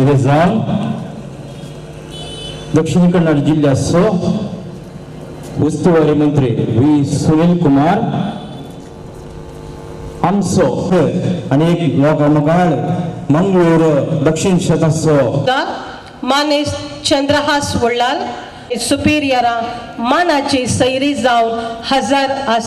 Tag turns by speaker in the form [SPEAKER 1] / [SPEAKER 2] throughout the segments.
[SPEAKER 1] उबे जावन दक्षिण कन्नड जिल्ल्याचो उस्तुवारी मंत्री वी सुनील कुमार आमचो आनी एक लोकां मुखार मंगळूर दक्षिण शेताचो
[SPEAKER 2] मानेस चंद्रहास वळ्ळाल सुपिरियरा मानाची सैरी जावन हजार आस.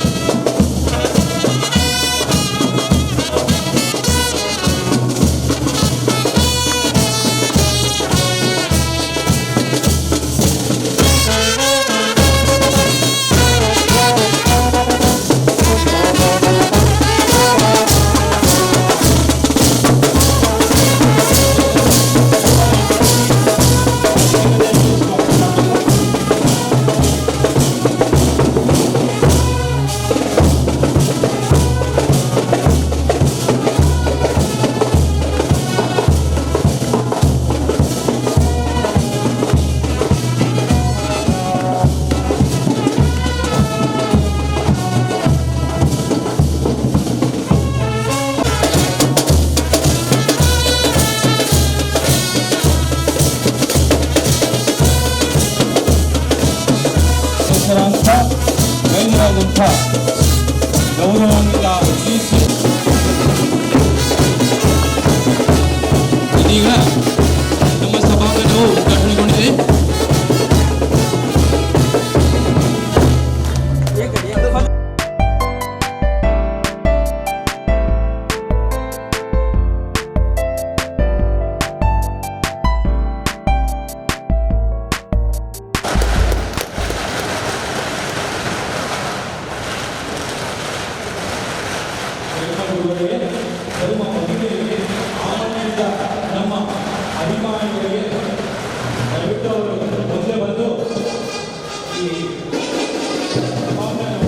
[SPEAKER 3] ಹೆಸರಾಂತ ಗಣ್ಯರಾದಂಥ ಗೌರವಾನ್ವಿತ ಸಿ ಇದೀಗ ನಮ್ಮ ಸಭಾಂಗಣವು ಉದ್ಘಾಟನೆಗೊಂಡಿದೆ.
[SPEAKER 4] ಧರ್ಮ ಮಹಿಳೆಯರಿಗೆ, ಆಮಂತ್ರಿತ ನಮ್ಮ ಅಭಿಮಾನಿಗಳಿಗೆ, ದಯವಿಟ್ಟು ಅವರು ಮುಂದೆ ಬಂದು ಈ ಸಭಾಂಗಣವನ್ನು.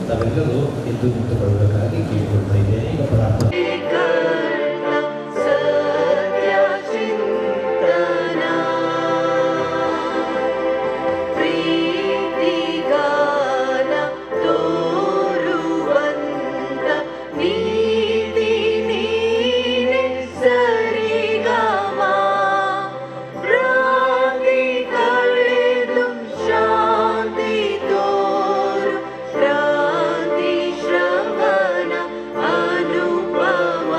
[SPEAKER 5] ತಾವೆಲ್ಲರೂ ಎದ್ದು ನಿಂತುಕೊಳ್ಳಬೇಕಾಗಿ ಕೇಳಿಕೊಳ್ತಾ ಇದ್ದೇನೆ. ಈಗ ಪ್ರಾರ್ಥನೆ.
[SPEAKER 6] ಸತ್ಯ ಚಿಂತನಾ ಪ್ರೀತಿಗಾನ ತೋರುವಂತ ನೀತಿ ನೀನೆ ಸರಿಗಮ, ಭ್ರಾಂತಿ ಕಳೆದು ಶಾಂತಿ ತೋರು, ಕ್ರಾಂತಿ ಶ್ರವಣ ಅನುಪಮ,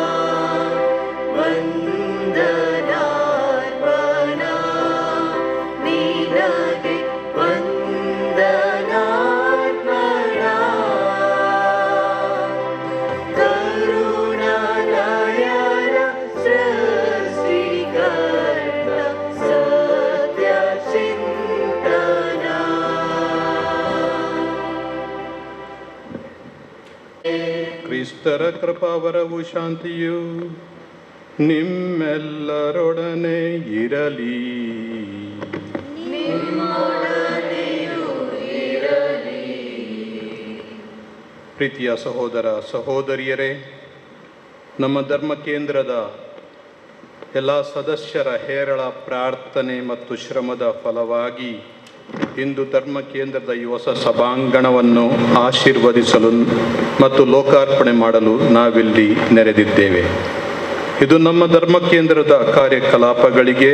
[SPEAKER 6] ವಂದನಾರ್ಪಣ ನಿನಗೆ, ವಂದನಾರ್ಪಣ, ಕರುಣಾನಯನ ಸೃಷ್ಟಿಕರ್ತ ಸತ್ಯ ಚಿಂತನಾ.
[SPEAKER 7] ಕ್ರಿಸ್ತರ ಕೃಪಾವರವು ಶಾಂತಿಯು ನಿಮ್ಮೆಲ್ಲರೊಡನೆ ಇರಲಿ.
[SPEAKER 6] ನಿಮ್ಮೊಡನೆಯೂ ಇರಲಿ.
[SPEAKER 7] ಪ್ರೀತಿಯ ಸಹೋದರ ಸಹೋದರಿಯರೇ, ನಮ್ಮ ಧರ್ಮ ಕೇಂದ್ರದ ಎಲ್ಲ ಸದಸ್ಯರ ಹೇರಳ ಪ್ರಾರ್ಥನೆ ಮತ್ತು ಶ್ರಮದ ಫಲವಾಗಿ ಇಂದು ಧರ್ಮ ಕೇಂದ್ರದ ಈ ಹೊಸ ಸಭಾಂಗಣವನ್ನು ಆಶೀರ್ವದಿಸಲು ಮತ್ತು ಲೋಕಾರ್ಪಣೆ ಮಾಡಲು ನಾವಿಲ್ಲಿ ನೆರೆದಿದ್ದೇವೆ. ಇದು ನಮ್ಮ ಧರ್ಮ ಕೇಂದ್ರದ ಕಾರ್ಯಕಲಾಪಗಳಿಗೆ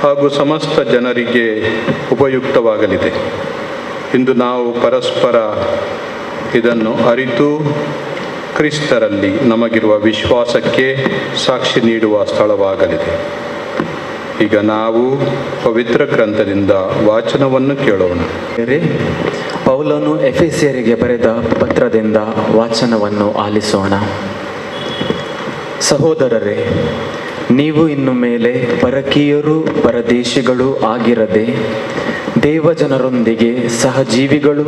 [SPEAKER 7] ಹಾಗೂ ಸಮಸ್ತ ಜನರಿಗೆ ಉಪಯುಕ್ತವಾಗಲಿದೆ. ಇಂದು ನಾವು ಪರಸ್ಪರ ಇದನ್ನು ಅರಿತು ಕ್ರಿಸ್ತರಲ್ಲಿ ನಮಗಿರುವ ವಿಶ್ವಾಸಕ್ಕೆ ಸಾಕ್ಷಿ ನೀಡುವ ಸ್ಥಳವಾಗಲಿದೆ. ಈಗ ನಾವು ಪವಿತ್ರ ಗ್ರಂಥದಿಂದ ವಾಚನವನ್ನು ಕೇಳೋಣ.
[SPEAKER 8] ಪೌಲನು ಎಫೆಸಿಯರಿಗೆ ಬರೆದ ಪತ್ರದಿಂದ ವಾಚನವನ್ನು ಆಲಿಸೋಣ. ಸಹೋದರರೇ, ನೀವು ಇನ್ನು ಮೇಲೆ ಪರಕೀಯರು ಪರದೇಶಿಗಳು ಆಗಿರದೆ ದೇವಜನರೊಂದಿಗೆ ಸಹಜೀವಿಗಳು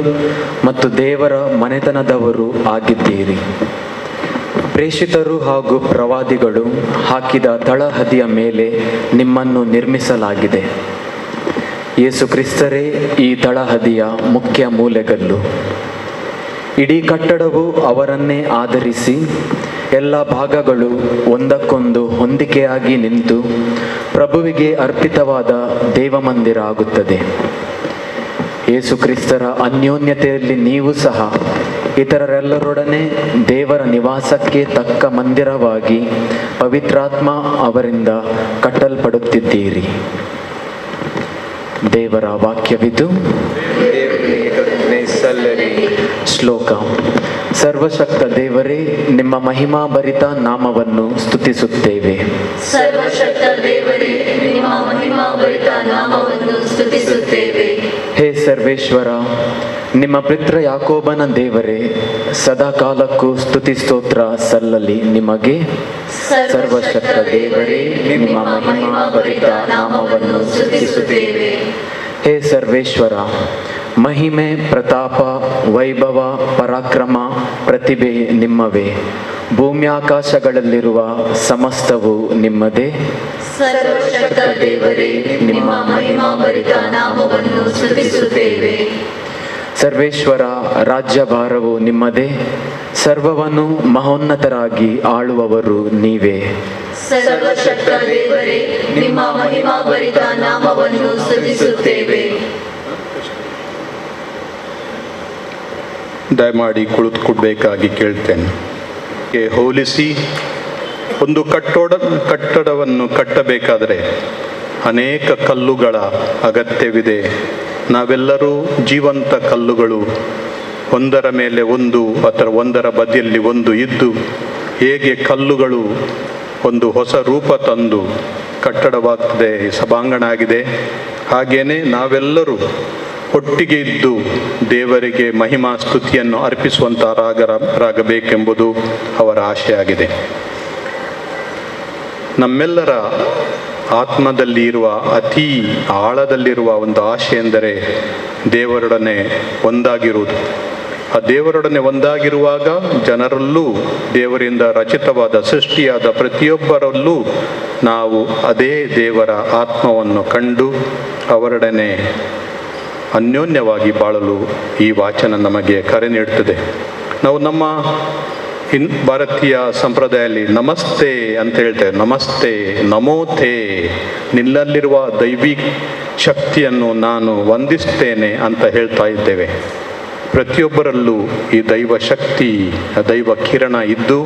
[SPEAKER 8] ಮತ್ತು ದೇವರ ಮನೆತನದವರು ಆಗಿದ್ದೀರಿ. ಪ್ರೇಷಿತರು ಹಾಗೂ ಪ್ರವಾದಿಗಳು ಹಾಕಿದ ತಳಹದಿಯ ಮೇಲೆ ನಿಮ್ಮನ್ನು ನಿರ್ಮಿಸಲಾಗಿದೆ. ಯೇಸು ಕ್ರಿಸ್ತರೇ ಈ ತಳಹದಿಯ ಮುಖ್ಯ ಮೂಲೆಗಲ್ಲು. ಇಡೀ ಕಟ್ಟಡವು ಅವರನ್ನೇ ಆಧರಿಸಿ ಎಲ್ಲ ಭಾಗಗಳು ಒಂದಕ್ಕೊಂದು ಹೊಂದಿಕೆಯಾಗಿ ನಿಂತು ಪ್ರಭುವಿಗೆ ಅರ್ಪಿತವಾದ ದೇವಮಂದಿರ ಆಗುತ್ತದೆ. ಯೇಸು ಕ್ರಿಸ್ತರ ಅನ್ಯೋನ್ಯತೆಯಲ್ಲಿ ನೀವು ಸಹ ಇತರರೆಲ್ಲರೊಡನೆ ದೇವರ ನಿವಾಸಕ್ಕೆ ತಕ್ಕ ಮಂದಿರವಾಗಿ ಪವಿತ್ರಾತ್ಮ ಅವರಿಂದ ಕಟ್ಟಲ್ಪಡುತ್ತಿದ್ದೀರಿ. ದೇವರ ವಾಕ್ಯವಿದು. ಶ್ಲೋಕ. ಸರ್ವಶಕ್ತ ದೇವರೇ, ನಿಮ್ಮ ಮಹಿಮಾಭರಿತ ನಾಮವನ್ನು ಸ್ತುತಿಸುತ್ತೇವೆ.
[SPEAKER 6] ಸರ್ವಶಕ್ತ ದೇವರೇ, ನಿಮ್ಮ ಮಹಿಮಾಭರಿತ ನಾಮವನ್ನು ಸ್ತುತಿಸುತ್ತೇವೆ.
[SPEAKER 8] ಹೇ ಸರ್ವೇಶ್ವರ, ನಿಮ್ಮ ಪಿತೃ ಯಾಕೋಬನ ದೇವರೇ, ಸದಾಕಾಲಕ್ಕೂ ಸ್ತುತಿ ಸ್ತೋತ್ರ ಸಲ್ಲಲಿ ನಿಮಗೆ. ಸರ್ವಶಕ್ತ ದೇವರೇ, ನಿಮ್ಮ ಮಹಿಮಾಭರಿತ ನಾಮವನ್ನು
[SPEAKER 6] ಸ್ತುತಿಸುತ್ತೇವೆ.
[SPEAKER 8] ಹೇ ಸರ್ವೇಶ್ವರ, ಮಹಿಮೆ, ಪ್ರತಾಪ, ವೈಭವ, ಪರಾಕ್ರಮ, ಪ್ರತಿಭೆ ನಿಮ್ಮವೇ. ಭೂಮ್ಯಾಕಾಶಗಳಲ್ಲಿರುವ ಸಮಸ್ತವು ನಿಮ್ಮದೇ.
[SPEAKER 6] ಸರ್ವಶಕ್ತ ದೇವರೇ, ನಿಮ್ಮ ಮಹಿಮಾಭರಿತ ನಾಮವನ್ನು ಸ್ತುತಿಸುತ್ತೇವೆ.
[SPEAKER 8] ಸರ್ವೇಶ್ವರ, ರಾಜ್ಯಭಾರವು ನಿಮ್ಮದೇ. ಸರ್ವವನ್ನು ಮಹೋನ್ನತರಾಗಿ ಆಳುವವರು ನೀವೇ.
[SPEAKER 6] ಸರ್ವಶಕ್ತ ದೇವರೇ, ನಿಮ್ಮ ಮಹಿಮಾಭರಿತ ನಾಮವನ್ನು ಸ್ತುತಿಸುತ್ತೇವೆ.
[SPEAKER 7] ದಯಮಾಡಿ ಕುಳಿತುಕೊಡ್ಬೇಕಾಗಿ ಕೇಳ್ತೇನೆ. ಹೋಲಿಸಿ ಒಂದು ಕಟ್ಟಡವನ್ನು ಕಟ್ಟಬೇಕಾದರೆ ಅನೇಕ ಕಲ್ಲುಗಳ ಅಗತ್ಯವಿದೆ. ನಾವೆಲ್ಲರೂ ಜೀವಂತ ಕಲ್ಲುಗಳು, ಒಂದರ ಮೇಲೆ ಒಂದು ಅಥವಾ ಒಂದರ ಬದಿಯಲ್ಲಿ ಒಂದು ಇದ್ದು ಹೇಗೆ ಕಲ್ಲುಗಳು ಒಂದು ಹೊಸ ರೂಪ ತಂದು ಕಟ್ಟಡವಾಗ್ತದೆ, ಸಭಾಂಗಣ ಆಗಿದೆ, ಹಾಗೇನೆ ನಾವೆಲ್ಲರೂ ಒಟ್ಟಿಗೆ ಇದ್ದು ದೇವರಿಗೆ ಮಹಿಮಾ ಸ್ತುತಿಯನ್ನು ಅರ್ಪಿಸುವಂಥ ರಾಗಬೇಕೆಂಬುದು ಅವರ ಆಶೆಯಾಗಿದೆ. ನಮ್ಮೆಲ್ಲರ ಆತ್ಮದಲ್ಲಿ ಇರುವ ಅತಿ ಆಳದಲ್ಲಿರುವ ಒಂದು ಆಶೆ ಎಂದರೆ ದೇವರೊಡನೆ ಒಂದಾಗಿರುವುದು. ಆ ದೇವರೊಡನೆ ಒಂದಾಗಿರುವಾಗ ಜನರಲ್ಲೂ ದೇವರಿಂದ ರಚಿತವಾದ ಸೃಷ್ಟಿಯಾದ ಪ್ರತಿಯೊಬ್ಬರಲ್ಲೂ ನಾವು ಅದೇ ದೇವರ ಆತ್ಮವನ್ನು ಕಂಡು ಅವರೊಡನೆ ಅನ್ಯೋನ್ಯವಾಗಿ ಬಾಳಲು ಈ ವಾಚನ ನಮಗೆ ಕರೆ ನೀಡುತ್ತದೆ. ನಾವು ನಮ್ಮ ಭಾರತೀಯ ಸಂಪ್ರದಾಯದಲ್ಲಿ ನಮಸ್ತೆ ಅಂತ ಹೇಳ್ತೇವೆ. ನಮಸ್ತೆ, ನಮೋತೆ, ನಿನ್ನಲ್ಲಿರುವ ದೈವಿ ಶಕ್ತಿಯನ್ನು ನಾನು ವಂದಿಸ್ತೇನೆ ಅಂತ ಹೇಳ್ತಾ ಇದ್ದೇವೆ. ಪ್ರತಿಯೊಬ್ಬರಲ್ಲೂ ಈ ದೈವ ಶಕ್ತಿ, ದೈವ ಕಿರಣ ಇದ್ದು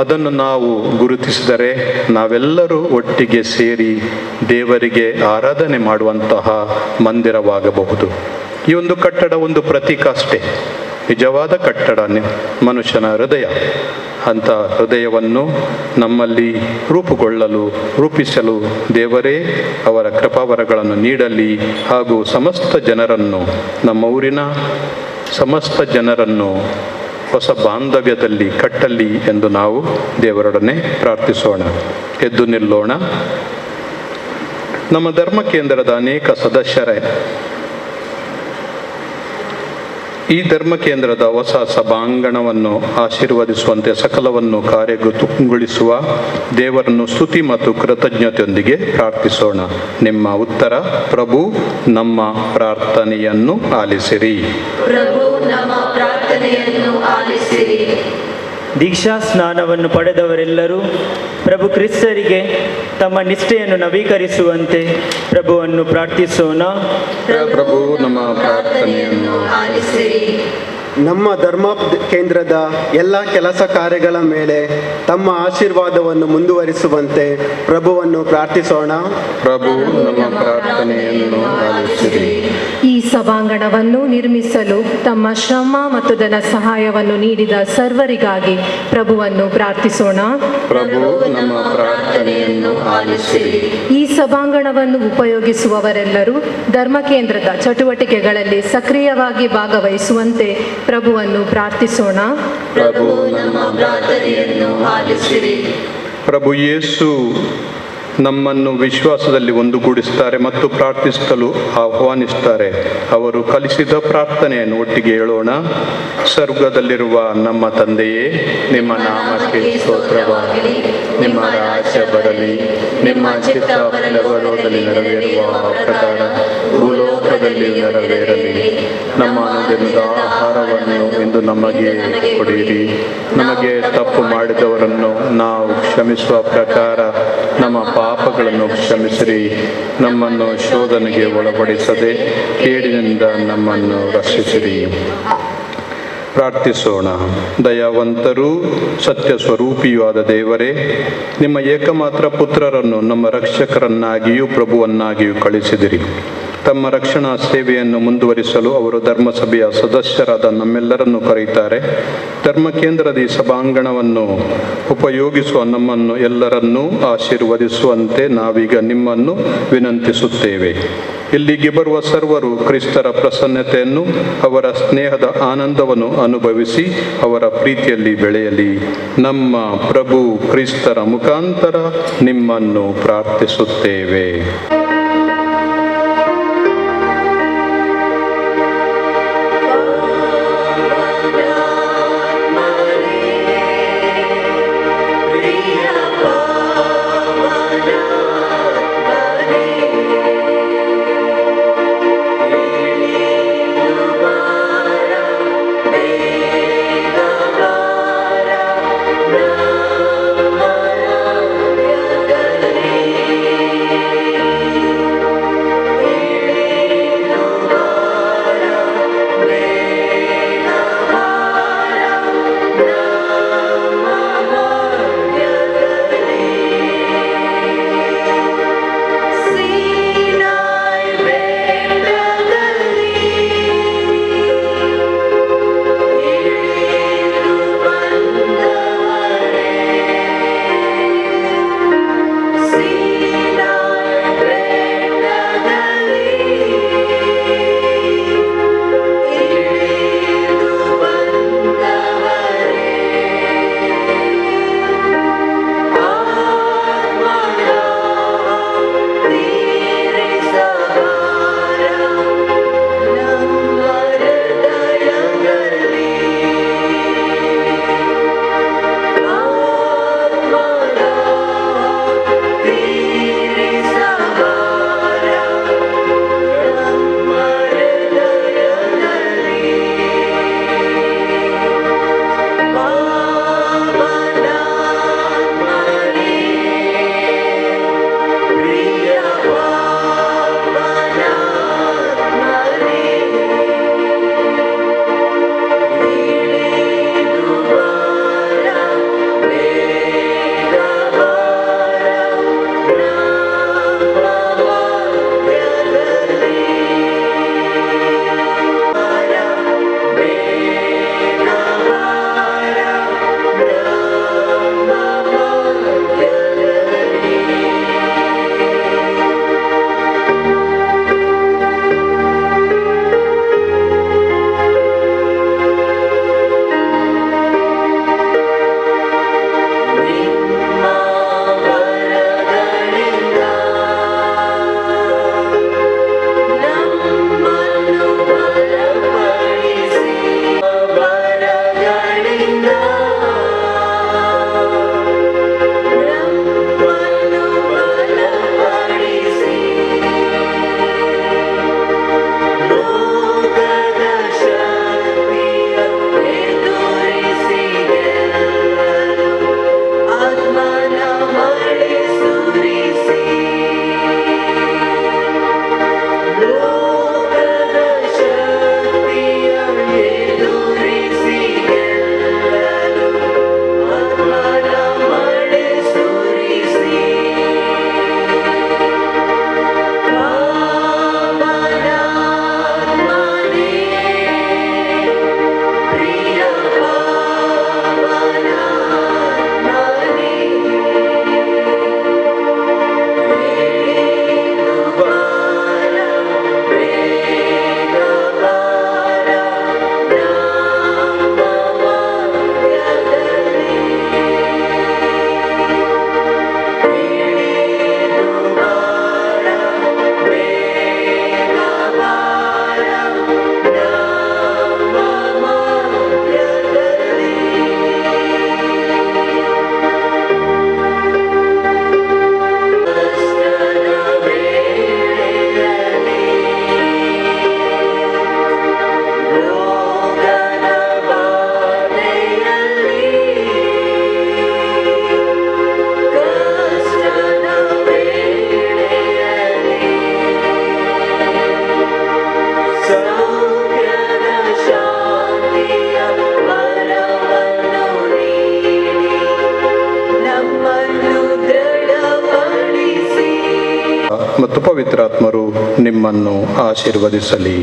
[SPEAKER 7] ಅದನ್ನು ನಾವು ಗುರುತಿಸಿದರೆ ನಾವೆಲ್ಲರೂ ಒಟ್ಟಿಗೆ ಸೇರಿ ದೇವರಿಗೆ ಆರಾಧನೆ ಮಾಡುವಂತಹ ಮಂದಿರವಾಗಬಹುದು. ಈ ಒಂದು ಕಟ್ಟಡ ಒಂದು ಪ್ರತೀಕ ಅಷ್ಟೇ. ನಿಜವಾದ ಕಟ್ಟಡ ಮನುಷ್ಯನ ಹೃದಯ. ಅಂಥ ಹೃದಯವನ್ನು ನಮ್ಮಲ್ಲಿ ರೂಪಿಸಲು ದೇವರೇ ಅವರ ಕೃಪಾವರಗಳನ್ನು ನೀಡಲಿ. ಹಾಗೂ ಸಮಸ್ತ ಜನರನ್ನು, ನಮ್ಮ ಊರಿನ ಸಮಸ್ತ ಜನರನ್ನು ಹೊಸ ಬಾಂಧವ್ಯದಲ್ಲಿ ಕಟ್ಟಲಿ ಎಂದು ನಾವು ದೇವರೊಡನೆ ಪ್ರಾರ್ಥಿಸೋಣ. ಎದ್ದು ನಿಲ್ಲೋಣ. ನಮ್ಮ ಧರ್ಮ ಕೇಂದ್ರದ ಅನೇಕ ಸದಸ್ಯರೇ, ಈ ಧರ್ಮ ಕೇಂದ್ರದ ಹೊಸ ಸಭಾಂಗಣವನ್ನು ಆಶೀರ್ವದಿಸುವಂತೆ ಸಕಲವನ್ನು ಕಾರ್ಯಗತಗೊಳಿಸುವ ದೇವರನ್ನು ಸ್ತುತಿ ಮತ್ತು ಕೃತಜ್ಞತೆಯೊಂದಿಗೆ ಪ್ರಾರ್ಥಿಸೋಣ. ನಿಮ್ಮ ಉತ್ತರ: ಪ್ರಭು ನಮ್ಮ ಪ್ರಾರ್ಥನೆಯನ್ನು ಆಲಿಸಿರಿ.
[SPEAKER 6] ಪ್ರಭು ನಮ್ಮ ಪ್ರಾರ್ಥನೆಯನ್ನು ಆಲಿಸಿರಿ.
[SPEAKER 9] ದೀಕ್ಷಾ ಸ್ನಾನವನ್ನು ಪಡೆದವರೆಲ್ಲರೂ ಪ್ರಭು ಕ್ರಿಸ್ತರಿಗೆ ತಮ್ಮ ನಿಷ್ಠೆಯನ್ನು ನವೀಕರಿಸುವಂತೆ ಪ್ರಭುವನ್ನು ಪ್ರಾರ್ಥಿಸೋಣ.
[SPEAKER 7] ಪ್ರಭು ನಮ್ಮ ಪ್ರಾರ್ಥನೆಯನ್ನು
[SPEAKER 6] ಆಲಿಸಿರಿ.
[SPEAKER 10] ನಮ್ಮ ಧರ್ಮ ಕೇಂದ್ರದ ಎಲ್ಲ ಕೆಲಸ ಕಾರ್ಯಗಳ ಮೇಲೆ ತಮ್ಮ ಆಶೀರ್ವಾದವನ್ನು ಮುಂದುವರಿಸುವಂತೆ ಪ್ರಭುವನ್ನು ಪ್ರಾರ್ಥಿಸೋಣ.
[SPEAKER 7] ಪ್ರಭು, ನಮ್ಮ ಪ್ರಾರ್ಥನೆಯನ್ನು ಆಲಿಸಿರಿ.
[SPEAKER 11] ಈ ಸಭಾಂಗಣವನ್ನು ನಿರ್ಮಿಸಲು ತಮ್ಮ ಶ್ರಮ ಮತ್ತು ಧನ ಸಹಾಯವನ್ನು ನೀಡಿದ ಸರ್ವರಿಗಾಗಿ ಪ್ರಭುವನ್ನು ಪ್ರಾರ್ಥಿಸೋಣ.
[SPEAKER 7] ಪ್ರಭು, ನಮ್ಮ ಪ್ರಾರ್ಥನೆಯನ್ನು ಆಲಿಸಿರಿ.
[SPEAKER 11] ಈ ಸಭಾಂಗಣವನ್ನು ಉಪಯೋಗಿಸುವವರೆಲ್ಲರೂ ಧರ್ಮ ಕೇಂದ್ರದ ಚಟುವಟಿಕೆಗಳಲ್ಲಿ ಸಕ್ರಿಯವಾಗಿ ಭಾಗವಹಿಸುವಂತೆ ಪ್ರಭುವನ್ನು ಪ್ರಾರ್ಥಿಸೋಣ.
[SPEAKER 7] ಪ್ರಭು,
[SPEAKER 6] ನಮ್ಮ ಪ್ರಾರ್ಥನೆಯನ್ನು ಆಲಿಸಿರಿ.
[SPEAKER 7] ಪ್ರಭು ಯೇಸು ನಮ್ಮನ್ನು ವಿಶ್ವಾಸದಲ್ಲಿ ಒಂದುಗೂಡಿಸುತ್ತಾರೆ ಮತ್ತು ಪ್ರಾರ್ಥಿಸಲು ಆಹ್ವಾನಿಸುತ್ತಾರೆ. ಅವರು ಕಲಿಸಿದ ಪ್ರಾರ್ಥನೆಯನ್ನು ಒಟ್ಟಿಗೆ ಹೇಳೋಣ. ಸ್ವರ್ಗದಲ್ಲಿರುವ ನಮ್ಮ ತಂದೆಯೇ, ನಿಮ್ಮ ನಾಮಕ್ಕೆ ಸ್ತೋತ್ರವಾಗಲಿ. ನಿಮ್ಮ ರಾಜ್ಯ ಬರಲಿ. ನಿಮ್ಮ ಚಿತ್ತ ಪರಲೋಕದಲ್ಲಿ ನೆರವೇರುವ ಪ್ರಕಾರ ಭೂಲೋಕದಲ್ಲಿ ನೆರವೇರಲಿ. ನಮ್ಮ ಅನುದಿನದ ಆಹಾರವನ್ನು ಇಂದು ನಮಗೆ ಕೊಡಿರಿ. ನಮಗೆ ತಪ್ಪು ಮಾಡಿದವರನ್ನು ನಾವು ಕ್ಷಮಿಸುವ ಪ್ರಕಾರ ನಮ್ಮ ಪಾಪಗಳನ್ನು ಕ್ಷಮಿಸಿರಿ. ನಮ್ಮನ್ನು ಶೋಧನೆಗೆ ಒಳಪಡಿಸದೆ ಕೇಡಿನಿಂದ ನಮ್ಮನ್ನು ರಕ್ಷಿಸಿರಿ. ಪ್ರಾರ್ಥಿಸೋಣ. ದಯಾವಂತರೂ ಸತ್ಯ ಸ್ವರೂಪಿಯೂ ಆದ ದೇವರೇ, ನಿಮ್ಮ ಏಕಮಾತ್ರ ಪುತ್ರರನ್ನು ನಮ್ಮ ರಕ್ಷಕರನ್ನಾಗಿಯೂ ಪ್ರಭುವನ್ನಾಗಿಯೂ ಕಳಿಸಿದಿರಿ. ತಮ್ಮ ರಕ್ಷಣಾ ಸೇವೆಯನ್ನು ಮುಂದುವರಿಸಲು ಅವರು ಧರ್ಮಸಭೆಯ ಸದಸ್ಯರಾದ ನಮ್ಮೆಲ್ಲರನ್ನು ಕರೆಯುತ್ತಾರೆ. ಧರ್ಮ ಕೇಂದ್ರದ ಈ ಸಭಾಂಗಣವನ್ನು ಉಪಯೋಗಿಸುವ ನಮ್ಮನ್ನು ಎಲ್ಲರನ್ನೂ ಆಶೀರ್ವದಿಸುವಂತೆ ನಾವೀಗ ನಿಮ್ಮನ್ನು ವಿನಂತಿಸುತ್ತೇವೆ. ಇಲ್ಲಿಗೆ ಬರುವ ಸರ್ವರು ಕ್ರಿಸ್ತರ ಪ್ರಸನ್ನತೆಯನ್ನು, ಅವರ ಸ್ನೇಹದ ಆನಂದವನ್ನು ಅನುಭವಿಸಿ ಅವರ ಪ್ರೀತಿಯಲ್ಲಿ ಬೆಳೆಯಲಿ. ನಮ್ಮ ಪ್ರಭು ಕ್ರಿಸ್ತರ ಮುಖಾಂತರ ನಿಮ್ಮನ್ನು ಪ್ರಾರ್ಥಿಸುತ್ತೇವೆ.
[SPEAKER 6] ಬೇಗ ಬಾರ.
[SPEAKER 7] ಮತ್ತು ಪವಿತ್ರಾತ್ಮರು ನಿಮ್ಮನ್ನು ಆಶೀರ್ವದಿಸಲಿ.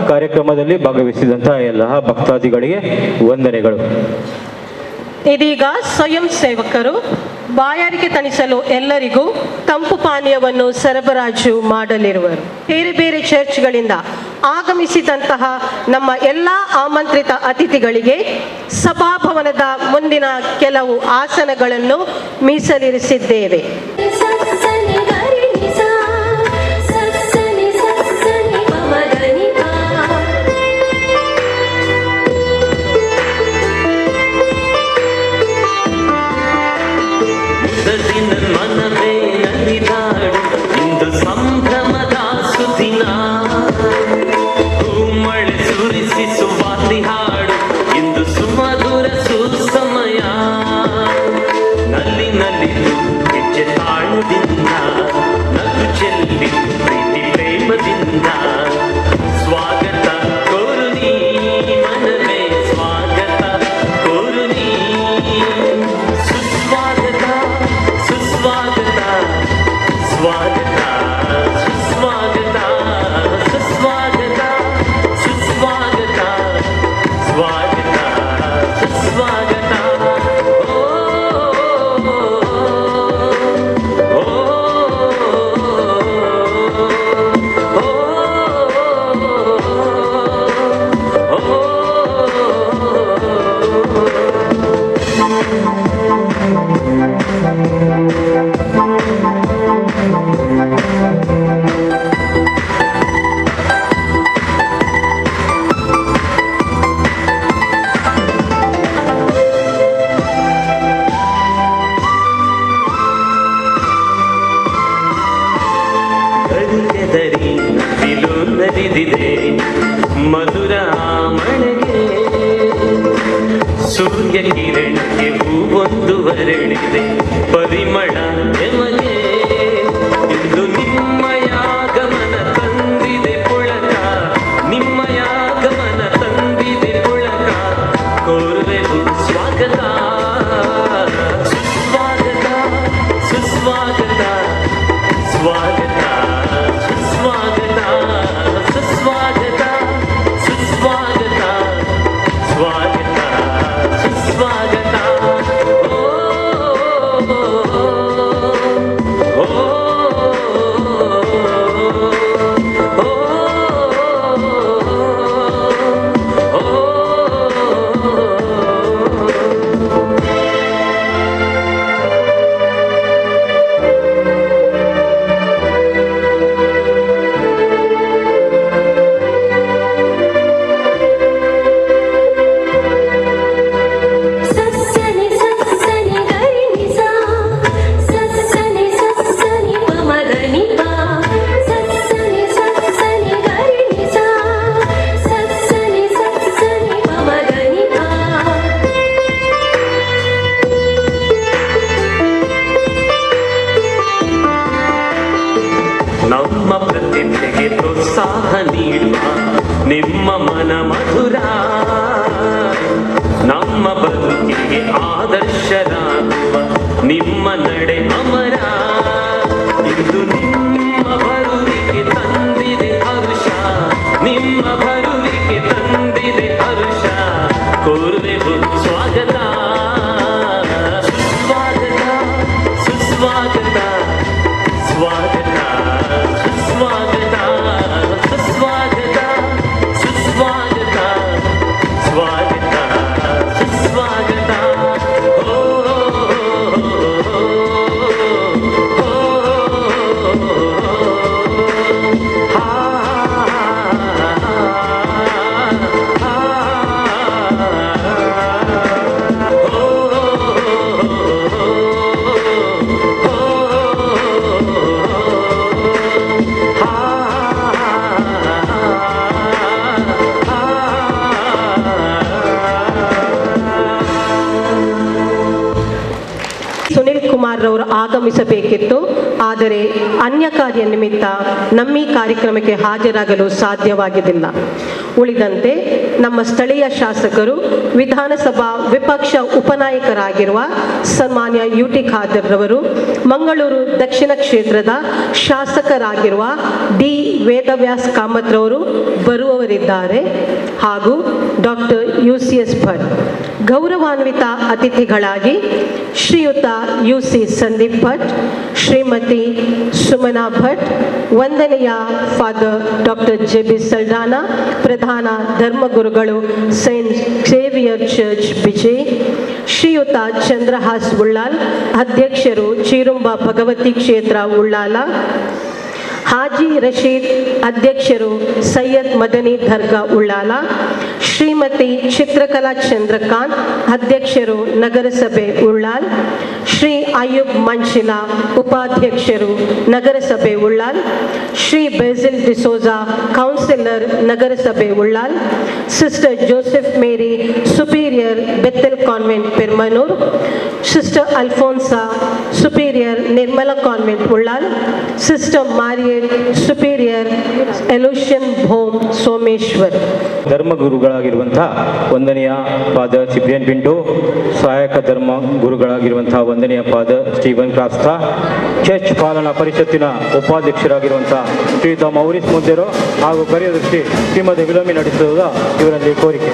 [SPEAKER 9] ಕಾರ್ಯಕ್ರಮದಲ್ಲಿ ಭಾಗವಹಿಸಿದಂತಹ ಎಲ್ಲ ಭಕ್ತಾದಿಗಳಿಗೆ ವಂದನೆಗಳು.
[SPEAKER 2] ಇದೀಗ ಸ್ವಯಂ ಸೇವಕರು ಬಾಯಾರಿಕೆ ತಣಿಸಲು ಎಲ್ಲರಿಗೂ ತಂಪು ಪಾನೀಯವನ್ನು ಸರಬರಾಜು ಮಾಡಲಿರುವರು. ಬೇರೆ ಬೇರೆ ಚರ್ಚ್ಗಳಿಂದ ಆಗಮಿಸಿದಂತಹ ನಮ್ಮ ಎಲ್ಲ ಆಮಂತ್ರಿತ ಅತಿಥಿಗಳಿಗೆ ಸಭಾಭವನದ ಮುಂದಿನ ಕೆಲವು ಆಸನಗಳನ್ನು ಮೀಸಲಿರಿಸಿದ್ದೇವೆ.
[SPEAKER 12] ಮನವೇ ನಲಿದಾಡು ಇಂದು ಸಂಭ್ರಮದ ಸುದಿನ, ಹೂಮಳೆ ಸುರಿಸಿ ಸುವಾಸಿ ಹಾಡು ಇಂದು ಸುಮಧುರ ಸುಸಮಯ. ನಲ್ಲಿ ನಲಿದು ಹೆಜ್ಜೆ ತಾಳದಿಂದ, ನಗು ಚೆಲ್ಲಿ ಪ್ರೀತಿ ಪ್ರೇಮದಿಂದ, ಸ್ವಾಗತ ಕೋರು ನೀ ಮನವೇ, ಸ್ವಾಗತ ಕೋರು ನೀ, ಸುಸ್ವಾಗತ ಸುಸ್ವಾಗತ ಸ್ವಾಗತ ಸುಸ್ವಾಗತ ಸುಸ್ವಾಗತ ಸುಸ್ವಾಗತ ಸ್ವಾಗತ ಸುಸ್ವಾಗತ. ಓ ಓ ದರಿ ನವಿಲು ನಲಿದಿದೆ ಮಧುರ ಮಳೆಗೆ, ಸೂರ್ಯ ಕಿರಣಕ್ಕೆ ಹೂವೊಂದು ಅರಳಿದೆ ಪರಿಮಳ ಎಮಗೆ. ಇಂದು ನಿಮ್ಮಯಾಗಮನ ತಂದಿದೆ ಪುಳಕ, ನಿಮ್ಮಯಾಗಮನ ತಂದಿದೆ ಪುಳಕ, ಕೋರುವೆವು ಸ್ವಾಗತ ಸುಸ್ವಾಗತ ಸುಸ್ವಾಗತ ಸ್ವಾಗತ ಸುಸ್ವಾಗತ ಸುಸ್ವಾಗತ ಸುಸ್ವಾಗತ ಸ್ವಾಗತ ಸುಸ್ವಾಗತ. ಓ ಓ ನಮ್ಮ ಪ್ರತಿಭೆಗೆ ಪ್ರೋತ್ಸಾಹ ನೀಡುವ ನಿಮ್ಮ ಮನ ಮಧುರ, ನಮ್ಮ ಬದುಕಿಗೆ ಆದರ್ಶರಾಗುವ ನಿಮ್ಮ ನಡೆ ಅಮರ. ಇಂದು ನಿಮ್ಮ ಬರುವಿಕೆ ತಂದಿದೆ ಹರುಷ, ನಿಮ್ಮ ಬರುವಿಕೆ ತಂದಿದೆ ಹರುಷ, ಕೋರುವೆವು ಸ್ವಾಗತ ಸುಸ್ವಾಗತ ಸುಸ್ವಾಗತ ಸ್ವಾಗತ ಸುಸ್ವಾಗತ ಸುಸ್ವಾಗತ ಸುಸ್ವಾಗತ ಸ್ವಾಗತ ಸುಸ್ವಾಗತ. ಓ ಓ
[SPEAKER 2] ಕುಮಾರ್ ರವರು ಆಗಮಿಸಬೇಕಿತ್ತು, ಆದರೆ ಅನ್ಯ ಕಾರ್ಯ ನಿಮಿತ್ತ ನಮ್ಮೀ ಕಾರ್ಯಕ್ರಮಕ್ಕೆ ಹಾಜರಾಗಲು ಸಾಧ್ಯವಾಗಿದ್ದಿಲ್ಲ. ಉಳಿದಂತೆ ನಮ್ಮ ಸ್ಥಳೀಯ ಶಾಸಕರು, ವಿಧಾನಸಭಾ ವಿಪಕ್ಷ ಉಪನಾಯಕರಾಗಿರುವ ಸನ್ಮಾನ್ಯ ಯು ಟಿ ಖಾದರ್ ರವರು, ಮಂಗಳೂರು ದಕ್ಷಿಣ ಕ್ಷೇತ್ರದ ಶಾಸಕರಾಗಿರುವ ಡಿ ವೇದವ್ಯಾಸ್ ಕಾಮತ್ ರವರು ಬರುವವರಿದ್ದಾರೆ ಹಾಗೂ ಡಾಕ್ಟರ್ UCS Bhat. ಗೌರವಾನ್ವಿತ ಅತಿಥಿಗಳಾಗಿ ಶ್ರೀಯುತ UC Sandeep Bhat, Shrimati Sumana Bhat, ವಂದನೆಯ ಫಾದರ್ ಡಾಕ್ಟರ್ JB Saldanha, ಪ್ರಧಾನ ಧರ್ಮಗುರುಗಳು, saint Xavier church, Bijai, Shriyut Chandrahas Ullal, ಅಧ್ಯಕ್ಷರು, ಚೀರುಂಬ ಭಗವತಿ ಕ್ಷೇತ್ರ, ಉಳ್ಳಾಲ, ಹಾಜಿ ರಶೀದ್, ಅಧ್ಯಕ್ಷರು, ಸೈಯದ್ ಮದನಿ ದರ್ಗಾ, ಉಳ್ಳಾಲ, ಶ್ರೀಮತಿ ಚಿತ್ರಕಲಾ ಚಂದ್ರಕಾಂತ್, ಅಧ್ಯಕ್ಷರು, ನಗರಸಭೆ ಉಳ್ಳಾಲ್, ಶ್ರೀ ಅಯ್ಯೂಬ್ ಮಂಚಿಲ, ಉಪಾಧ್ಯಕ್ಷರು, ನಗರಸಭೆ ಉಳ್ಳಾಲ್, ಶ್ರೀ ಬೇಸಿಲ್ ಡಿಸೋಜಾ, ಕೌನ್ಸಿಲರ್, ನಗರಸಭೆ Ullal, sister Joseph Mary, superior, Bethel convent, Permannur, sister Alphonsa, superior, Nirmala convent, Ullal, sister Mariette, superior, ಎಲೂಷನ್ ಹೋಮ್, ಸೋಮೇಶ್ವರ್.
[SPEAKER 9] ಧರ್ಮಗುರುಗಳಾಗಿರುವಂಥ ವಂದನೆಯ ಫಾದರ್ ಸಿಬ್ರಿಯನ್ ಪಿಂಟೋ, ಸಹಾಯಕ ಧರ್ಮ ಗುರುಗಳಾಗಿರುವಂಥ ವಂದನೆಯ ಫಾದರ್ ಸ್ಟೀವನ್ ಕ್ರಾಸ್ತಾ, ಚರ್ಚ್ ಪಾಲನಾ ಪರಿಷತ್ತಿನ ಉಪಾಧ್ಯಕ್ಷರಾಗಿರುವಂಥ ಶ್ರೀಯುತ ಮೌರಿಸ್ ಮುಂದೇರೋ ಹಾಗೂ ಕಾರ್ಯದರ್ಶಿ ಶ್ರೀಮತಿ ವಿಲೋಮಿ ನಡೆಸುವುದ ಇವರಲ್ಲಿ ಕೋರಿಕೆ.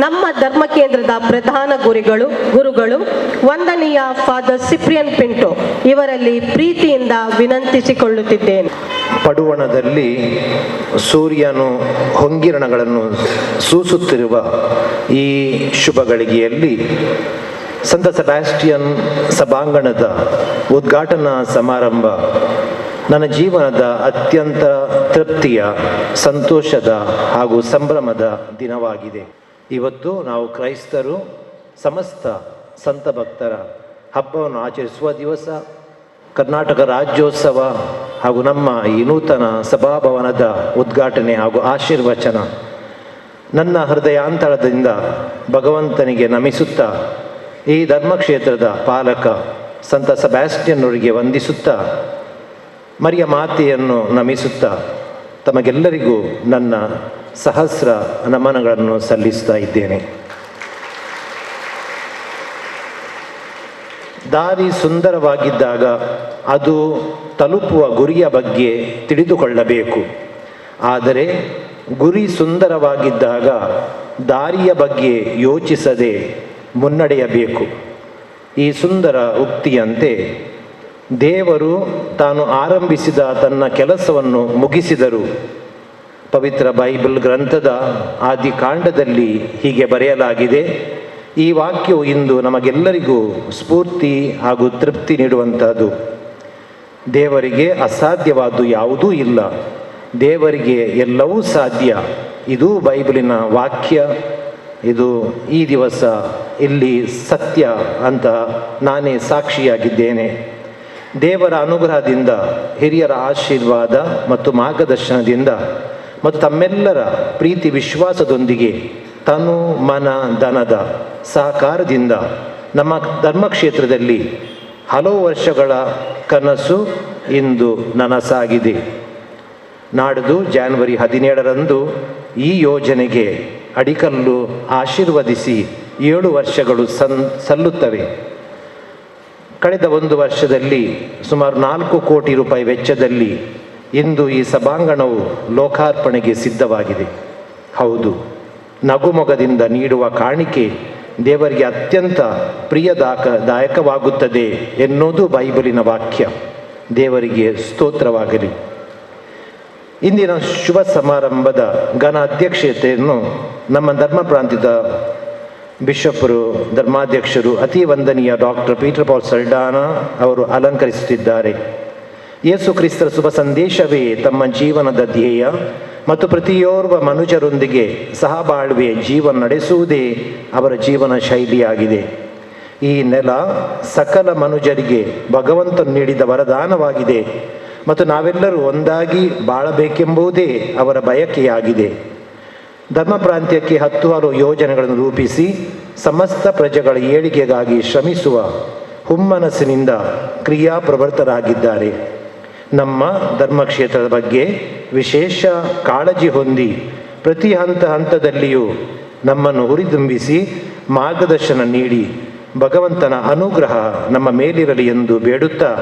[SPEAKER 2] ನಮ್ಮ ಧರ್ಮ ಕೇಂದ್ರದ ಪ್ರಧಾನ ಗುರುಗಳು ವಂದನೀಯ ಫಾದರ್ ಸಿಪ್ರಿಯನ್ ಪಿಂಟೋ ಇವರಲ್ಲಿ ಪ್ರೀತಿಯಿಂದ ವಿನಂತಿಸಿಕೊಳ್ಳುತ್ತಿದ್ದೇನೆ.
[SPEAKER 7] ಪಡುವಣದಲ್ಲಿ ಸೂರ್ಯನು ಹೊಂಗಿರಣಗಳನ್ನು ಸೂಸುತ್ತಿರುವ ಈ ಶುಭ ಗಳಿಗೆಯಲ್ಲಿ ಸಂತ ಸೆಬಾಸ್ಟಿಯನ್ ಸಭಾಂಗಣದ ಉದ್ಘಾಟನಾ ಸಮಾರಂಭ ನನ್ನ ಜೀವನದ ಅತ್ಯಂತ ತೃಪ್ತಿಯ, ಸಂತೋಷದ ಹಾಗೂ ಸಂಭ್ರಮದ ದಿನವಾಗಿದೆ. ಇವತ್ತು ನಾವು ಕ್ರೈಸ್ತರು ಸಮಸ್ತ ಸಂತ ಭಕ್ತರ ಹಬ್ಬವನ್ನು ಆಚರಿಸುವ ದಿವಸ, ಕರ್ನಾಟಕ ರಾಜ್ಯೋತ್ಸವ ಹಾಗೂ ನಮ್ಮ ಈ ನೂತನ ಸಭಾಭವನದ ಉದ್ಘಾಟನೆ ಹಾಗೂ ಆಶೀರ್ವಚನ. ನನ್ನ ಹೃದಯಾಂತರದಿಂದ ಭಗವಂತನಿಗೆ ನಮಿಸುತ್ತಾ, ಈ ಧರ್ಮಕ್ಷೇತ್ರದ ಪಾಲಕ ಸಂತ ಸೆಬಾಸ್ಟಿಯನ್ನವರಿಗೆ ವಂದಿಸುತ್ತಾ, ಮರಿಯ ಮಾತೆಯನ್ನು ನಮಿಸುತ್ತಾ, ತಮಗೆಲ್ಲರಿಗೂ ನನ್ನ ಸಹಸ್ರ ನಮನಗಳನ್ನು ಸಲ್ಲಿಸ್ತಾ ಇದ್ದೇನೆ. ದಾರಿ ಸುಂದರವಾಗಿದ್ದಾಗ ಅದು ತಲುಪುವ ಗುರಿಯ ಬಗ್ಗೆ ತಿಳಿದುಕೊಳ್ಳಬೇಕು. ಆದರೆ ಗುರಿ ಸುಂದರವಾಗಿದ್ದಾಗ ದಾರಿಯ ಬಗ್ಗೆ ಯೋಚಿಸದೆ ಮುನ್ನಡೆಯಬೇಕು. ಈ ಸುಂದರ ಉಕ್ತಿಯಂತೆ ದೇವರು ತಾನು ಆರಂಭಿಸಿದ ತನ್ನ ಕೆಲಸವನ್ನು ಮುಗಿಸಿದರು. ಪವಿತ್ರ ಬೈಬಲ್ ಗ್ರಂಥದ ಆದಿಕಾಂಡದಲ್ಲಿ ಹೀಗೆ ಬರೆಯಲಾಗಿದೆ. ಈ ವಾಕ್ಯವು ಇಂದು ನಮಗೆಲ್ಲರಿಗೂ ಸ್ಫೂರ್ತಿ ಹಾಗೂ ತೃಪ್ತಿ ನೀಡುವಂಥದ್ದು. ದೇವರಿಗೆ ಅಸಾಧ್ಯವಾದ್ದು ಯಾವುದೂ ಇಲ್ಲ, ದೇವರಿಗೆ ಎಲ್ಲವೂ ಸಾಧ್ಯ. ಇದು ಬೈಬಲಿನ ವಾಕ್ಯ. ಇದು ಈ ದಿವಸ ಇಲ್ಲಿ ಸತ್ಯ ಅಂತ ನಾನೇ ಸಾಕ್ಷಿಯಾಗಿದ್ದೇನೆ. ದೇವರ ಅನುಗ್ರಹದಿಂದ, ಹಿರಿಯರ ಆಶೀರ್ವಾದ ಮತ್ತು ಮಾರ್ಗದರ್ಶನದಿಂದ ಮತ್ತು ತಮ್ಮೆಲ್ಲರ ಪ್ರೀತಿ ವಿಶ್ವಾಸದೊಂದಿಗೆ ತನು ಮನ ಧನದ ಸಹಕಾರದಿಂದ ನಮ್ಮ ಧರ್ಮಕ್ಷೇತ್ರದಲ್ಲಿ ಹಲವು ವರ್ಷಗಳ ಕನಸು ಇಂದು ನನಸಾಗಿದೆ. ನಾಡ್ದು ಜಾನ್ವರಿ 17ರಂದು ಈ ಯೋಜನೆಗೆ ಅಡಿಕಲ್ಲು ಆಶೀರ್ವದಿಸಿ 7 ವರ್ಷಗಳು ಸಲ್ಲುತ್ತವೆ. ಕಳೆದ ಒಂದು ವರ್ಷದಲ್ಲಿ ಸುಮಾರು 4 ಕೋಟಿ ರೂಪಾಯಿ ವೆಚ್ಚದಲ್ಲಿ ಇಂದು ಈ ಸಭಾಂಗಣವು ಲೋಕಾರ್ಪಣೆಗೆ ಸಿದ್ಧವಾಗಿದೆ. ಹೌದು, ನಗುಮೊಗದಿಂದ ನೀಡುವ ಕಾಣಿಕೆ ದೇವರಿಗೆ ಅತ್ಯಂತ ಪ್ರಿಯದಾಯಕವಾಗುತ್ತದೆ ಎನ್ನುವುದು ಬೈಬಲಿನ ವಾಕ್ಯ. ದೇವರಿಗೆ ಸ್ತೋತ್ರವಾಗಲಿ. ಇಂದಿನ ಶುಭ ಸಮಾರಂಭದ ಘನ ಅಧ್ಯಕ್ಷತೆಯನ್ನು ನಮ್ಮ ಧರ್ಮ ಪ್ರಾಂತ್ಯದ ಬಿಷಪರು, ಧರ್ಮಾಧ್ಯಕ್ಷರು, ಅತಿ ವಂದನೀಯ ಡಾಕ್ಟರ್ ಪೀಟರ್ ಪಾಲ್ ಸಲ್ಡಾನಾ ಅವರು ಅಲಂಕರಿಸುತ್ತಿದ್ದಾರೆ. ಯೇಸು ಕ್ರಿಸ್ತರ ಶುಭ ಸಂದೇಶವೇ ತಮ್ಮ ಜೀವನದ ಧ್ಯೇಯ ಮತ್ತು ಪ್ರತಿಯೋರ್ವ ಮನುಜರೊಂದಿಗೆ ಸಹಬಾಳ್ವೆ ಜೀವನ ನಡೆಸುವುದೇ ಅವರ ಜೀವನ ಶೈಲಿಯಾಗಿದೆ. ಈ ನೆಲ ಸಕಲ ಮನುಜರಿಗೆ ಭಗವಂತನು ನೀಡಿದ ವರದಾನವಾಗಿದೆ ಮತ್ತು ನಾವೆಲ್ಲರೂ ಒಂದಾಗಿ ಬಾಳಬೇಕೆಂಬುದೇ ಅವರ ಬಯಕೆಯಾಗಿದೆ. ಧರ್ಮ ಪ್ರಾಂತ್ಯಕ್ಕೆ 10 ಹಲವು ಯೋಜನೆಗಳನ್ನು ರೂಪಿಸಿ ಸಮಸ್ತ ಪ್ರಜೆಗಳ ಏಳಿಗೆಗಾಗಿ ಶ್ರಮಿಸುವ ಹುಮ್ಮನಸ್ಸಿನಿಂದ ಕ್ರಿಯಾಪ್ರವೃತ್ತರಾಗಿದ್ದಾರೆ. ನಮ್ಮ ಧರ್ಮಕ್ಷೇತ್ರದ ಬಗ್ಗೆ ವಿಶೇಷ ಕಾಳಜಿ ಹೊಂದಿ ಪ್ರತಿ ಹಂತ ಹಂತದಲ್ಲಿಯೂ ನಮ್ಮನ್ನು ಹುರಿದುಂಬಿಸಿ ಮಾರ್ಗದರ್ಶನ ನೀಡಿ ಭಗವಂತನ ಅನುಗ್ರಹ ನಮ್ಮ ಮೇಲಿರಲಿ ಎಂದು ಬೇಡುತ್ತಾ,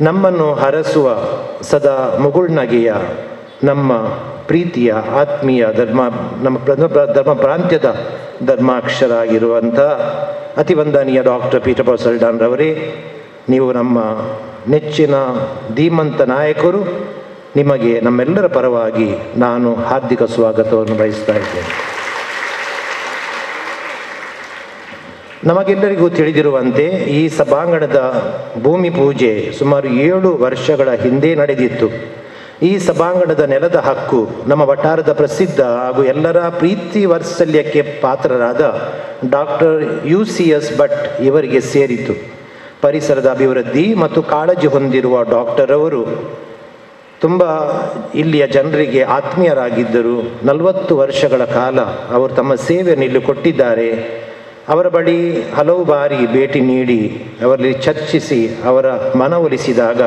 [SPEAKER 7] ನಮ್ಮನ್ನು ಹರಸುವ ಸದಾ ಮುಗುಳ್ನಗೆಯ ನಮ್ಮ ಪ್ರೀತಿಯ ಆತ್ಮೀಯ ಧರ್ಮ ನಮ್ಮ ಧರ್ಮ ಪ್ರಾಂತ್ಯದ ಧರ್ಮಾಕ್ಷರಾಗಿರುವಂಥ ಅತಿವಂದನೀಯ ಡಾಕ್ಟರ್ ಪೀಟರ್ ಪಾಲ್ ಸಲ್ಡಾನ್ ರವರೇ, ನೀವು ನಮ್ಮ ನೆಚ್ಚಿನ ಧೀಮಂತ ನಾಯಕರು. ನಿಮಗೆ ನಮ್ಮೆಲ್ಲರ ಪರವಾಗಿ ನಾನು ಹಾರ್ದಿಕ ಸ್ವಾಗತವನ್ನು ಬಯಸ್ತಾ ಇದ್ದೇನೆ. ನಮಗೆಲ್ಲರಿಗೂ ತಿಳಿದಿರುವಂತೆ ಈ ಸಭಾಂಗಣದ ಭೂಮಿ ಪೂಜೆ ಸುಮಾರು 7 ವರ್ಷಗಳ ಹಿಂದೆ ನಡೆದಿತ್ತು. ಈ ಸಭಾಂಗಣದ ನೆಲದ ಹಕ್ಕು ನಮ್ಮ ವಠಾರದ ಪ್ರಸಿದ್ಧ ಹಾಗೂ ಎಲ್ಲರ ಪ್ರೀತಿ ವಾತ್ಸಲ್ಯಕ್ಕೆ ಪಾತ್ರರಾದ ಡಾಕ್ಟರ್ UCS Bhat ಇವರಿಗೆ ಸೇರಿತು. ಪರಿಸರದ ಅಭಿವೃದ್ಧಿ ಮತ್ತು ಕಾಳಜಿ ಹೊಂದಿರುವ ಡಾಕ್ಟರ್ ಅವರು ತುಂಬ ಇಲ್ಲಿಯ ಜನರಿಗೆ ಆತ್ಮೀಯರಾಗಿದ್ದರು. 40 ವರ್ಷಗಳ ಕಾಲ ಅವರು ತಮ್ಮ ಸೇವೆಯನ್ನು ಇಲ್ಲಿ ಕೊಟ್ಟಿದ್ದಾರೆ. ಅವರ ಬಳಿ ಹಲವು ಬಾರಿ ಭೇಟಿ ನೀಡಿ ಅವರಲ್ಲಿ ಚರ್ಚಿಸಿ ಅವರ ಮನವೊಲಿಸಿದಾಗ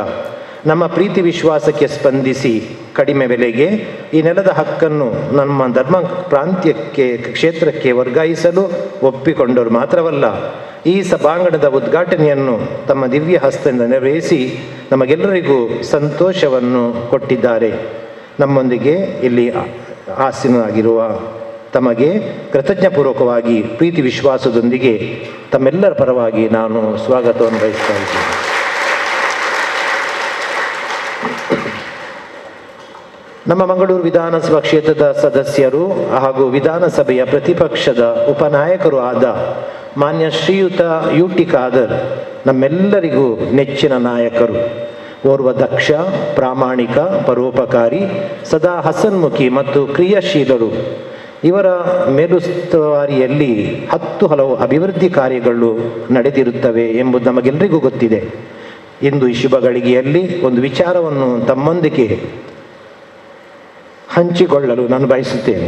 [SPEAKER 7] ನಮ್ಮ ಪ್ರೀತಿ ವಿಶ್ವಾಸಕ್ಕೆ ಸ್ಪಂದಿಸಿ ಕಡಿಮೆ ಬೆಲೆಗೆ ಈ ನೆಲದ ಹಕ್ಕನ್ನು ನಮ್ಮ ಧರ್ಮ ಪ್ರಾಂತ್ಯಕ್ಕೆ ಕ್ಷೇತ್ರಕ್ಕೆ ವರ್ಗಾಯಿಸಲು ಒಪ್ಪಿಕೊಂಡರು. ಮಾತ್ರವಲ್ಲ, ಈ ಸಭಾಂಗಣದ ಉದ್ಘಾಟನೆಯನ್ನು ತಮ್ಮ ದಿವ್ಯ ಹಸ್ತದಿಂದ ನೆರವೇರಿಸಿ ನಮಗೆಲ್ಲರಿಗೂ ಸಂತೋಷವನ್ನು ಕೊಟ್ಟಿದ್ದಾರೆ. ನಮ್ಮೊಂದಿಗೆ ಇಲ್ಲಿ ಆಸೀನರಾಗಿರುವ ತಮಗೆ ಕೃತಜ್ಞಪೂರ್ವಕವಾಗಿ ಪ್ರೀತಿ ವಿಶ್ವಾಸದೊಂದಿಗೆ ತಮ್ಮೆಲ್ಲರ ಪರವಾಗಿ ನಾನು ಸ್ವಾಗತವನ್ನು ಬಯಸ್ತಾ ಇದ್ದೇನೆ. ನಮ್ಮ ಮಂಗಳೂರು ವಿಧಾನಸಭಾ ಕ್ಷೇತ್ರದ ಸದಸ್ಯರು ಹಾಗೂ ವಿಧಾನಸಭೆಯ ಪ್ರತಿಪಕ್ಷದ ಉಪನಾಯಕರು ಆದ ಮಾನ್ಯ ಶ್ರೀಯುತ UT Khader ನಮ್ಮೆಲ್ಲರಿಗೂ ನೆಚ್ಚಿನ ನಾಯಕರು. ಓರ್ವ ದಕ್ಷ, ಪ್ರಾಮಾಣಿಕ, ಪರೋಪಕಾರಿ, ಸದಾ ಹಸನ್ಮುಖಿ ಮತ್ತು ಕ್ರಿಯಾಶೀಲರು. ಇವರ ಮೇಲುಸ್ತುವಾರಿಯಲ್ಲಿ 10 ಹಲವು ಅಭಿವೃದ್ಧಿ ಕಾರ್ಯಗಳು ನಡೆದಿರುತ್ತವೆ ಎಂಬುದು ನಮಗೆಲ್ಲರಿಗೂ ಗೊತ್ತಿದೆ. ಇಂದು ಈ ಶುಭ ಗಳಿಗೆಯಲ್ಲಿ ಒಂದು ವಿಚಾರವನ್ನು ತಮ್ಮೊಂದಿಗೆ ಹಂಚಿಕೊಳ್ಳಲು ನಾನು ಬಯಸುತ್ತೇನೆ.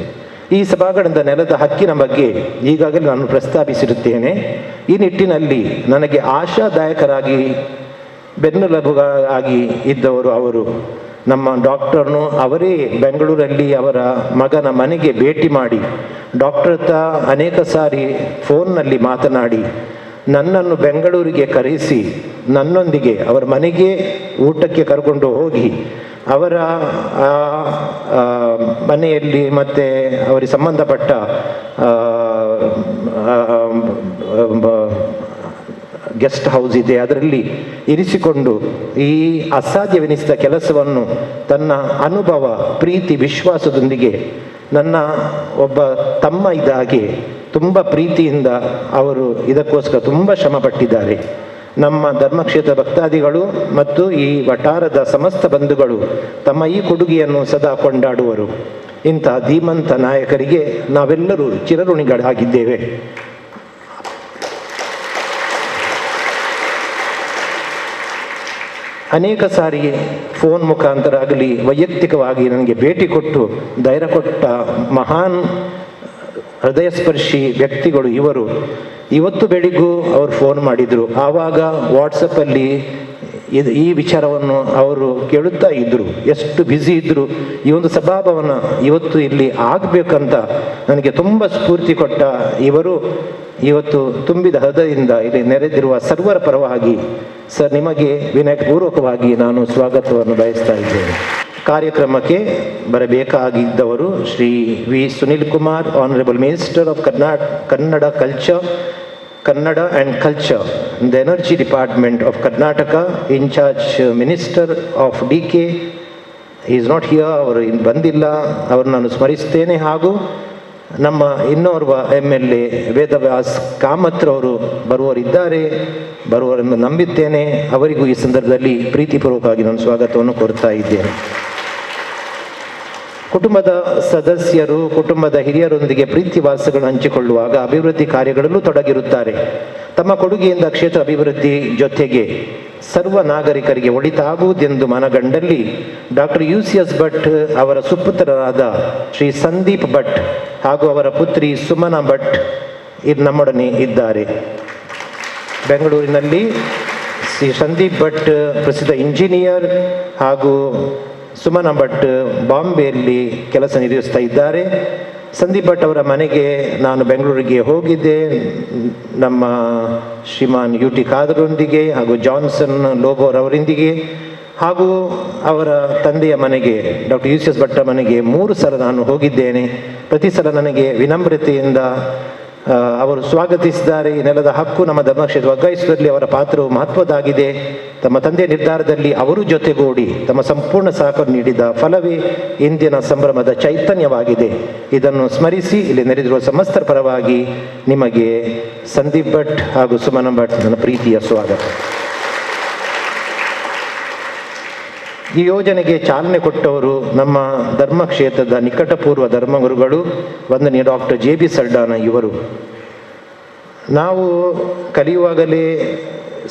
[SPEAKER 7] ಈ ಸಭಾಂಗಣದ ನೆಲದ ಹಕ್ಕಿನ ಬಗ್ಗೆ ಈಗಾಗಲೇ ನಾನು ಪ್ರಸ್ತಾಪಿಸಿರುತ್ತೇನೆ. ಈ ನಿಟ್ಟಿನಲ್ಲಿ ನನಗೆ ಆಶಾದಾಯಕರಾಗಿ ಬೆನ್ನೆಲುಬಾಗಿ ಇದ್ದವರು ಅವರು. ನಮ್ಮ ಡಾಕ್ಟರ್ನು ಅವರೇ ಬೆಂಗಳೂರಲ್ಲಿ ಅವರ ಮಗನ ಮನೆಗೆ ಭೇಟಿ ಮಾಡಿ ಡಾಕ್ಟರ್ ಹತ್ರ ಅನೇಕ ಸಾರಿ ಫೋನ್ನಲ್ಲಿ ಮಾತನಾಡಿ ನನ್ನನ್ನು ಬೆಂಗಳೂರಿಗೆ ಕರೆಸಿ ನನ್ನೊಂದಿಗೆ ಅವರ ಮನೆಗೆ ಊಟಕ್ಕೆ ಕರ್ಕೊಂಡು ಹೋಗಿ ಅವರ ಮನೆಯಲ್ಲಿ ಮತ್ತು ಅವರಿಗೆ ಸಂಬಂಧಪಟ್ಟ ಗೆಸ್ಟ್ ಹೌಸ್ ಇದೆ, ಅದರಲ್ಲಿ ಇರಿಸಿಕೊಂಡು ಈ ಅಸಾಧ್ಯವೆನಿಸಿದ ಕೆಲಸವನ್ನು ತನ್ನ ಅನುಭವ, ಪ್ರೀತಿ, ವಿಶ್ವಾಸದೊಂದಿಗೆ ನನ್ನ ಒಬ್ಬ ತಮ್ಮ ಇದ್ದಾಗೆ ತುಂಬ ಪ್ರೀತಿಯಿಂದ ಅವರು ಇದಕ್ಕೋಸ್ಕರ ತುಂಬ ಶ್ರಮಪಟ್ಟಿದ್ದಾರೆ. ನಮ್ಮ ಧರ್ಮಕ್ಷೇತ್ರ ಭಕ್ತಾದಿಗಳು ಮತ್ತು ಈ ವಠಾರದ ಸಮಸ್ತ ಬಂಧುಗಳು ತಮ್ಮ ಈ ಕೊಡುಗೆಯನ್ನು ಸದಾ ಕೊಂಡಾಡುವರು. ಇಂಥ ಧೀಮಂತ ನಾಯಕರಿಗೆ ನಾವೆಲ್ಲರೂ ಚಿರಋಣಿಗಳಾಗಿದ್ದೇವೆ. ಅನೇಕ ಸಾರಿ ಫೋನ್ ಮುಖಾಂತರ ಆಗಲಿ ವೈಯಕ್ತಿಕವಾಗಿ ನನಗೆ ಭೇಟಿ ಕೊಟ್ಟು ಧೈರ್ಯ ಕೊಟ್ಟ ಮಹಾನ್ ಹೃದಯಸ್ಪರ್ಶಿ ವ್ಯಕ್ತಿಗಳು ಇವರು. ಇವತ್ತು ಬೆಳಿಗ್ಗೂ ಅವರು ಫೋನ್ ಮಾಡಿದರು. ಆವಾಗ ವಾಟ್ಸಪ್ಪಲ್ಲಿ ಈ ವಿಚಾರವನ್ನು ಅವರು ಕೇಳುತ್ತಾ ಇದ್ದರು. ಎಷ್ಟು ಬ್ಯುಸಿ ಇದ್ದರು. ಈ ಒಂದು ಸಭಾಭವನ ಇವತ್ತು ಇಲ್ಲಿ ಆಗಬೇಕಂತ ನನಗೆ ತುಂಬ ಸ್ಫೂರ್ತಿ ಕೊಟ್ಟ ಇವರು ಇವತ್ತು ತುಂಬಿದ ಹೃದಯದಿಂದ ಇಲ್ಲಿ ನೆರೆದಿರುವ ಸರ್ವರ ಪರವಾಗಿ ಸರ್ ನಿಮಗೆ ವಿನಯಪೂರ್ವಕವಾಗಿ ನಾನು ಸ್ವಾಗತವನ್ನು ಬಯಸ್ತಾ ಇದ್ದೇನೆ. ಕಾರ್ಯಕ್ರಮಕ್ಕೆ ಬರಬೇಕಾಗಿದ್ದವರು Shri V Sunil Kumar, honourable minister of Kannada culture, Kannada and culture, the energy department of Karnataka, incharge minister of D K is not here. ಅವರು ಬಂದಿಲ್ಲ, ಅವರು ನಾನು ಸ್ಮರಿಸ್ತೇನೆ. ಹಾಗೂ ನಮ್ಮ ಇನ್ನೋರ್ವ MLA Vedavyas ಕಾಮತ್ರವರು ಬರುವವರಿದ್ದಾರೆ, ಬರುವವರೆಂದು ನಂಬಿದ್ದೇನೆ. ಅವರಿಗೂ ಈ ಸಂದರ್ಭದಲ್ಲಿ ಪ್ರೀತಿಪೂರ್ವಕವಾಗಿ ನಾನು ಸ್ವಾಗತವನ್ನು ಕೋರ್ತಾ ಇದ್ದೇನೆ. ಕುಟುಂಬದ ಸದಸ್ಯರು ಕುಟುಂಬದ ಹಿರಿಯರೊಂದಿಗೆ ಪ್ರೀತಿ ವಾಸಗಳನ್ನು ಹಂಚಿಕೊಳ್ಳುವಾಗ ಅಭಿವೃದ್ಧಿ ಕಾರ್ಯಗಳಲ್ಲೂ ತೊಡಗಿರುತ್ತಾರೆ. ತಮ್ಮ ಕೊಡುಗೆಯಿಂದ ಕ್ಷೇತ್ರ ಅಭಿವೃದ್ಧಿ ಜೊತೆಗೆ ಸರ್ವ ನಾಗರಿಕರಿಗೆ ಒಳಿತಾಗುವುದೆಂದು ಮನಗಂಡಲ್ಲಿ ಡಾಕ್ಟರ್ UCS Bhat ಅವರ ಸುಪುತ್ರರಾದ ಶ್ರೀ ಸಂದೀಪ್ ಭಟ್ ಹಾಗೂ ಅವರ ಪುತ್ರಿ ಸುಮನಾ ಭಟ್ ನಮ್ಮೊಡನೆ ಇದ್ದಾರೆ. ಬೆಂಗಳೂರಿನಲ್ಲಿ ಶ್ರೀ ಸಂದೀಪ್ ಭಟ್ ಪ್ರಸಿದ್ಧ ಇಂಜಿನಿಯರ್ ಹಾಗೂ ಸುಮನ ಭಟ್ ಬಾಂಬೆಯಲ್ಲಿ ಕೆಲಸ ನಿರ್ವಹಿಸ್ತಾ ಇದ್ದಾರೆ. ಸಂದೀಪ್ ಭಟ್ ಅವರ ಮನೆಗೆ ನಾನು ಬೆಂಗಳೂರಿಗೆ ಹೋಗಿದ್ದೆ, ನಮ್ಮ ಶ್ರೀಮಾನ್ ಯು ಟಿ ಖಾದರೊಂದಿಗೆ ಹಾಗೂ ಜಾನ್ಸನ್ ಲೋಬೋರ್ ಅವರೊಂದಿಗೆ ಹಾಗೂ ಅವರ ತಂದೆಯ ಮನೆಗೆ ಡಾಕ್ಟರ್ ಯು ಸಿ ಎಸ್ ಭಟ್ರ ಮನೆಗೆ 3 ಸಲ ನಾನು ಹೋಗಿದ್ದೇನೆ. ಪ್ರತಿ ಸಲ ನನಗೆ ವಿನಮ್ರತೆಯಿಂದ ಅವರು ಸ್ವಾಗತಿಸಿದ್ದಾರೆ. ಈ ನೆಲದ ಹಕ್ಕು ನಮ್ಮ ಧರ್ಮಕ್ಷೇತ್ರ ವರ್ಗಾಯಿಸುವುದರಲ್ಲಿ ಅವರ ಪಾತ್ರವು ಮಹತ್ವದಾಗಿದೆ. ತಮ್ಮ ತಂದೆಯ ನಿರ್ಧಾರದಲ್ಲಿ ಅವರು ಜೊತೆಗೂಡಿ ತಮ್ಮ ಸಂಪೂರ್ಣ ಸಹಕಾರ ನೀಡಿದ ಫಲವೇ ಇಂದಿನ ಸಂಭ್ರಮದ ಚೈತನ್ಯವಾಗಿದೆ. ಇದನ್ನು ಸ್ಮರಿಸಿ ಇಲ್ಲಿ ನೆರೆದಿರುವ ಸಮಸ್ತರ ಪರವಾಗಿ ನಿಮಗೆ ಸಂದೀಪ್ ಭಟ್ ಹಾಗೂ ಸುಮನ ಭಟ್ ನನ್ನ ಪ್ರೀತಿಯ ಸ್ವಾಗತ. ಈ ಯೋಜನೆಗೆ ಚಾಲನೆ ಕೊಟ್ಟವರು ನಮ್ಮ ಧರ್ಮಕ್ಷೇತ್ರದ ನಿಕಟಪೂರ್ವ ಧರ್ಮಗುರುಗಳು ವಂದನೀಯ ಡಾಕ್ಟರ್ ಜೆ ಬಿ ಸಲ್ಡಾನ ಇವರು. ನಾವು ಕಲಿಯುವಾಗಲೇ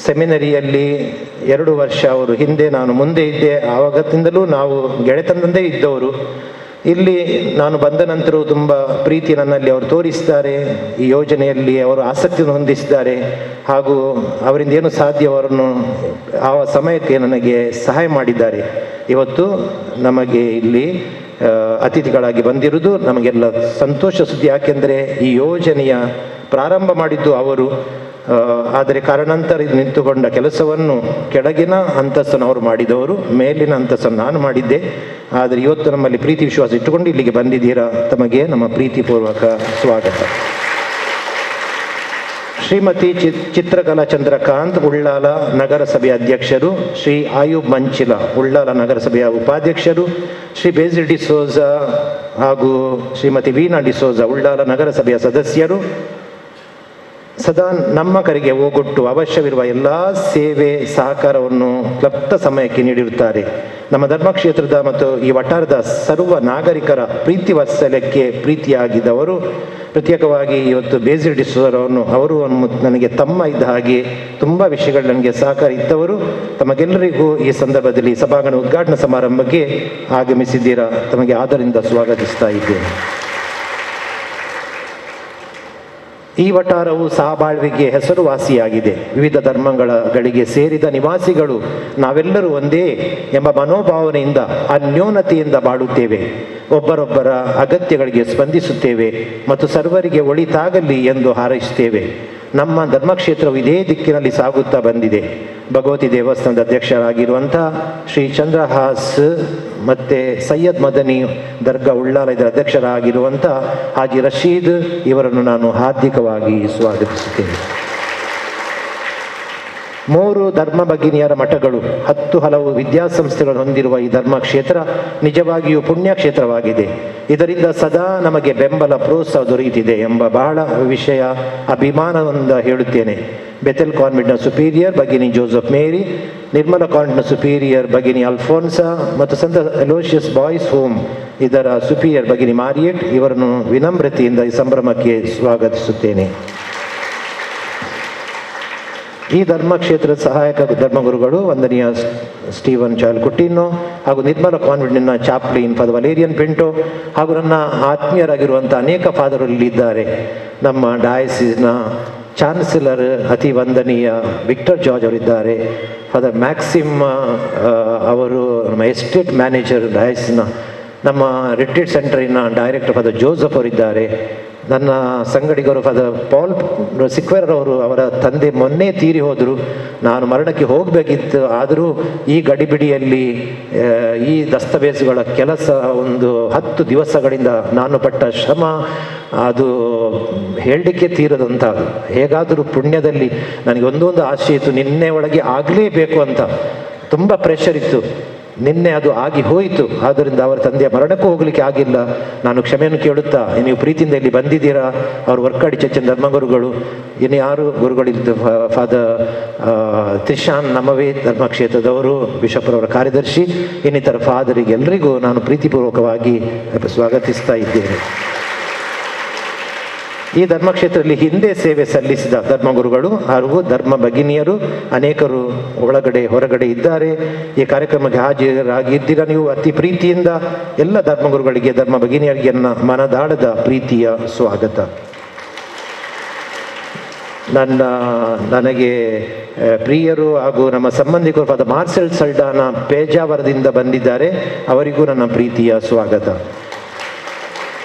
[SPEAKER 7] ಸೆಮಿನರಿಯಲ್ಲಿ 2 ವರ್ಷ ಅವರು ಹಿಂದೆ, ನಾನು ಮುಂದೆ ಇದ್ದೆ. ಆವಾಗತ್ತಿಂದಲೂ ನಾವು ಗೆಳೆತನದಂದೇ ಇದ್ದವರು. ಇಲ್ಲಿ ನಾನು ಬಂದ ನಂತರವೂ ತುಂಬ ಪ್ರೀತಿ ನನ್ನಲ್ಲಿ ಅವರು ತೋರಿಸ್ತಾರೆ. ಈ ಯೋಜನೆಯಲ್ಲಿ ಅವರು ಆಸಕ್ತಿಯನ್ನು ಹೊಂದಿಸಿದ್ದಾರೆ ಹಾಗೂ ಅವರಿಂದ ಏನು ಸಾಧ್ಯ ಅವರನ್ನು ಆ ಸಮಯಕ್ಕೆ ನನಗೆ ಸಹಾಯ ಮಾಡಿದ್ದಾರೆ. ಇವತ್ತು ನಮಗೆ ಇಲ್ಲಿ ಅತಿಥಿಗಳಾಗಿ ಬಂದಿರುವುದು ನಮಗೆಲ್ಲ ಸಂತೋಷ ಸುದ್ದಿ. ಯಾಕೆಂದರೆ ಈ ಯೋಜನೆಯ ಪ್ರಾರಂಭ ಮಾಡಿದ್ದು ಅವರು. ಆದರೆ ಕಾರಣಾಂತರ ಇದು ನಿಂತುಕೊಂಡ ಕೆಲಸವನ್ನು ಕೆಳಗಿನ ಅಂತಸ್ತನ್ನು ಅವರು ಮಾಡಿದವರು, ಮೇಲಿನ ಅಂತಸ್ತನ್ನು ನಾನು ಮಾಡಿದ್ದೆ. ಆದರೆ ಇವತ್ತು ನಮ್ಮಲ್ಲಿ ಪ್ರೀತಿ ವಿಶ್ವಾಸ ಇಟ್ಟುಕೊಂಡು ಇಲ್ಲಿಗೆ ಬಂದಿದ್ದೀರಾ, ತಮಗೆ ನಮ್ಮ ಪ್ರೀತಿಪೂರ್ವಕ ಸ್ವಾಗತ. ಶ್ರೀಮತಿ ಚಿತ್ರಕಲಾ ಚಂದ್ರಕಾಂತ್ ಉಳ್ಳಾಲ ನಗರಸಭೆಯ ಅಧ್ಯಕ್ಷರು, ಶ್ರೀ ಆಯೂಬ್ ಮಂಚಿಲ ಉಳ್ಳಾಲ ನಗರಸಭೆಯ ಉಪಾಧ್ಯಕ್ಷರು, ಶ್ರೀ ಬೇಸಿಲ್ ಡಿಸೋಜ ಹಾಗೂ ಶ್ರೀಮತಿ ವೀಣಾ ಡಿಸೋಜ ಉಳ್ಳಾಲ ನಗರಸಭೆಯ ಸದಸ್ಯರು, ಸದಾ ನಮ್ಮ ಕರೆಗೆ ಓಗೊಟ್ಟು ಅವಶ್ಯವಿರುವ ಎಲ್ಲ ಸೇವೆ ಸಹಕಾರವನ್ನು ಕ್ಲಪ್ತ ಸಮಯಕ್ಕೆ ನೀಡಿರುತ್ತಾರೆ. ನಮ್ಮ ಧರ್ಮಕ್ಷೇತ್ರದ ಮತ್ತು ಈ ವಠಾರದ ಸರ್ವ ನಾಗರಿಕರ ಪ್ರೀತಿ ವಾತ್ಸಲ್ಯಕ್ಕೆ ಪ್ರೀತಿಯಾಗಿದ್ದವರು. ಪ್ರತ್ಯೇಕವಾಗಿ ಇವತ್ತು ಬೇಸಿಲ್ ಡಿಸೋಜರವನ್ನು ಅವರು ನನಗೆ ತಮ್ಮ ಇದ್ದ ಹಾಗೆ ತುಂಬ ವಿಷಯಗಳು ನನಗೆ ಸಹಕಾರ ಇದ್ದವರು. ತಮಗೆಲ್ಲರಿಗೂ ಈ ಸಂದರ್ಭದಲ್ಲಿ ಸಭಾಂಗಣ ಉದ್ಘಾಟನಾ ಸಮಾರಂಭಕ್ಕೆ ಆಗಮಿಸಿದ್ದೀರಾ, ತಮಗೆ ಆದರಿಂದ ಸ್ವಾಗತಿಸ್ತಾ ಇದ್ದೇನೆ. ಈ ವಠಾರವು ಸಹಬಾಳ್ವೆಗೆ ಹೆಸರುವಾಸಿಯಾಗಿದೆ. ವಿವಿಧ ಧರ್ಮಗಳಿಗೆ ಸೇರಿದ ನಿವಾಸಿಗಳು ನಾವೆಲ್ಲರೂ ಒಂದೇ ಎಂಬ ಮನೋಭಾವನೆಯಿಂದ ಅನ್ಯೋನ್ಯತೆಯಿಂದ ಬಾಳುತ್ತೇವೆ. ಒಬ್ಬರೊಬ್ಬರ ಅಗತ್ಯಗಳಿಗೆ ಸ್ಪಂದಿಸುತ್ತೇವೆ ಮತ್ತು ಸರ್ವರಿಗೆ ಒಳಿತಾಗಲಿ ಎಂದು ಹಾರೈಸುತ್ತೇವೆ. ನಮ್ಮ ಧರ್ಮಕ್ಷೇತ್ರವು ಇದೇ ದಿಕ್ಕಿನಲ್ಲಿ ಸಾಗುತ್ತಾ ಬಂದಿದೆ. ಭಗವತಿ ದೇವಸ್ಥಾನದ ಅಧ್ಯಕ್ಷರಾಗಿರುವಂಥ ಶ್ರೀ ಚಂದ್ರಹಾಸ್ ಮತ್ತು ಸೈಯದ್ ಮದನಿ ದರ್ಗಾ ಉಳ್ಳಾಲ ಇದರ ಅಧ್ಯಕ್ಷರಾಗಿರುವಂಥ ಹಾಜಿ ರಶೀದ್ ಇವರನ್ನು ನಾನು ಹಾರ್ದಿಕವಾಗಿ ಸ್ವಾಗತಿಸುತ್ತೇನೆ. 3 ಧರ್ಮ ಭಗಿನಿಯರ ಮಠಗಳು, 10 ಹಲವು ವಿದ್ಯಾಸಂಸ್ಥೆಗಳನ್ನು ಹೊಂದಿರುವ ಈ ಧರ್ಮಕ್ಷೇತ್ರ ನಿಜವಾಗಿಯೂ ಪುಣ್ಯಕ್ಷೇತ್ರವಾಗಿದೆ. ಇದರಿಂದ ಸದಾ ನಮಗೆ ಬೆಂಬಲ ಪ್ರೋತ್ಸಾಹ ದೊರೆಯುತ್ತಿದೆ ಎಂಬ ಬಹಳ ವಿಷಯ ಅಭಿಮಾನದಿಂದ ಹೇಳುತ್ತೇನೆ. ಬೆಥೆಲ್ ಕಾನ್ವೆಂಟ್ನ ಸುಪೀರಿಯರ್ ಭಗಿನಿ ಜೋಸೆಫ್ ಮೇರಿ, ನಿರ್ಮಲ ಕಾನ್ವೆಂಟ್ನ ಸುಪೀರಿಯರ್ ಭಗಿನಿ ಅಲ್ಫೋನ್ಸಾ ಮತ್ತು ಸಂತ ಅಲೋಷಿಯಸ್ ಬಾಯ್ಸ್ ಹೋಮ್ ಇದರ ಸುಪೀರಿಯರ್ ಭಗಿನಿ ಮಾರಿಯೆಟ್ ಇವರನ್ನು ವಿನಮ್ರತೆಯಿಂದ ಈ ಸಂಭ್ರಮಕ್ಕೆ ಸ್ವಾಗತಿಸುತ್ತೇನೆ. ಈ ಧರ್ಮಕ್ಷೇತ್ರದ ಸಹಾಯಕ ಧರ್ಮಗುರುಗಳು ವಂದನೀಯ ಸ್ಟೀವನ್ ಚಾಲ್ಕುಟಿನೋ ಹಾಗೂ ನಿರ್ಮಲ ಕಾನ್ವೆಂಟಿನ ಚಾಪ್ಲಿನ್ ಫಾದರ್ ವಲೇರಿಯನ್ ಪಿಂಟೋ ಹಾಗೂ ನನ್ನ ಆತ್ಮೀಯರಾಗಿರುವಂಥ ಅನೇಕ ಫಾದರ್ ಇಲ್ಲಿದ್ದಾರೆ. ನಮ್ಮ ಡಯಾಸಿಸ್ನ ಚಾನ್ಸಲರ್ ಅತಿ ವಂದನೀಯ ವಿಕ್ಟರ್ ಜಾರ್ಜ್ ಅವರಿದ್ದಾರೆ. ಫಾದರ್ ಮ್ಯಾಕ್ಸಿಮ್ ಅವರು ನಮ್ಮ ಎಸ್ಟೇಟ್ ಮ್ಯಾನೇಜರ್ ಡಯಾಸಿಸ್ನ, ನಮ್ಮ ರಿಟ್ರೀಟ್ ಸೆಂಟರಿನ ಡೈರೆಕ್ಟರ್ ಫಾದರ್ ಜೋಸೆಫ್ ಅವರಿದ್ದಾರೆ. ನನ್ನ ಸಂಗಡಿಗರು ಫಾದರ್ ಪಾಲ್ ಸಿಕ್ವೇರ್ ಅವರು, ಅವರ ತಂದೆ ಮೊನ್ನೆ ತೀರಿ ಹೋದರು. ನಾನು ಮರಣಕ್ಕೆ ಹೋಗಬೇಕಿತ್ತು, ಆದರೂ ಈ ಗಡಿಬಿಡಿಯಲ್ಲಿ ಈ ದಸ್ತಾವೇಜುಗಳ ಕೆಲಸ ಒಂದು 10 ದಿವಸಗಳಿಂದ ನಾನು ಪಟ್ಟ ಶ್ರಮ ಅದು ಹೇಳಲಿಕ್ಕೆ ತೀರದಂಥದ್ದು. ಹೇಗಾದರೂ ಪುಣ್ಯದಲ್ಲಿ ನನಗೆ ಒಂದೊಂದು ಆಸೆ ಇತ್ತು, ನಿನ್ನೆ ಒಳಗೆ ಆಗಲೇಬೇಕು ಅಂತ ತುಂಬ ಪ್ರೆಷರ್ ಇತ್ತು. ನಿನ್ನೆ ಅದು ಆಗಿ ಹೋಯಿತು. ಆದ್ದರಿಂದ ಅವರ ತಂದೆಯ ಮರಣಕ್ಕೂ ಹೋಗಲಿಕ್ಕೆ ಆಗಿಲ್ಲ. ನಾನು ಕ್ಷಮೆಯನ್ನು ಕೇಳುತ್ತಾ, ನೀವು ಪ್ರೀತಿಯಿಂದ ಇಲ್ಲಿ ಬಂದಿದ್ದೀರಾ, ಅವರು ವರ್ಕಾಡಿ ಚರ್ಚಿನ ಧರ್ಮಗುರುಗಳು, ಇನ್ನು ಯಾರು ಗುರುಗಳಿದ್ದು ಫಾದರ್ ತ್ರಿಶಾನ್ ನಮ್ಮವೇ ಧರ್ಮಕ್ಷೇತ್ರದವರು, ಬಿಷಪ್ರವರ ಕಾರ್ಯದರ್ಶಿ, ಇನ್ನಿತರ ಫಾದರಿಗೆ ಎಲ್ಲರಿಗೂ ನಾನು ಪ್ರೀತಿಪೂರ್ವಕವಾಗಿ ಸ್ವಾಗತಿಸ್ತಾ ಇದ್ದೇನೆ. ಈ ಧರ್ಮಕ್ಷೇತ್ರದಲ್ಲಿ ಹಿಂದೆ ಸೇವೆ ಸಲ್ಲಿಸಿದ ಧರ್ಮಗುರುಗಳು ಹಾಗೂ ಧರ್ಮ ಭಗಿನಿಯರು ಅನೇಕರು ಒಳಗಡೆ ಹೊರಗಡೆ ಇದ್ದಾರೆ. ಈ ಕಾರ್ಯಕ್ರಮಕ್ಕೆ ಹಾಜರಾಗಿದ್ದೀರಾ ನೀವು. ಅತಿ ಪ್ರೀತಿಯಿಂದ ಎಲ್ಲ ಧರ್ಮಗುರುಗಳಿಗೆ ಧರ್ಮ ಭಗಿನಿಯರಿಗೆ ನನ್ನ ಮನದಾಳದ ಪ್ರೀತಿಯ ಸ್ವಾಗತ. ನನಗೆ ಪ್ರಿಯರು ಹಾಗೂ ನಮ್ಮ ಸಂಬಂಧಿಕರು ಫಾದರ್ ಮಾರ್ಸೆಲ್ ಸಲ್ಡಾನ ಪೇಜಾವರದಿಂದ ಬಂದಿದ್ದಾರೆ. ಅವರಿಗೂ ನನ್ನ ಪ್ರೀತಿಯ ಸ್ವಾಗತ.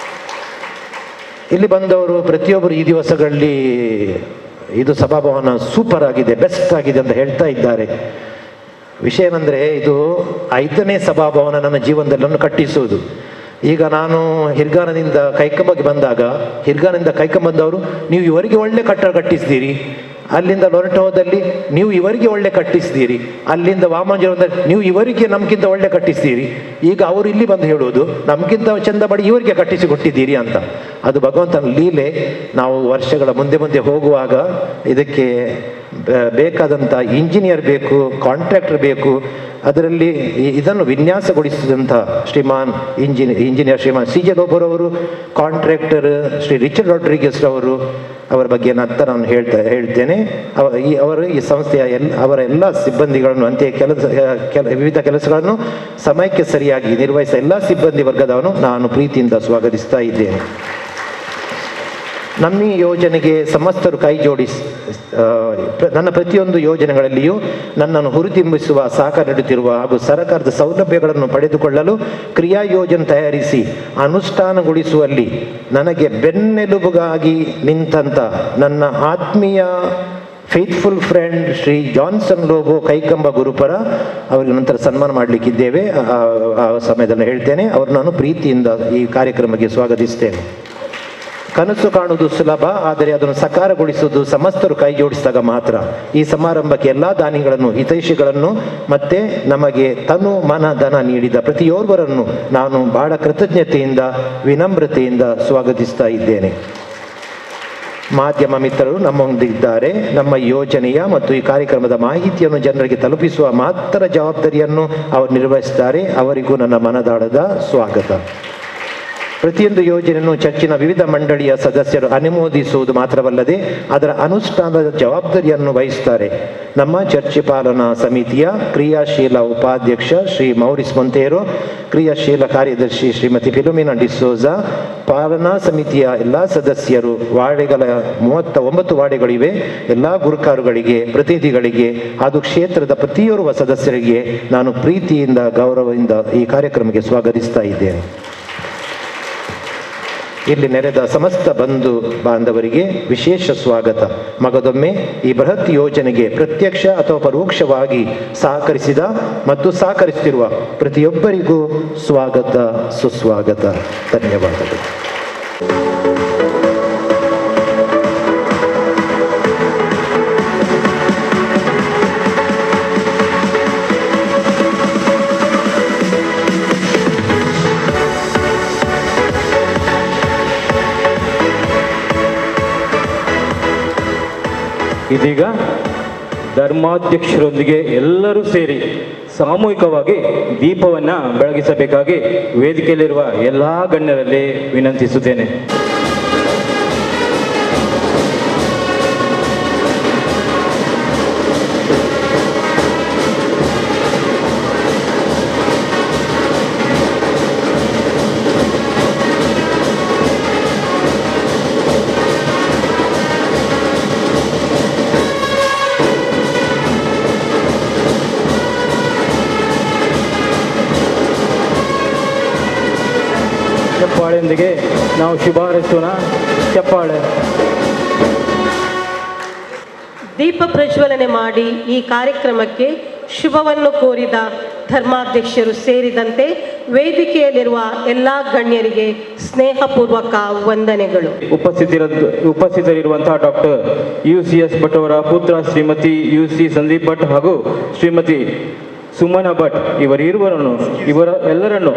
[SPEAKER 7] ಇಲ್ಲಿ ಬಂದವರು ಪ್ರತಿಯೊಬ್ಬರು ಈ ದಿವಸಗಳಲ್ಲಿ ಇದು ಸಭಾಭವನ ಸೂಪರ್ ಆಗಿದೆ, ಬೆಸ್ಟ್ ಆಗಿದೆ ಅಂತ ಹೇಳ್ತಾ ಇದ್ದಾರೆ. ವಿಷಯ ಏನಂದರೆ, ಇದು 5ನೇ ಸಭಾಭವನ ನನ್ನ ಜೀವನದಲ್ಲಿ ನಾನು ಕಟ್ಟಿಸುವುದು. ಈಗ ನಾನು ಹಿರ್ಗಾನದಿಂದ ಕೈಕಂಬಕ್ಕೆ ಬಂದಾಗ, ಹಿರ್ಗಾನದಿಂದ ಕೈಕಂಬ ಬಂದವರು, ನೀವು ಇವರಿಗೆ ಒಳ್ಳೆ ಕಟ್ಟಡ ಕಟ್ಟಿಸ್ತೀರಿ, ಅಲ್ಲಿಂದ ಲೊರೆಟೋದಲ್ಲಿ ನೀವು ಇವರಿಗೆ ಒಳ್ಳೆ ಕಟ್ಟಿಸ್ತೀರಿ, ಅಲ್ಲಿಂದ ವಾಮಂಜೂರಲ್ಲಿ ನೀವು ಇವರಿಗೆ ನಮಗಿಂತ ಒಳ್ಳೆ ಕಟ್ಟಿಸ್ತೀರಿ, ಈಗ ಅವರು ಇಲ್ಲಿ ಬಂದು ಹೇಳುವುದು ನಮಗಿಂತ ಚಂದ ಮಾಡಿ ಇವರಿಗೆ ಕಟ್ಟಿಸಿ ಕೊಟ್ಟಿದ್ದೀರಿ ಅಂತ. ಅದು ಭಗವಂತನ ಲೀಲೆ. ನಾವು ವರ್ಷಗಳ ಮುಂದೆ ಮುಂದೆ ಹೋಗುವಾಗ ಇದಕ್ಕೆ ಬೇಕಾದಂಥ ಇಂಜಿನಿಯರ್ ಬೇಕು, ಕಾಂಟ್ರಾಕ್ಟರ್ ಬೇಕು. ಅದರಲ್ಲಿ ಇದನ್ನು ವಿನ್ಯಾಸಗೊಳಿಸಿದಂಥ Shriman engineer Shriman C J ಲೋಬರವರು, ಕಾಂಟ್ರಾಕ್ಟರ್ ಶ್ರೀ ರಿಚರ್ಡ್ ರಾಡ್ರಿಗಸ್ ಅವರು, ಅವರ ಬಗ್ಗೆ ನಂತರ ನಾನು ಹೇಳ್ತೇನೆ. ಅವರು ಈ ಸಂಸ್ಥೆಯ ಅವರ ಎಲ್ಲ ಸಿಬ್ಬಂದಿಗಳನ್ನು, ಅಂತೆಯೇ ವಿವಿಧ ಕೆಲಸಗಳನ್ನು ಸಮಯಕ್ಕೆ ಸರಿಯಾಗಿ ನಿರ್ವಹಿಸಿದ ಎಲ್ಲ ಸಿಬ್ಬಂದಿ ವರ್ಗದವನು ನಾನು ಪ್ರೀತಿಯಿಂದ ಸ್ವಾಗತಿಸ್ತಾ ಇದ್ದೇನೆ. ನಮ್ಮ ಈ ಯೋಜನೆಗೆ ಸಮಸ್ತರು ಕೈ ಜೋಡಿಸಿ ನನ್ನ ಪ್ರತಿಯೊಂದು ಯೋಜನೆಗಳಲ್ಲಿಯೂ ನನ್ನನ್ನು ಹುರಿದುಂಬಿಸುವ ಸಹಕಾರ ನೀಡುತ್ತಿರುವ ಹಾಗೂ ಸರ್ಕಾರದ ಸೌಲಭ್ಯಗಳನ್ನು ಪಡೆದುಕೊಳ್ಳಲು ಕ್ರಿಯಾ ಯೋಜನೆ ತಯಾರಿಸಿ ಅನುಷ್ಠಾನಗೊಳಿಸುವಲ್ಲಿ ನನಗೆ ಬೆನ್ನೆಲುಬುಗಾಗಿ ನಿಂತಂಥ ನನ್ನ ಆತ್ಮೀಯ faithful friend Shri Johnson Lobo Kaikamba Gurupara ಅವರಿಗೆ ನಂತರ ಸನ್ಮಾನ ಮಾಡಲಿಕ್ಕಿದ್ದೇವೆ. ಆ ಸಮಯದಲ್ಲಿ ಹೇಳ್ತೇನೆ. ಅವರು ನಾನು ಪ್ರೀತಿಯಿಂದ ಈ ಕಾರ್ಯಕ್ರಮಕ್ಕೆ ಸ್ವಾಗತಿಸ್ತೇನೆ. ಕನಸು ಕಾಣುವುದು ಸುಲಭ, ಆದರೆ ಅದನ್ನು ಸಕಾರಗೊಳಿಸುವುದು ಸಮಸ್ತರು ಕೈ ಜೋಡಿಸಿದಾಗ ಮಾತ್ರ. ಈ ಸಮಾರಂಭಕ್ಕೆ ಎಲ್ಲ ದಾನಿಗಳನ್ನು, ಹಿತೈಷಿಗಳನ್ನು ಮತ್ತೆ ನಮಗೆ ತನು ಮನ ಧನ ನೀಡಿದ ಪ್ರತಿಯೋರ್ವರನ್ನು ನಾನು ಬಹಳ ಕೃತಜ್ಞತೆಯಿಂದ, ವಿನಮ್ರತೆಯಿಂದ ಸ್ವಾಗತಿಸ್ತಾ ಇದ್ದೇನೆ. ಮಾಧ್ಯಮ ಮಿತ್ರರು ನಮ್ಮೊಂದಿದ್ದಾರೆ. ನಮ್ಮ ಯೋಜನೆಯ ಮತ್ತು ಈ ಕಾರ್ಯಕ್ರಮದ ಮಾಹಿತಿಯನ್ನು ಜನರಿಗೆ ತಲುಪಿಸುವ ಮಾತ್ರ ಜವಾಬ್ದಾರಿಯನ್ನು ಅವರು ನಿರ್ವಹಿಸುತ್ತಾರೆ. ಅವರಿಗೂ ನನ್ನ ಮನದಾಳದ ಸ್ವಾಗತ. ಪ್ರತಿಯೊಂದು ಯೋಜನೆಯನ್ನು ಚರ್ಚಿನ ವಿವಿಧ ಮಂಡಳಿಯ ಸದಸ್ಯರು ಅನುಮೋದಿಸುವುದು ಮಾತ್ರವಲ್ಲದೆ ಅದರ ಅನುಷ್ಠಾನದ ಜವಾಬ್ದಾರಿಯನ್ನು ವಹಿಸುತ್ತಾರೆ. ನಮ್ಮ ಚರ್ಚ್ ಪಾಲನಾ ಸಮಿತಿಯ ಕ್ರಿಯಾಶೀಲ ಉಪಾಧ್ಯಕ್ಷ ಶ್ರೀ ಮೌರಿಸ್ ಮೊಂತೇರೋ, ಕ್ರಿಯಾಶೀಲ ಕಾರ್ಯದರ್ಶಿ ಶ್ರೀಮತಿ ಫಿಲೋಮಿನಾ ಡಿಸೋಜಾ, ಪಾಲನಾ ಸಮಿತಿಯ ಎಲ್ಲ ಸದಸ್ಯರು, ವಾರ್ಡ್ಗಳ 39 ವಾರ್ಡ್ಗಳಿವೆ, ಎಲ್ಲ ಗುರುಕಾರುಗಳಿಗೆ, ಪ್ರತಿನಿಧಿಗಳಿಗೆ ಹಾಗೂ ಕ್ಷೇತ್ರದ ಪ್ರತಿಯೋರ್ವ ಸದಸ್ಯರಿಗೆ ನಾನು ಪ್ರೀತಿಯಿಂದ, ಗೌರವದಿಂದ ಈ ಕಾರ್ಯಕ್ರಮಕ್ಕೆ ಸ್ವಾಗತಿಸ್ತಾ ಇದ್ದೇನೆ. ಇಲ್ಲಿ ನೆರೆದ ಸಮಸ್ತ ಬಂಧು ಬಾಂಧವರಿಗೆ ವಿಶೇಷ ಸ್ವಾಗತ. ಮಗದೊಮ್ಮೆ ಈ ಬೃಹತ್ ಯೋಜನೆಗೆ ಪ್ರತ್ಯಕ್ಷ ಅಥವಾ ಪರೋಕ್ಷವಾಗಿ ಸಹಕರಿಸಿದ ಮತ್ತು ಸಹಕರಿಸುತ್ತಿರುವ ಪ್ರತಿಯೊಬ್ಬರಿಗೂ ಸ್ವಾಗತ, ಸುಸ್ವಾಗತ. ಧನ್ಯವಾದಗಳು.
[SPEAKER 9] ಇದೀಗ ಧರ್ಮಾಧ್ಯಕ್ಷರೊಂದಿಗೆ ಎಲ್ಲರೂ ಸೇರಿ ಸಾಮೂಹಿಕವಾಗಿ ದೀಪವನ್ನು ಬೆಳಗಿಸಬೇಕಾಗಿ ವೇದಿಕೆಯಲ್ಲಿರುವ ಎಲ್ಲ ಗಣ್ಯರಲ್ಲಿ ವಿನಂತಿಸುತ್ತೇನೆ. ಚಪ್ಪಾಳೆಯೊಂದಿಗೆ ನಾವು ಶುಭ ಹಾರೈಸೋಣ. ಚಪ್ಪಾಳೆ.
[SPEAKER 2] ದೀಪ ಪ್ರಜ್ವಲನೆ ಮಾಡಿ ಈ ಕಾರ್ಯಕ್ರಮಕ್ಕೆ ಶುಭವನ್ನು ಕೋರಿದ ಧರ್ಮಾಧ್ಯಕ್ಷರು ಸೇರಿದಂತೆ ವೇದಿಕೆಯಲ್ಲಿರುವ ಎಲ್ಲ ಗಣ್ಯರಿಗೆ ಸ್ನೇಹಪೂರ್ವಕ ವಂದನೆಗಳು.
[SPEAKER 9] ಉಪಸ್ಥಿತರಿರುವಂತಹ ಡಾಕ್ಟರ್ UCS Bhat ಅವರ ಪುತ್ರ ಶ್ರೀಮತಿ UC Sandeep Bhat ಹಾಗೂ ಶ್ರೀಮತಿ ಸುಮನಾ ಭಟ್ ಇವರಿರುವರನ್ನು ಇವರ ಎಲ್ಲರನ್ನು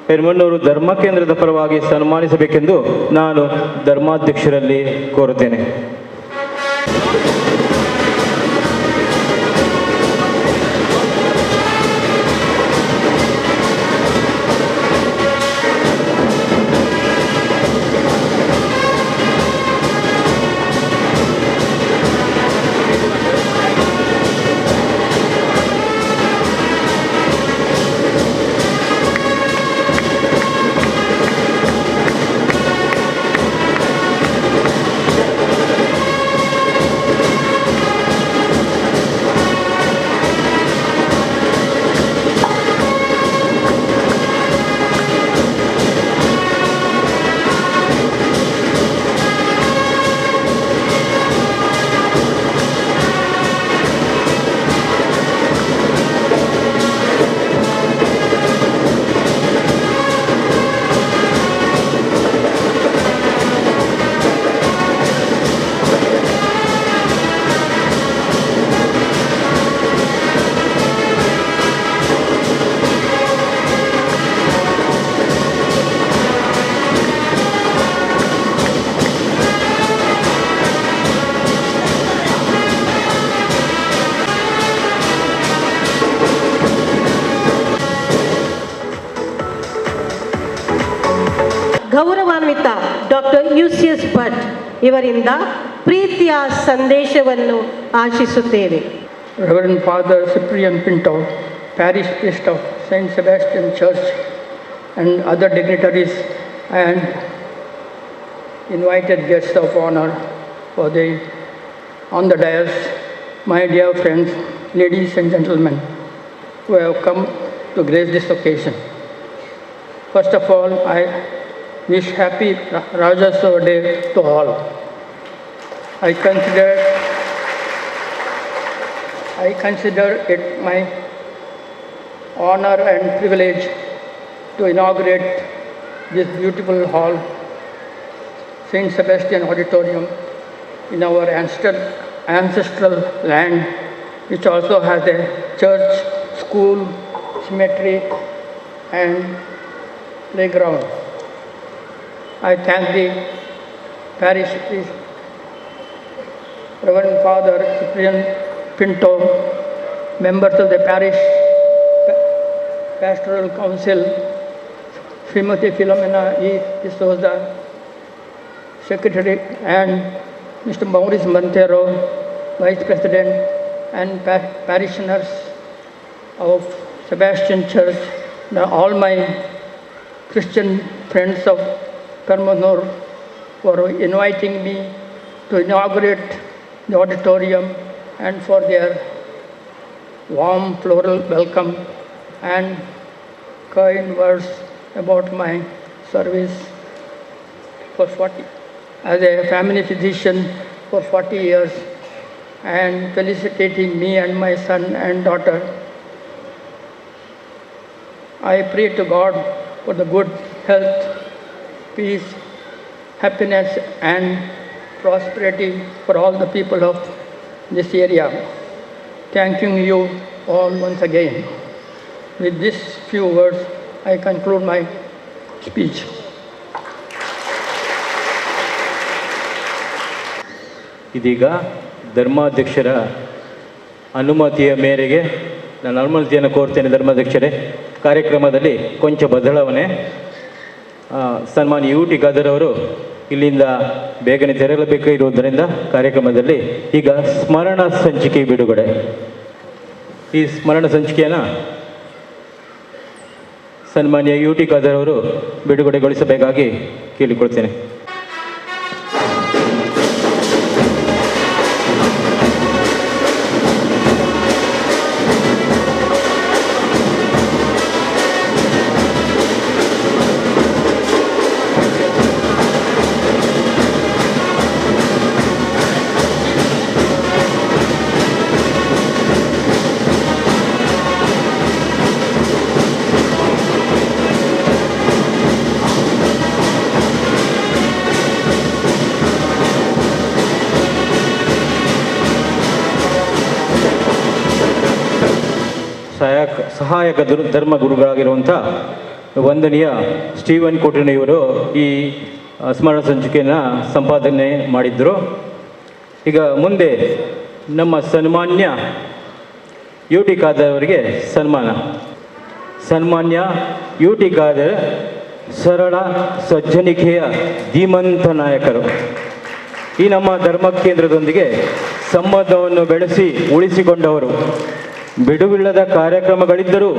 [SPEAKER 9] ಪೆರ್ಮಣ್ಣೂರು ಧರ್ಮ ಕೇಂದ್ರದ ಪರವಾಗಿ ಸನ್ಮಾನಿಸಬೇಕೆಂದು ನಾನು ಧರ್ಮಾಧ್ಯಕ್ಷರಲ್ಲಿ ಕೋರುತ್ತೇನೆ.
[SPEAKER 2] ಗೌರವಾನ್ವಿತ ಡಾಕ್ಟರ್ UCS Bhat ಇವರಿಂದ ಪ್ರೀತಿಯ ಸಂದೇಶವನ್ನು ಆಶಿಸುತ್ತೇವೆ.
[SPEAKER 13] Reverend Father Cyprian Pinto, Parish Priest of St. Sebastian Church, and other dignitaries and invited guests of honor on the dais, my dear friends, ladies and gentlemen, who have come to grace this occasion. First of all, I wish happy Rajyotsava Day to all. I consider it my honor and privilege to inaugurate this beautiful hall, St. Sebastian Auditorium, in our ancestral land, which also has a church, school, cemetery, and playground. I thank the parish priest, Reverend Father Cyprian Pinto, members of the parish pastoral council, Srimati Philomena E. D'Souza, Secretary, and Mr. Maurice Montero, Vice President, and parishioners of Sebastian Church, and all my Christian friends of Permanur for inviting me to inaugurate the auditorium and for their warm floral welcome and kind words about my service for 40 as a family physician for 40 years and felicitating me and my son and daughter. I pray to God for the good health, peace, happiness, and prosperity for all the people of this area. Thanking you all once again. With these few words, I conclude my speech.
[SPEAKER 9] ಇದೀಗ ಧರ್ಮಾಧ್ಯಕ್ಷರ ಅನುಮತಿಯ ಮೇರೆಗೆ ನಾನು ಅನುಮತಿಯನ್ನು ಕೋರ್ತೇನೆ ಧರ್ಮಾಧ್ಯಕ್ಷರೇ. ಕಾರ್ಯಕ್ರಮದಲ್ಲಿ ಕೊಂಚ ಬದಲಾವಣೆ. ಸನ್ಮಾನ್ಯ U T Khader ಅವರು ಇಲ್ಲಿಂದ ಬೇಗನೆ ತೆರಳಬೇಕು ಇರುವುದರಿಂದ ಕಾರ್ಯಕ್ರಮದಲ್ಲಿ ಈಗ ಸ್ಮರಣ ಸಂಚಿಕೆ ಬಿಡುಗಡೆ. ಈ ಸ್ಮರಣ ಸಂಚಿಕೆಯನ್ನು ಸನ್ಮಾನ್ಯ ಯು ಟಿ ಖಾದರ್ ಅವರು ಬಿಡುಗಡೆಗೊಳಿಸಬೇಕಾಗಿ ಕೇಳಿಕೊಳ್ತೇನೆ. ಸಹಾಯಕ ಸಹಾಯಕ ಧರ್ಮ ಗುರುಗಳಾಗಿರುವಂಥ ವಂದನೀಯ ಸ್ಟೀವನ್ ಕೋಟಿನಿಯವರು ಈ ಸ್ಮರಣ ಸಂಚಿಕೆಯನ್ನು ಸಂಪಾದನೆ ಮಾಡಿದ್ದರು. ಈಗ ಮುಂದೆ ನಮ್ಮ ಸನ್ಮಾನ್ಯ ಯು ಟಿ ಖಾದರ್ ಅವರಿಗೆ ಸನ್ಮಾನ. ಸನ್ಮಾನ್ಯ ಯು ಟಿ ಖಾದರ್ ಸರಳ ಸಜ್ಜನಿಕೆಯ ಧೀಮಂತ ನಾಯಕರು. ಈ ನಮ್ಮ ಧರ್ಮ ಕೇಂದ್ರದೊಂದಿಗೆ ಸಂಬಂಧವನ್ನು ಬೆಳೆಸಿ ಉಳಿಸಿಕೊಂಡವರು. ಬಿಡುವಿಲ್ಲದ ಕಾರ್ಯಕ್ರಮಗಳಿದ್ದರೂ,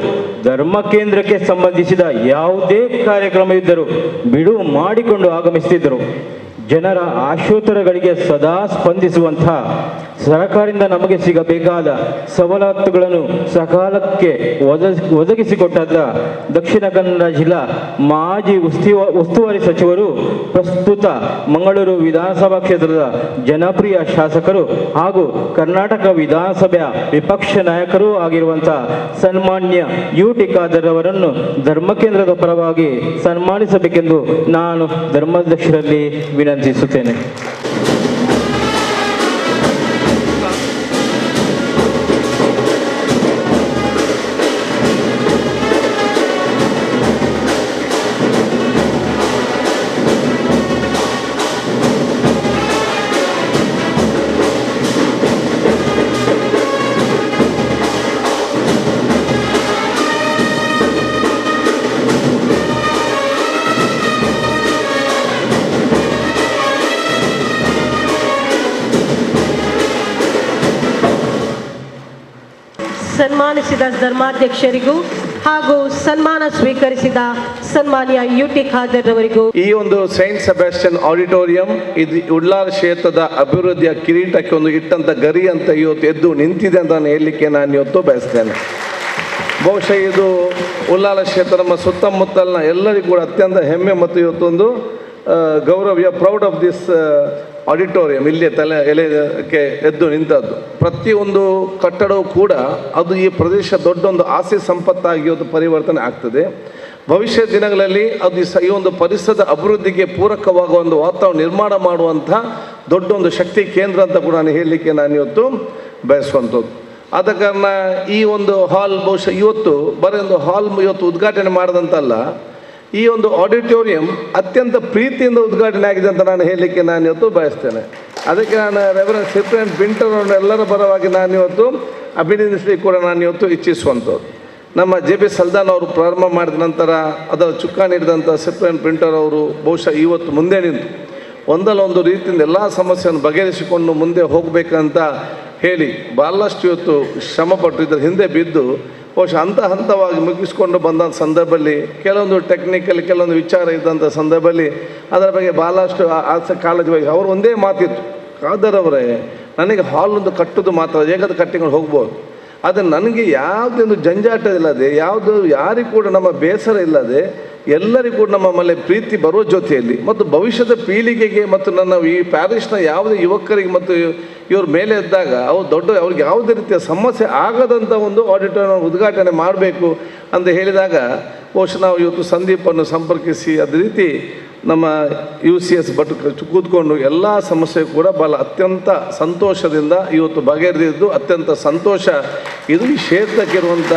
[SPEAKER 9] ಧರ್ಮ ಕೇಂದ್ರಕ್ಕೆ ಸಂಬಂಧಿಸಿದ ಯಾವುದೇ ಕಾರ್ಯಕ್ರಮ ಇದ್ದರೂ ಬಿಡುವು ಮಾಡಿಕೊಂಡು ಆಗಮಿಸುತ್ತಿದ್ದರು. ಜನರ ಆಶೋತ್ತರಗಳಿಗೆ ಸದಾ ಸ್ಪಂದಿಸುವಂಥ, ಸರ್ಕಾರದಿಂದ ನಮಗೆ ಸಿಗಬೇಕಾದ ಸವಲತ್ತುಗಳನ್ನು ಸಕಾಲಕ್ಕೆ ಒದಗಿಸಿಕೊಟ್ಟಂಥ ದಕ್ಷಿಣ ಕನ್ನಡ ಜಿಲ್ಲಾ ಮಾಜಿ ಉಸ್ತುವಾರಿ ಸಚಿವರು, ಪ್ರಸ್ತುತ ಮಂಗಳೂರು ವಿಧಾನಸಭಾ ಕ್ಷೇತ್ರದ ಜನಪ್ರಿಯ ಶಾಸಕರು ಹಾಗೂ ಕರ್ನಾಟಕ ವಿಧಾನಸಭೆಯ ವಿಪಕ್ಷ ನಾಯಕರೂ ಆಗಿರುವಂಥ ಸನ್ಮಾನ್ಯ ಯು ಟಿ ಖಾದರ್ ಅವರನ್ನು ಧರ್ಮ ಕೇಂದ್ರದ ಪರವಾಗಿ ಸನ್ಮಾನಿಸಬೇಕೆಂದು ನಾನು ಧರ್ಮಾಧ್ಯಕ್ಷರಲ್ಲಿ ವಿನಂತಿಸುತ್ತೇನೆ.
[SPEAKER 2] ಸನ್ಮಾನಿಸಿದ ಧರ್ಮಾಧ್ಯಕ್ಷರಿಗೂ ಹಾಗೂ ಸನ್ಮಾನ ಸ್ವೀಕರಿಸಿದ ಸನ್ಮಾನ್ಯ ಯು ಟಿ ಖಾದರ್ ಅವರಿಗೂ.
[SPEAKER 14] ಈ ಒಂದು ಸೈಂಟ್ ಸೆಬಾಸ್ಟಿಯನ್ ಆಡಿಟೋರಿಯಂ ಇದು ಉಳ್ಳಾಲ ಕ್ಷೇತ್ರದ ಅಭಿವೃದ್ಧಿಯ ಕಿರೀಟಕ್ಕೆ ಒಂದು ಇಟ್ಟಂತ ಗರಿ ಅಂತ ಇವತ್ತು ಎದ್ದು ನಿಂತಿದೆ ಅಂತ ನಾನು ಹೇಳಲಿಕ್ಕೆ ನಾನು ಇವತ್ತು ಬಯಸ್ತೇನೆ. ಬಹುಶಃ ಇದು ಉಳ್ಳಾಲ ಕ್ಷೇತ್ರ ನಮ್ಮ ಸುತ್ತಮುತ್ತಲಿನ ಎಲ್ಲರಿಗೂ ಕೂಡ ಅತ್ಯಂತ ಹೆಮ್ಮೆ ಮತ್ತು ಇವತ್ತೊಂದು ಗೌರವ. We are proud of this auditorium. ಇಲ್ಲಿ ತಲೆ ಎಲೆಗೆ ಎದ್ದು ನಿಂತದ್ದು ಪ್ರತಿಯೊಂದು ಕಟ್ಟಡವೂ ಕೂಡ ಅದು ಈ ಪ್ರದೇಶ ದೊಡ್ಡೊಂದು ಆಸ್ತಿ ಸಂಪತ್ತಾಗಿ ಇವತ್ತು ಪರಿವರ್ತನೆ ಆಗ್ತದೆ. ಭವಿಷ್ಯ ದಿನಗಳಲ್ಲಿ ಅದು ಈ ಒಂದು ಪರಿಸರದ ಅಭಿವೃದ್ಧಿಗೆ ಪೂರಕವಾಗುವ ಒಂದು ವಾತಾವರಣ ನಿರ್ಮಾಣ ಮಾಡುವಂಥ ದೊಡ್ಡೊಂದು ಶಕ್ತಿ ಕೇಂದ್ರ ಅಂತ ಕೂಡ ನಾನು ಹೇಳಲಿಕ್ಕೆ ನಾನು ಇವತ್ತು ಬಯಸುವಂಥದ್ದು. ಆದ ಕಾರಣ ಈ ಒಂದು ಹಾಲ್ ಬಹುಶಃ ಇವತ್ತು ಬರೀ ಒಂದು ಹಾಲ್ ಇವತ್ತು ಉದ್ಘಾಟನೆ ಮಾಡಿದಂತಲ್ಲ, ಈ ಒಂದು ಆಡಿಟೋರಿಯಂ ಅತ್ಯಂತ ಪ್ರೀತಿಯಿಂದ ಉದ್ಘಾಟನೆ ಆಗಿದೆ ಅಂತ ನಾನು ಹೇಳಲಿಕ್ಕೆ ನಾನು ಇವತ್ತು ಬಯಸ್ತೇನೆ. ಅದಕ್ಕೆ ನಾನು ರೆವರೆಂಡ್ ಸಿಪ್ರಿಯನ್ ಪಿಂಟರ್ ಎಲ್ಲರ ಪರವಾಗಿ ನಾನು ಇವತ್ತು ಅಭಿನಂದಿಸಲಿಕ್ಕೆ ಕೂಡ ನಾನು ಇವತ್ತು ಇಚ್ಛಿಸುವಂಥದ್ದು. ನಮ್ಮ ಜೆ ಬಿ ಸಲ್ದಾನ್ ಅವರು ಪ್ರಾರಂಭ ಮಾಡಿದ ನಂತರ ಅದರ ಚುಕ್ಕಾಣಿ ಹಿಡಿದಂಥ ಸಿಪ್ರಿಯನ್ ಪಿಂಟರ್ ಅವರು ಬಹುಶಃ ಇವತ್ತು ಮುಂದೆ ನಿಂತು ಒಂದಲ್ಲ ಒಂದು ರೀತಿಯಿಂದ ಎಲ್ಲ ಸಮಸ್ಯೆಯನ್ನು ಬಗೆಹರಿಸಿಕೊಂಡು ಮುಂದೆ ಹೋಗಬೇಕಂತ ಹೇಳಿ ಭಾಳಷ್ಟು ಇವತ್ತು ಶ್ರಮಪಟ್ಟು ಇದರ ಹಿಂದೆ ಬಿದ್ದು ಬಹುಶಃ ಹಂತ ಹಂತವಾಗಿ ಮುಗಿಸ್ಕೊಂಡು ಬಂದ ಸಂದರ್ಭದಲ್ಲಿ ಕೆಲವೊಂದು ಟೆಕ್ನಿಕಲ್ ಕೆಲವೊಂದು ವಿಚಾರ ಇದ್ದಂಥ ಸಂದರ್ಭದಲ್ಲಿ ಅದರ ಬಗ್ಗೆ ಭಾಳಷ್ಟು ಆಸೆ ಕಾಳಜಿ ವಹಿಸಿ ಅವರು ಒಂದೇ ಮಾತಿತ್ತು, ಖಾದರ್ ಅವರೇ ನನಗೆ ಹಾಲೊಂದು ಕಟ್ಟೋದು ಮಾತ್ರ ಹೇಗಾದ್ರೂ ಕಟ್ಟಿಕೊಂಡು ಹೋಗ್ಬೋದು, ಆದರೆ ನನಗೆ ಯಾವುದೊಂದು ಜಂಜಾಟ ಇಲ್ಲದೆ ಯಾವುದು ಯಾರಿಗೂ ಕೂಡ ನಮ್ಮ ಬೇಸರ ಇಲ್ಲದೆ ಎಲ್ಲರಿಗೂ ಕೂಡ ನಮ್ಮ ಮೇಲೆ ಪ್ರೀತಿ ಬರುವ ಜೊತೆಯಲ್ಲಿ ಮತ್ತು ಭವಿಷ್ಯದ ಪೀಳಿಗೆಗೆ ಮತ್ತು ನನ್ನ ಈ ಪ್ಯಾರಿಸ್ನ ಯಾವುದೇ ಯುವಕರಿಗೆ ಮತ್ತು ಇವ್ರ ಮೇಲೆ ಇದ್ದಾಗ ಅವ್ರು ದೊಡ್ಡ ಅವ್ರಿಗೆ ಯಾವುದೇ ರೀತಿಯ ಸಮಸ್ಯೆ ಆಗದಂಥ ಒಂದು ಆಡಿಟೋರಿಯಂ ಉದ್ಘಾಟನೆ ಮಾಡಬೇಕು ಅಂತ ಹೇಳಿದಾಗ ಬಹುಶಃ ನಾವು ಇವತ್ತು ಸಂದೀಪನ್ನು ಸಂಪರ್ಕಿಸಿ ಅದೇ ರೀತಿ ನಮ್ಮ ಯು ಸಿ ಎಸ್ ಭಟ್ ಕೂತ್ಕೊಂಡು ಎಲ್ಲ ಸಮಸ್ಯೆ ಕೂಡ ಭಾಳ ಅತ್ಯಂತ ಸಂತೋಷದಿಂದ ಇವತ್ತು ಬಗೆಹರಿದಿದ್ದು ಅತ್ಯಂತ ಸಂತೋಷ. ಇದು ಈ ಕ್ಷೇತ್ರಕ್ಕಿರುವಂಥ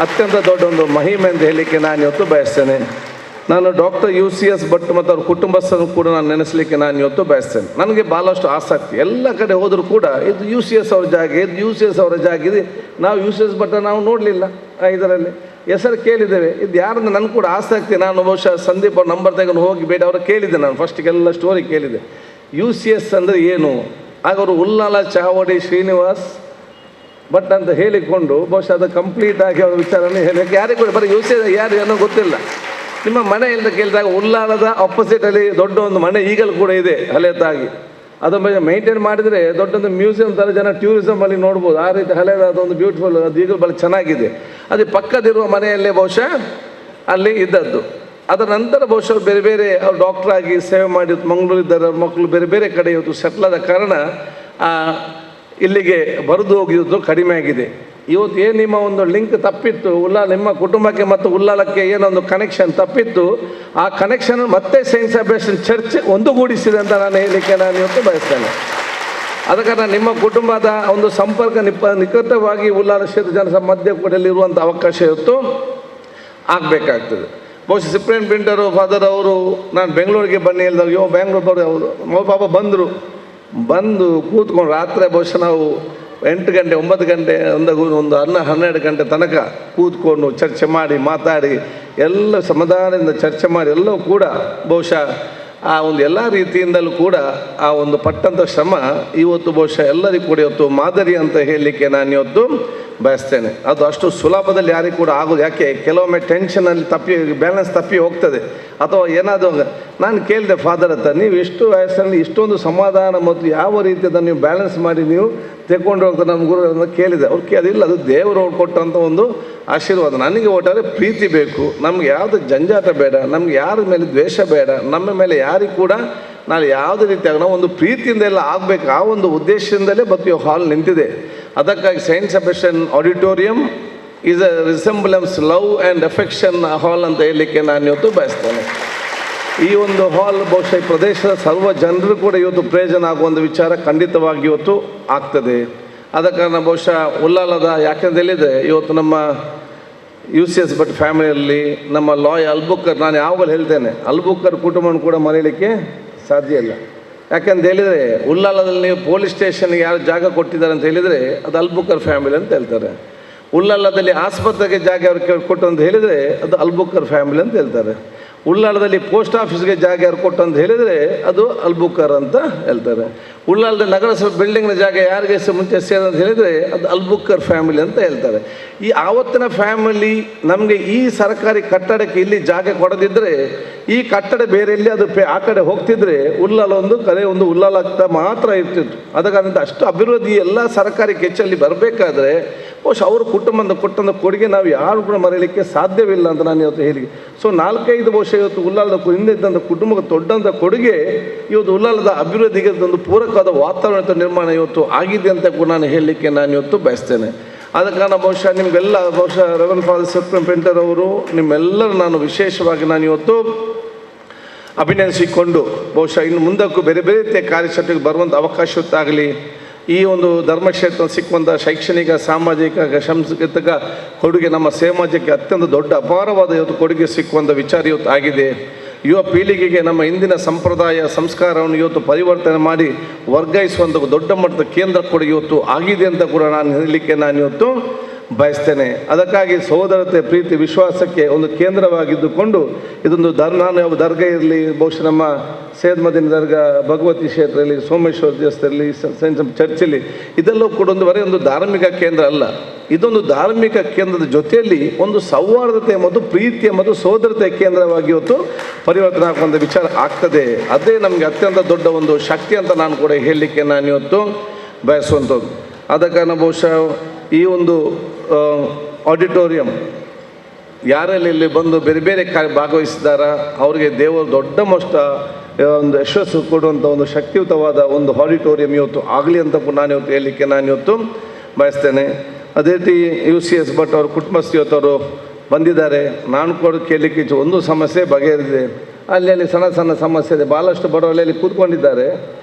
[SPEAKER 14] ಅತ್ಯಂತ ದೊಡ್ಡ ಒಂದು ಮಹಿಮೆ ಅಂತ ಹೇಳಲಿಕ್ಕೆ ನಾನು ಇವತ್ತು ಬಯಸ್ತೇನೆ. ನಾನು doctor U C S Bhat ಮತ್ತು ಅವ್ರ ಕುಟುಂಬಸ್ಥರು ಕೂಡ ನಾನು ನೆನೆಸಲಿಕ್ಕೆ ನಾನು ಇವತ್ತು ಬಯಸ್ತೇನೆ. ನನಗೆ ಭಾಳಷ್ಟು ಆಸಕ್ತಿ, ಎಲ್ಲ ಕಡೆ ಹೋದರೂ ಕೂಡ ಇದು ಯು ಸಿ ಎಸ್ ಅವ್ರ ಜಾಗ, ಇದು ಯು ಸಿ ಎಸ್ ಅವರ ಜಾಗ, ಇದು ನಾವು ಯು ಸಿ ಎಸ್ ಭಟ್ ನಾವು ನೋಡಲಿಲ್ಲ, ಇದರಲ್ಲಿ ಹೆಸರು ಕೇಳಿದ್ದೇವೆ, ಇದು ಯಾರಂದ್ರೆ ನನಗೆ ಕೂಡ ಆಸಕ್ತಿ. ನಾನು ಬಹುಶಃ ಸಂದೀಪ್ ಅವ್ರ ನಂಬರ್ ತಗೊಂಡು ಹೋಗಿ ಬೇಡ ಅವ್ರು ಕೇಳಿದ್ದೆ, ನಾನು ಫಸ್ಟಿಗೆಲ್ಲ ಸ್ಟೋರಿ ಕೇಳಿದೆ ಯು ಸಿ ಎಸ್ ಅಂದರೆ ಏನು. ಆಗ ಅವರು ಉಲ್ಲಾಲ ಚಾವಡಿ ಶ್ರೀನಿವಾಸ್ ಭಟ್ ಅಂತ ಹೇಳಿಕೊಂಡು ಬಹುಶಃ ಅದು ಕಂಪ್ಲೀಟ್ ಆಗಿ ಅವ್ರ ವಿಚಾರನೇ ಹೇಳಕ್ಕೆ ಯಾರಿಗೂ ಕೂಡ ಬರೀ ಯು ಸಿ ಎಸ್ ಯಾರು ಏನೋ ಗೊತ್ತಿಲ್ಲ. ನಿಮ್ಮ ಮನೆ ಅಂತ ಕೇಳಿದಾಗ ಉಲ್ಲಾಲದ ಆಪೋಸಿಟಲ್ಲಿ ದೊಡ್ಡ ಒಂದು ಮನೆ ಈಗಲೂ ಕೂಡ ಇದೆ ಹಳೆಯದಾಗಿ, ಅದರ ಬಗ್ಗೆ ಮೇಂಟೈನ್ ಮಾಡಿದರೆ ದೊಡ್ಡೊಂದು ಮ್ಯೂಸಿಯಂ ಥರ ಜನ ಟೂರಿಸಮಲ್ಲಿ ನೋಡ್ಬೋದು, ಆ ರೀತಿ ಹಳೆಯದಾದ ಒಂದು ಬ್ಯೂಟಿಫುಲ್ ಅದು ಈಗಲೂ ಭಾಳ ಚೆನ್ನಾಗಿದೆ. ಅದು ಪಕ್ಕದಿರುವ ಮನೆಯಲ್ಲೇ ಬಹುಶಃ ಅಲ್ಲಿ ಇದ್ದದ್ದು. ಅದರ ನಂತರ ಬಹುಶಃ ಬೇರೆ ಬೇರೆ ಅವ್ರು ಡಾಕ್ಟ್ರಾಗಿ ಸೇವೆ ಮಾಡಿ ಮಂಗಳೂರಿದ್ದಾರೆ, ಅವ್ರ ಮಕ್ಕಳು ಬೇರೆ ಬೇರೆ ಕಡೆ ಇವತ್ತು ಸೆಟ್ಲ್ ಆದ ಕಾರಣ ಇಲ್ಲಿಗೆ ಬರೆದು ಹೋಗಿದ್ದು ಕಡಿಮೆ ಆಗಿದೆ. ಇವತ್ತು ಏನು ನಿಮ್ಮ ಒಂದು ಲಿಂಕ್ ತಪ್ಪಿತ್ತು ಉಲ್ಲಾಲ ನಿಮ್ಮ ಕುಟುಂಬಕ್ಕೆ ಮತ್ತು ಉಲ್ಲಾಲಕ್ಕೆ ಏನೊಂದು ಕನೆಕ್ಷನ್ ತಪ್ಪಿತ್ತು, ಆ ಕನೆಕ್ಷನ್ ಮತ್ತೆ ಸೈಂಟ್ ಸೆಬಾಸ್ಟಿಯನ್ ಚರ್ಚ್ ಒಂದುಗೂಡಿಸಿದೆ ಅಂತ ನಾನು ಹೇಳಲಿಕ್ಕೆ ನಾನು ಇವತ್ತು ಬಯಸ್ತೇನೆ. ಆದ ಕಾರಣ ನಿಮ್ಮ ಕುಟುಂಬದ ಒಂದು ಸಂಪರ್ಕ ನಿಕಟವಾಗಿ ಉಲ್ಲಾಲ ಕ್ಷೇತ್ರ ಜನರ ಮಧ್ಯೆ ಕೂಡ ಇರುವಂಥ ಅವಕಾಶ ಇವತ್ತು ಆಗಬೇಕಾಗ್ತದೆ. ಬಹುಶಃ ಸಿಪ್ರಿಯನ್ ಪಿಂಟರು ಫಾದರ್ ಅವರು ನಾನು ಬೆಂಗಳೂರಿಗೆ ಬನ್ನಿ ಹೇಳಿದಾಗ ಯೋ ಬೆಂಗಳೂರು ಬರೋ ಅವರು ಪಾಪ ಬಂದರು, ಬಂದು ಕೂತ್ಕೊಂಡು ರಾತ್ರಿ ಬಹುಶಃ ನಾವು 8 ಗಂಟೆ 9 ಗಂಟೆ ಒಂದು 12 ಗಂಟೆ ತನಕ ಕೂತ್ಕೊಂಡು ಚರ್ಚೆ ಮಾಡಿ ಮಾತಾಡಿ ಎಲ್ಲ ಸಮಾಧಾನದಿಂದ ಚರ್ಚೆ ಮಾಡಿ ಎಲ್ಲವೂ ಕೂಡ ಬಹುಶಃ ಆ ಒಂದು ಎಲ್ಲ ರೀತಿಯಿಂದಲೂ ಕೂಡ ಆ ಒಂದು ಪಟ್ಟಂಥ ಶ್ರಮ ಇವತ್ತು ಬಹುಶಃ ಎಲ್ಲರಿಗೂ ಕೂಡ ಇವತ್ತು ಮಾದರಿ ಅಂತ ಹೇಳಲಿಕ್ಕೆ ನಾನು ಇವತ್ತು ಬಯಸ್ತೇನೆ. ಅದು ಅಷ್ಟು ಸುಲಭದಲ್ಲಿ ಯಾರಿಗೂ ಕೂಡ ಆಗೋದು, ಯಾಕೆ ಕೆಲವೊಮ್ಮೆ ಟೆನ್ಷನಲ್ಲಿ ತಪ್ಪಿ ಬ್ಯಾಲೆನ್ಸ್ ತಪ್ಪಿ ಹೋಗ್ತದೆ ಅಥವಾ ಏನಾದರೂ. ನಾನು ಕೇಳಿದೆ ಫಾದರ್ ಹತ್ರ, ನೀವು ಎಷ್ಟು ವಯಸ್ಸಲ್ಲಿ ಇಷ್ಟೊಂದು ಸಮಾಧಾನ ಮತ್ತು ಯಾವ ರೀತಿ ಅದನ್ನು ನೀವು ಬ್ಯಾಲೆನ್ಸ್ ಮಾಡಿ ನೀವು ತೆಗೊಂಡು ಹೋಗ್ತಾರೆ ನಮ್ಮ ಗುರು ಕೇಳಿದೆ. ಅವ್ರು ಕೇಳಿಲ್ಲ, ಅದು ದೇವರು ಅವ್ರು ಕೊಟ್ಟಂಥ ಒಂದು ಆಶೀರ್ವಾದ. ನನಗೆ ಒಟ್ಟಾರೆ ಪ್ರೀತಿ ಬೇಕು, ನಮ್ಗೆ ಯಾವುದು ಜಂಜಾಟ ಬೇಡ, ನಮ್ಗೆ ಯಾರ ಮೇಲೆ ದ್ವೇಷ ಬೇಡ, ನಮ್ಮ ಮೇಲೆ ಯಾರಿಗೂ ಕೂಡ ನಾನು ಯಾವುದೇ ರೀತಿಯಾಗಿ ನಾವು ಒಂದು ಪ್ರೀತಿಯಿಂದ ಎಲ್ಲ ಆಗಬೇಕು, ಆ ಒಂದು ಉದ್ದೇಶದಿಂದಲೇ ಮತ್ತು ಹಾಲ್ ನಿಂತಿದೆ. ಅದಕ್ಕಾಗಿ Saint Sebastian auditorium is a resemblance love and affection hall ಅಂತ ಹೇಳಲಿಕ್ಕೆ ನಾನು ಇವತ್ತು ಬಯಸ್ತೇನೆ. ಈ ಒಂದು ಹಾಲ್ ಬಹುಶಃ ಈ ಪ್ರದೇಶದ ಸರ್ವ ಜನರು ಕೂಡ ಇವತ್ತು ಪ್ರಯೋಜನ ಆಗುವ ಒಂದು ವಿಚಾರ ಖಂಡಿತವಾಗಿ ಇವತ್ತು ಆಗ್ತದೆ. ಆದ ಕಾರಣ ಬಹುಶಃ ಉಲ್ಲಾಲದ ಯಾಕೆಂತ ಹೇಳಿದರೆ ಇವತ್ತು ನಮ್ಮ ಯು ಸಿ ಎಸ್ ಭಟ್ ಫ್ಯಾಮಿಲಿಯಲ್ಲಿ ನಮ್ಮ ಲಾಯ್ ಅಲ್ಬುಕ್ಕರ್, ನಾನು ಯಾವಾಗಲೂ ಹೇಳ್ತೇನೆ ಅಲ್ಬುಕ್ಕರ್ ಕುಟುಂಬವನ್ನು ಕೂಡ ಮರೀಲಿಕ್ಕೆ ಸಾಧ್ಯ ಇಲ್ಲ. ಯಾಕೆಂತ ಹೇಳಿದರೆ ಉಲ್ಲಾಲದಲ್ಲಿ ನೀವು ಪೊಲೀಸ್ ಸ್ಟೇಷನ್ಗೆ ಯಾರು ಜಾಗ ಕೊಟ್ಟಿದ್ದಾರೆ ಅಂತ ಹೇಳಿದರೆ ಅದು ಅಲ್ಬುಕ್ಕರ್ ಫ್ಯಾಮಿಲಿ ಅಂತ ಹೇಳ್ತಾರೆ. ಉಲ್ಲಾಲದಲ್ಲಿ ಆಸ್ಪತ್ರೆಗೆ ಜಾಗ ಯಾರು ಕೊಟ್ಟು ಅಂತ ಹೇಳಿದರೆ ಅದು ಅಲ್ಬುಕ್ಕರ್ ಫ್ಯಾಮಿಲಿ ಅಂತ ಹೇಳ್ತಾರೆ. ಉಲ್ಲಾಲದಲ್ಲಿ ಪೋಸ್ಟ್ ಆಫೀಸ್ಗೆ ಜಾಗ ಯಾರು ಕೊಟ್ಟು ಅಂತ ಹೇಳಿದರೆ ಅದು ಅಲ್ಬುಕ್ಕರ್ ಅಂತ ಹೇಳ್ತಾರೆ. ಉಳ್ಳಾಲದ ನಗರಸಭೆ ಬಿಲ್ಡಿಂಗ್ನ ಜಾಗ ಯಾರಿಗೆ ಮುಂಚೆ ಸೇರ ಅಂತ ಹೇಳಿದರೆ ಅದು ಅಲ್ಬುಕ್ಕರ್ ಫ್ಯಾಮಿಲಿ ಅಂತ ಹೇಳ್ತಾರೆ. ಈ ಆವತ್ತಿನ ಫ್ಯಾಮಿಲಿ ನಮಗೆ ಈ ಸರ್ಕಾರಿ ಕಟ್ಟಡಕ್ಕೆ ಇಲ್ಲಿ ಜಾಗ ಕೊಡದಿದ್ದರೆ ಈ ಕಟ್ಟಡ ಬೇರೆ ಎಲ್ಲಿ ಅದು ಆ ಕಡೆ ಹೋಗ್ತಿದ್ರೆ ಉಳ್ಳಾಲ ಒಂದು ಕರೆ ಒಂದು ಉಳ್ಳಾಲ ಆಗ್ತಾ ಮಾತ್ರ ಇರ್ತಿತ್ತು. ಅದಕ್ಕಾದಂಥ ಅಷ್ಟು ಅಭಿವೃದ್ಧಿ ಎಲ್ಲ ಸರ್ಕಾರಿ ಕೆಚ್ಚಲ್ಲಿ ಬರಬೇಕಾದ್ರೆ ಬಹುಶಃ ಅವ್ರ ಕುಟುಂಬದ ಕೊಟ್ಟಂಥ ಕೊಡುಗೆ ನಾವು ಯಾರು ಕೂಡ ಮರೆಯಲಿಕ್ಕೆ ಸಾಧ್ಯವಿಲ್ಲ ಅಂತ ನಾನು ಇವತ್ತು ಹೇಳಿ. ಸೊ 4-5 ಬಹುಶಃ ಇವತ್ತು ಉಳ್ಳಾಲದ ಹಿಂದೆ ಇದ್ದಂಥ ಕುಟುಂಬಕ್ಕೆ ದೊಡ್ಡಂಥ ಕೊಡುಗೆ ಇವತ್ತು ಉಳ್ಳಾಲದ ಅಭಿವೃದ್ಧಿಗೆ ಒಂದು ಪೂರಕವಾದ ವಾತಾವರಣದ ನಿರ್ಮಾಣ ಇವತ್ತು ಆಗಿದೆ ಅಂತ ಕೂಡ ನಾನು ಹೇಳಲಿಕ್ಕೆ ನಾನು ಇವತ್ತು ಬಯಸ್ತೇನೆ. ಆದ ಕಾರಣ ಬಹುಶಃ ನಿಮಗೆಲ್ಲ ಬಹುಶಃ ರೆವರೆಂಡ್ ಫಾದರ್ ಸೆಪ್ಟನ್ ಪೆಂಟರ್ ಅವರು ನಿಮ್ಮೆಲ್ಲರೂ ನಾನು ವಿಶೇಷವಾಗಿ ನಾನು ಇವತ್ತು ಅಭಿನಂದಿಸಿಕೊಂಡು ಬಹುಶಃ ಇನ್ನು ಮುಂದಕ್ಕೂ ಬೇರೆ ಬೇರೆ ರೀತಿಯ ಕಾರ್ಯಚಟುವಟಿಕೆ ಬರುವಂಥ ಅವಕಾಶತ್ತಾಗಲಿ, ಈ ಒಂದು ಧರ್ಮಕ್ಷೇತ್ರ ಸಿಕ್ಕುವಂಥ ಶೈಕ್ಷಣಿಕ, ಸಾಮಾಜಿಕ, ಸಾಂಸ್ಕೃತಿಕ ಕೊಡುಗೆ ನಮ್ಮ ಸಮಾಜಕ್ಕೆ ಅತ್ಯಂತ ದೊಡ್ಡ ಅಪಾರವಾದ ಇವತ್ತು ಕೊಡುಗೆ ಸಿಕ್ಕುವಂಥ ವಿಚಾರ ಇವತ್ತು ಆಗಿದೆ. ಯುವ ಪೀಳಿಗೆಗೆ ನಮ್ಮ ಹಿಂದಿನ ಸಂಪ್ರದಾಯ ಸಂಸ್ಕಾರವನ್ನು ಇವತ್ತು ಪರಿವರ್ತನೆ ಮಾಡಿ ವರ್ಗಾಯಿಸುವಂಥ ದೊಡ್ಡ ಮಟ್ಟದ ಕೇಂದ್ರ ಕೂಡ ಇವತ್ತು ಆಗಿದೆ ಅಂತ ಕೂಡ ನಾನು ಹೇಳಲಿಕ್ಕೆ ನಾನು ಇವತ್ತು ಬಯಸ್ತೇನೆ. ಅದಕ್ಕಾಗಿ ಸಹೋದರತೆ, ಪ್ರೀತಿ, ವಿಶ್ವಾಸಕ್ಕೆ ಒಂದು ಕೇಂದ್ರವಾಗಿದ್ದುಕೊಂಡು ಇದೊಂದು ನಾನು ಯಾವ ದರ್ಗಾ ಇರಲಿ, ಬಹುಶಃ ನಮ್ಮ ಸೈಯದ್ ಮದೀನ್ ದರ್ಗಾ, ಭಗವತಿ ಕ್ಷೇತ್ರ ಇರಲಿ, ಸೋಮೇಶ್ವರ ದೇವಸ್ಥಾನ ಇರಲಿ, ಸೈನ್ಸ್ ಚರ್ಚಲ್ಲಿ, ಇದೆಲ್ಲವೂ ಕೂಡ ಒಂದು ಬರೀ ಒಂದು ಧಾರ್ಮಿಕ ಕೇಂದ್ರ ಅಲ್ಲ. ಇದೊಂದು ಧಾರ್ಮಿಕ ಕೇಂದ್ರದ ಜೊತೆಯಲ್ಲಿ ಒಂದು ಸೌಹಾರ್ದತೆ ಮತ್ತು ಪ್ರೀತಿಯ ಮತ್ತು ಸೋದರತೆಯ ಕೇಂದ್ರವಾಗಿ ಇವತ್ತು ಪರಿವರ್ತನೆ ಆಗುವಂಥ ವಿಚಾರ ಆಗ್ತದೆ. ಅದೇ ನಮಗೆ ಅತ್ಯಂತ ದೊಡ್ಡ ಒಂದು ಶಕ್ತಿ ಅಂತ ನಾನು ಕೂಡ ಹೇಳಲಿಕ್ಕೆ ನಾನು ಇವತ್ತು ಬಯಸುವಂಥದ್ದು. ಆದ ಕಾರಣ ಬಹುಶಃ ಈ ಒಂದು ಆಡಿಟೋರಿಯಂ ಯಾರೆಲ್ಲ ಇಲ್ಲಿ ಬಂದು ಬೇರೆ ಬೇರೆ ಕಾರ್ಯ ಭಾಗವಹಿಸಿದಾರ ಅವರಿಗೆ ದೇವರು ದೊಡ್ಡ ಮಷ್ಟ ಒಂದು ಯಶಸ್ಸು ಕೊಡುವಂಥ ಒಂದು ಶಕ್ತಿಯುತವಾದ ಒಂದು ಆಡಿಟೋರಿಯಂ ಇವತ್ತು ಆಗಲಿ ಅಂತ ಕೂಡ ನಾನು ಇವತ್ತು ಹೇಳಲಿಕ್ಕೆ ನಾನು ಇವತ್ತು ಬಯಸ್ತೇನೆ. ಅದೇ ರೀತಿ UCS Bhat ಅವ್ರ ಕುಟುಂಬಸ್ಥರು ಇವತ್ತು ಬಂದಿದ್ದಾರೆ. ನಾನು ಕೂಡ ಕೇಳಲಿಕ್ಕೆ ಒಂದು ಸಮಸ್ಯೆ ಬಗೆಹರಿದೆ. ಅಲ್ಲಿ ಅಲ್ಲಿ ಸಣ್ಣ ಸಣ್ಣ ಸಮಸ್ಯೆ ಇದೆ, ಭಾಳಷ್ಟು ಬಡವರಲ್ಲಿ ಕೂತ್ಕೊಂಡಿದ್ದಾರೆ,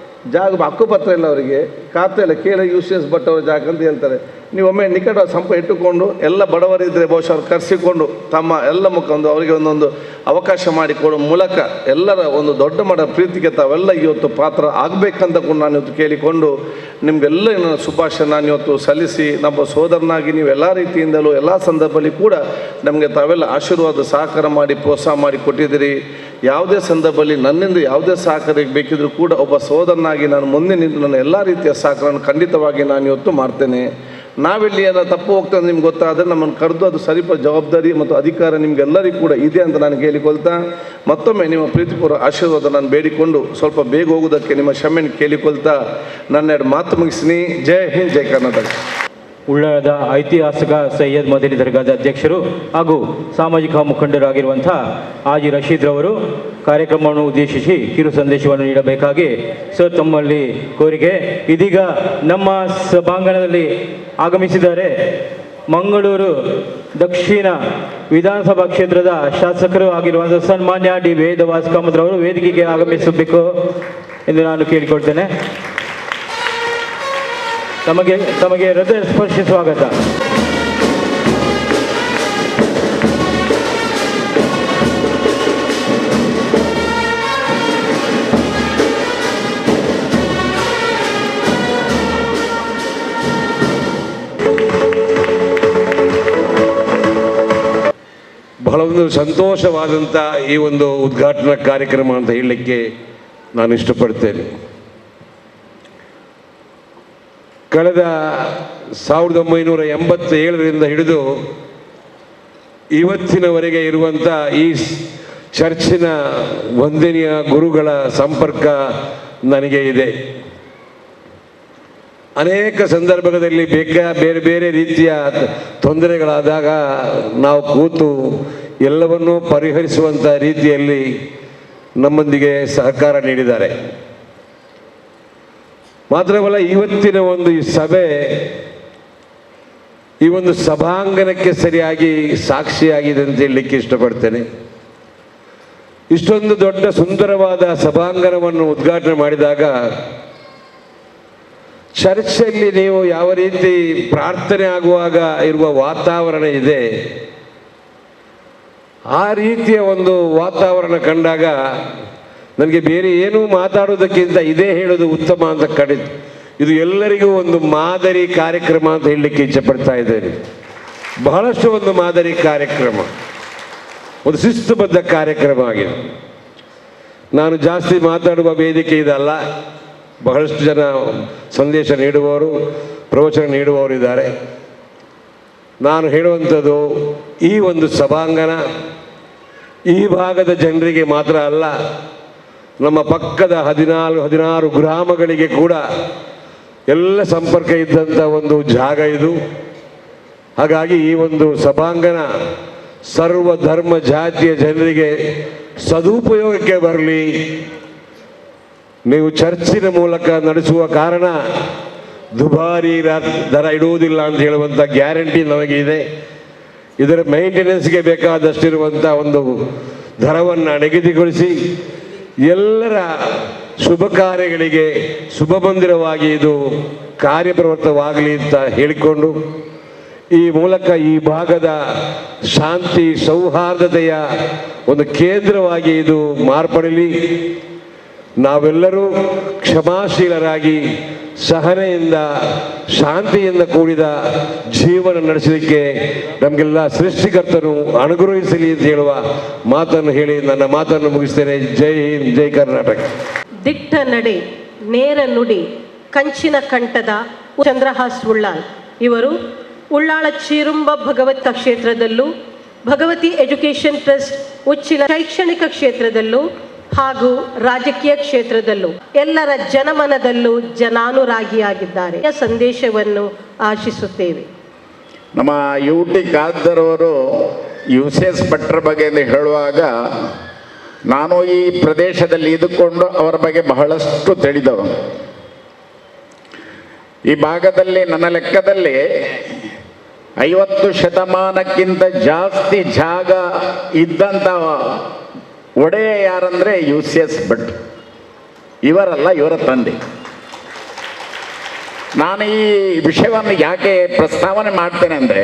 [SPEAKER 14] ಜಾಗ ಹಕ್ಕುಪತ್ರ ಇಲ್ಲ ಅವರಿಗೆ, ಖಾತೆ ಇಲ್ಲ. ಕೇಳಿ UCS Bhat ಅವರ ಜಾಗ ಅಂತ ಹೇಳ್ತಾರೆ. ನೀವು ಒಮ್ಮೆ ನಿಕಟ ಸಂಪರ್ಕ ಇಟ್ಟುಕೊಂಡು ಎಲ್ಲ ಬಡವರಿದ್ದರೆ ಬಹುಶಃ ಅವ್ರು ಕರೆಸಿಕೊಂಡು ತಮ್ಮ ಎಲ್ಲ ಮುಖಂಡು ಅವರಿಗೆ ಒಂದೊಂದು ಅವಕಾಶ ಮಾಡಿಕೊಡುವ ಮೂಲಕ ಎಲ್ಲರ ಒಂದು ದೊಡ್ಡ ಮಟ್ಟದ ಪ್ರೀತಿಗೆ ತಾವೆಲ್ಲ ಇವತ್ತು ಪಾತ್ರ ಆಗಬೇಕಂತ ಕೂಡ ನಾನು ಇವತ್ತು ಕೇಳಿಕೊಂಡು ನಿಮಗೆಲ್ಲ ನನ್ನ ಶುಭಾಶಯ ನಾನು ಇವತ್ತು ಸಲ್ಲಿಸಿ, ನಮ್ಮ ಸೋದರನಾಗಿ ನೀವು ಎಲ್ಲ ರೀತಿಯಿಂದಲೂ ಎಲ್ಲ ಸಂದರ್ಭದಲ್ಲಿ ಕೂಡ ನಮಗೆ ತಾವೆಲ್ಲ ಆಶೀರ್ವಾದ ಸಹಕಾರ ಮಾಡಿ ಪ್ರೋತ್ಸಾಹ ಮಾಡಿ ಕೊಟ್ಟಿದ್ದೀರಿ. ಯಾವುದೇ ಸಂದರ್ಭದಲ್ಲಿ ನನ್ನಿಂದ ಯಾವುದೇ ಸಹಕಾರ ಬೇಕಿದ್ದರೂ ಕೂಡ ಒಬ್ಬ ಸೋದರನಾಗಿ ನಾನು ಮುಂದೆ ನಿಂತು ನನ್ನ ಎಲ್ಲ ರೀತಿಯ ಸಹಕಾರವನ್ನು ಖಂಡಿತವಾಗಿ ನಾನು ಇವತ್ತು ಮಾಡ್ತೇನೆ. ನಾವೆಲ್ಲಿ ಏನೋ ತಪ್ಪು ಹೋಗ್ತದೆ ನಿಮ್ಗೆ ಗೊತ್ತಾದರೆ ನಮ್ಮನ್ನು ಕರೆದು ಅದು ಸರಿಪ ಜವಾಬ್ದಾರಿ ಮತ್ತು ಅಧಿಕಾರ ನಿಮಗೆಲ್ಲರಿಗೂ ಕೂಡ ಇದೆ ಅಂತ ನಾನು ಕೇಳಿಕೊಳ್ತಾ ಮತ್ತೊಮ್ಮೆ ನಿಮ್ಮ ಪ್ರೀತಿಪೂರ್ವ ಆಶೀರ್ವಾದ ನಾನು ಬೇಡಿಕೊಂಡು ಸ್ವಲ್ಪ ಬೇಗ ಹೋಗೋದಕ್ಕೆ ನಿಮ್ಮ ಕ್ಷಮೆಯನ್ನು ಕೇಳಿಕೊಳ್ತಾ ನನ್ನ ಎರಡು ಮಾತು ಮುಗಿಸ್ತೀನಿ. ಜೈ ಹಿಂದ್, ಜೈ ಕರ್ನಾಟಕ.
[SPEAKER 9] ಉಳ್ಳಾಲದ ಐತಿಹಾಸಿಕ ಸೈಯದ್ ಮದನಿ ದರ್ಗಾದ ಅಧ್ಯಕ್ಷರು ಹಾಗೂ ಸಾಮಾಜಿಕ ಮುಖಂಡರಾಗಿರುವಂಥ ಹಾಜಿ ರಶೀದ್ ರವರು ಕಾರ್ಯಕ್ರಮವನ್ನು ಉದ್ದೇಶಿಸಿ ಕಿರು ಸಂದೇಶವನ್ನು ನೀಡಬೇಕಾಗಿ ಸರ್ ತಮ್ಮಲ್ಲಿ ಕೋರಿಕೆ. ಇದೀಗ ನಮ್ಮ ಸಭಾಂಗಣದಲ್ಲಿ ಆಗಮಿಸಿದ್ದಾರೆ ಮಂಗಳೂರು ದಕ್ಷಿಣ ವಿಧಾನಸಭಾ ಕ್ಷೇತ್ರದ ಶಾಸಕರು ಆಗಿರುವಂಥ ಸನ್ಮಾನ್ಯ ಡಿ ವೇದವಾಸ್ ಕಾಮತ್ ರವರು ವೇದಿಕೆಗೆ ಆಗಮಿಸಬೇಕು ಎಂದು ನಾನು ಕೇಳಿಕೊಳ್ತೇನೆ. ತಮಗೆ ಹೃದಯ ಸ್ಪರ್ಶಿ ಸ್ವಾಗತ.
[SPEAKER 15] ಬಹಳ ಒಂದು ಸಂತೋಷವಾದಂಥ ಈ ಒಂದು ಉದ್ಘಾಟನಾ ಕಾರ್ಯಕ್ರಮ ಅಂತ ಹೇಳಲಿಕ್ಕೆ ನಾನು ಇಷ್ಟಪಡ್ತೇನೆ. ಕಳೆದ 1987ರಿಂದ ಹಿಡಿದು ಇವತ್ತಿನವರೆಗೆ ಇರುವಂಥ ಈ ಚರ್ಚಿನ ವಂದನೀಯ ಗುರುಗಳ ಸಂಪರ್ಕ ನನಗೆ ಇದೆ. ಅನೇಕ ಸಂದರ್ಭಗಳಲ್ಲಿ ಬೇರೆ ಬೇರೆ ರೀತಿಯ ತೊಂದರೆಗಳಾದಾಗ ನಾವು ಕೂತು ಎಲ್ಲವನ್ನೂ ಪರಿಹರಿಸುವಂಥ ರೀತಿಯಲ್ಲಿ ನಮ್ಮೊಂದಿಗೆ ಸಹಕಾರ ನೀಡಿದ್ದಾರೆ. ಮಾತ್ರವಲ್ಲ, ಇವತ್ತಿನ ಒಂದು ಈ ಸಭೆ ಈ ಒಂದು ಸಭಾಂಗಣಕ್ಕೆ ಸರಿಯಾಗಿ ಸಾಕ್ಷಿಯಾಗಿದೆ ಅಂತ ಹೇಳಲಿಕ್ಕೆ ಇಷ್ಟಪಡ್ತೇನೆ. ಇಷ್ಟೊಂದು ದೊಡ್ಡ ಸುಂದರವಾದ ಸಭಾಂಗಣವನ್ನು ಉದ್ಘಾಟನೆ ಮಾಡಿದಾಗ ಚರ್ಚಲ್ಲಿ ನೀವು ಯಾವ ರೀತಿ ಪ್ರಾರ್ಥನೆ ಆಗುವಾಗ ಇರುವ ವಾತಾವರಣ ಇದೆ, ಆ ರೀತಿಯ ಒಂದು ವಾತಾವರಣ ಕಂಡಾಗ ನನಗೆ ಬೇರೆ ಏನೂ ಮಾತಾಡೋದಕ್ಕಿಂತ ಇದೇ ಹೇಳೋದು ಉತ್ತಮ ಅಂತ ಕಂಡಿತು. ಇದು ಎಲ್ಲರಿಗೂ ಒಂದು ಮಾದರಿ ಕಾರ್ಯಕ್ರಮ ಅಂತ ಹೇಳಲಿಕ್ಕೆ ಇಚ್ಛೆಪಡ್ತಾ ಇದ್ದೇನೆ. ಬಹಳಷ್ಟು ಒಂದು ಮಾದರಿ ಕಾರ್ಯಕ್ರಮ, ಒಂದು ಶಿಸ್ತುಬದ್ಧ ಕಾರ್ಯಕ್ರಮ ಆಗಿದೆ. ನಾನು ಜಾಸ್ತಿ ಮಾತಾಡುವ ವೇದಿಕೆ ಇದಲ್ಲ, ಬಹಳಷ್ಟು ಜನ ಸಂದೇಶ ನೀಡುವವರು, ಪ್ರವಚನ ನೀಡುವವರು ಇದ್ದಾರೆ. ನಾನು ಹೇಳುವಂಥದ್ದು, ಈ ಒಂದು ಸಭಾಂಗಣ ಈ ಭಾಗದ ಜನರಿಗೆ ಮಾತ್ರ ಅಲ್ಲ, ನಮ್ಮ ಪಕ್ಕದ 14-16 ಗ್ರಾಮಗಳಿಗೆ ಕೂಡ ಎಲ್ಲ ಸಂಪರ್ಕ ಇದ್ದಂಥ ಒಂದು ಜಾಗ ಇದು. ಹಾಗಾಗಿ ಈ ಒಂದು ಸಭಾಂಗಣ ಸರ್ವ ಧರ್ಮ ಜಾತಿಯ ಜನರಿಗೆ ಸದುಪಯೋಗಕ್ಕೆ ಬರಲಿ. ನೀವು ಚರ್ಚಿನ ಮೂಲಕ ನಡೆಸುವ ಕಾರಣ ದುಬಾರಿ ದರ ಇಡುವುದಿಲ್ಲ ಅಂತ ಹೇಳುವಂಥ ಗ್ಯಾರಂಟಿ ನಮಗೆ ಇದೆ. ಇದರ ಮೇಂಟೆನೆನ್ಸ್ಗೆ ಬೇಕಾದಷ್ಟಿರುವಂಥ ಒಂದು ದರವನ್ನು ನಿಗದಿಗೊಳಿಸಿ ಎಲ್ಲರ ಶುಭ ಕಾರ್ಯಗಳಿಗೆ ಶುಭ ಮಂದಿರವಾಗಿ ಇದು ಕಾರ್ಯಪ್ರವೃತ್ತವಾಗಲಿ ಅಂತ ಹೇಳಿಕೊಂಡು, ಈ ಮೂಲಕ ಈ ಭಾಗದ ಶಾಂತಿ ಸೌಹಾರ್ದತೆಯ ಒಂದು ಕೇಂದ್ರವಾಗಿ ಇದು ಮಾರ್ಪಡಲಿ. ನಾವೆಲ್ಲರೂ ಕ್ಷಮಾಶೀಲರಾಗಿ ಸಹನೆಯಿಂದ ಶಾಂತಿಯಿಂದ ಕೂಡಿದ ಜೀವನ ನಡೆಸಲಿಕ್ಕೆ ನಮಗೆಲ್ಲ ಸೃಷ್ಟಿಕರ್ತನು ಅನುಗ್ರಹಿಸಲಿ ಅಂತ ಹೇಳುವ ಮಾತನ್ನು ಹೇಳಿ ನನ್ನ ಮಾತನ್ನು ಮುಗಿಸ್ತೇನೆ. ಜೈ ಹಿಂದ್, ಜೈ ಕರ್ನಾಟಕ.
[SPEAKER 2] ದಿಟ್ಟ ನಡೆ, ನೇರ ನುಡಿ, ಕಂಚಿನ ಕಂಠದ ಚಂದ್ರಹಾಸ್ ಉಳ್ಳಾಲ್ ಇವರು ಉಳ್ಳಾಳ ಚೀರುಂಬ ಭಗವತ ಕ್ಷೇತ್ರದಲ್ಲೂ, ಭಗವತಿ ಎಜುಕೇಷನ್ ಟ್ರಸ್ಟ್ ಉಚ್ಚಿಲ ಶೈಕ್ಷಣಿಕ ಕ್ಷೇತ್ರದಲ್ಲೂ ಹಾಗೂ ರಾಜಕೀಯ ಕ್ಷೇತ್ರದಲ್ಲೂ ಎಲ್ಲರ ಜನಮನದಲ್ಲೂ ಜನಾನುರಾಗಿಯಾಗಿದ್ದಾರೆ. ಸಂದೇಶವನ್ನು ಆಶಿಸುತ್ತೇವೆ.
[SPEAKER 16] ನಮ್ಮ ಯು ಟಿ ಖಾದರ್ ಅವರು ಯು ಸಿ ಎಸ್ ಭಟ್ರ ಬಗ್ಗೆ ಹೇಳುವಾಗ ನಾನು ಈ ಪ್ರದೇಶದಲ್ಲಿ ಇದ್ದುಕೊಂಡು ಅವರ ಬಗ್ಗೆ ಬಹಳಷ್ಟು ತಿಳಿದವನು. ಈ ಭಾಗದಲ್ಲಿ ನನ್ನ ಲೆಕ್ಕದಲ್ಲಿ 50 ಶತಮಾನಕ್ಕಿಂತ ಜಾಸ್ತಿ ಜಾಗ ಇದ್ದಂಥ ಒಡೆಯ ಯಾರಂದರೆ ಯು ಸಿ ಎಸ್ ಭಟ್. ಇವರಲ್ಲ, ಇವರ ತಂದೆ. ನಾನು ಈ ವಿಷಯವನ್ನು ಯಾಕೆ ಪ್ರಸ್ತಾವನೆ ಮಾಡ್ತೇನೆ ಅಂದರೆ,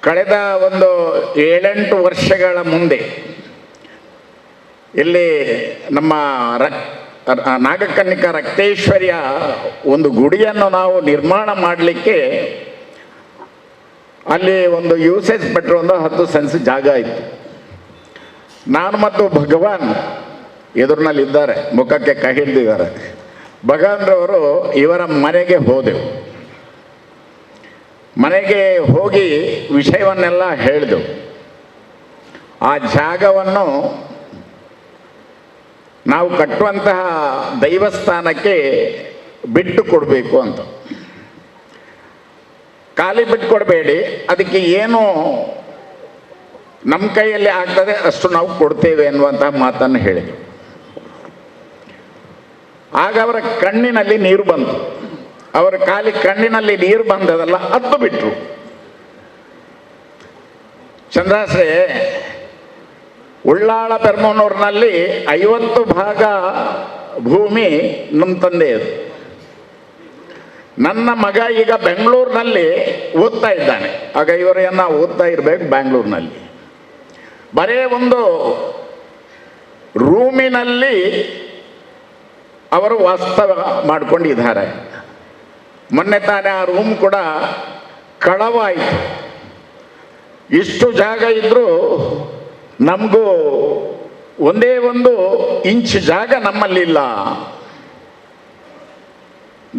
[SPEAKER 16] ಕಳೆದ ಒಂದು 7-8 ವರ್ಷಗಳ ಮುಂದೆ ಇಲ್ಲಿ ನಮ್ಮ ನಾಗಕನ್ನಿಕಾ ರಕ್ತೇಶ್ವರಿಯ ಒಂದು ಗುಡಿಯನ್ನು ನಾವು ನಿರ್ಮಾಣ ಮಾಡಲಿಕ್ಕೆ ಅಲ್ಲಿ ಒಂದು ಯೂಸೇಜ್ ಭಟ್ರು ಒಂದು 10 ಸೆನ್ಸ್ ಜಾಗ ಇತ್ತು. ನಾನು ಮತ್ತು ಭಗವಾನ್ ಎದುರಿನಲ್ಲಿದ್ದಾರೆ, ಮುಖಕ್ಕೆ ಕೈ ಹಿಡಿದಿದ್ದಾರೆ. ಭಗವಾನ್ರವರು ಇವರ ಮನೆಗೆ ಹೋದೆವು. ಮನೆಗೆ ಹೋಗಿ ವಿಷಯವನ್ನೆಲ್ಲ ಹೇಳಿದೆವು. ಆ ಜಾಗವನ್ನು ನಾವು ಕಟ್ಟುವಂತಹ ದೈವಸ್ಥಾನಕ್ಕೆ ಬಿಟ್ಟು ಕೊಡಬೇಕು ಅಂತ. ಖಾಲಿ ಬಿಟ್ಟು ಕೊಡಬೇಡಿ, ಅದಕ್ಕೆ ಏನು ನಮ್ಮ ಕೈಯಲ್ಲಿ ಆಗ್ತದೆ ಅಷ್ಟು ನಾವು ಕೊಡ್ತೇವೆ ಅನ್ನುವಂತಹ ಮಾತನ್ನು ಹೇಳಿದೆವು. ಆಗ ಅವರ ಕಣ್ಣಿನಲ್ಲಿ ನೀರು ಬಂತು. ಅವರ ಖಾಲಿ ಕಣ್ಣಿನಲ್ಲಿ ನೀರು ಬಂದದಲ್ಲ, ಅತ್ತು ಬಿಟ್ರು. ಚಂದ್ರಾಶ್ರೇ, ಉಳ್ಳಾಳ ಪೆರ್ಮನೂರಿನಲ್ಲಿ 50 ಭಾಗ ಭೂಮಿ ನಮ್ಮ ತಂದೆಯದು. ನನ್ನ ಮಗ ಈಗ ಬೆಂಗಳೂರಿನಲ್ಲಿ ಓದ್ತಾ ಇದ್ದಾನೆ. ಆಗ ಇವರನ್ನ ಓದ್ತಾ ಇರಬೇಕು ಬೆಂಗಳೂರಿನಲ್ಲಿ. ಬರೇ ಒಂದು ರೂಮಿನಲ್ಲಿ ಅವರು ವಾಸ್ತವ ಮಾಡಿಕೊಂಡಿದ್ದಾರೆ. ಮೊನ್ನೆ ತಾನೇ ಆ ರೂಮ್ ಕೂಡ ಕಳವಾಯಿತು. ಇಷ್ಟು ಜಾಗ ಇದ್ದರೂ ನಮಗೂ ಒಂದೇ ಒಂದು ಇಂಚ್ ಜಾಗ ನಮ್ಮಲ್ಲಿಲ್ಲ.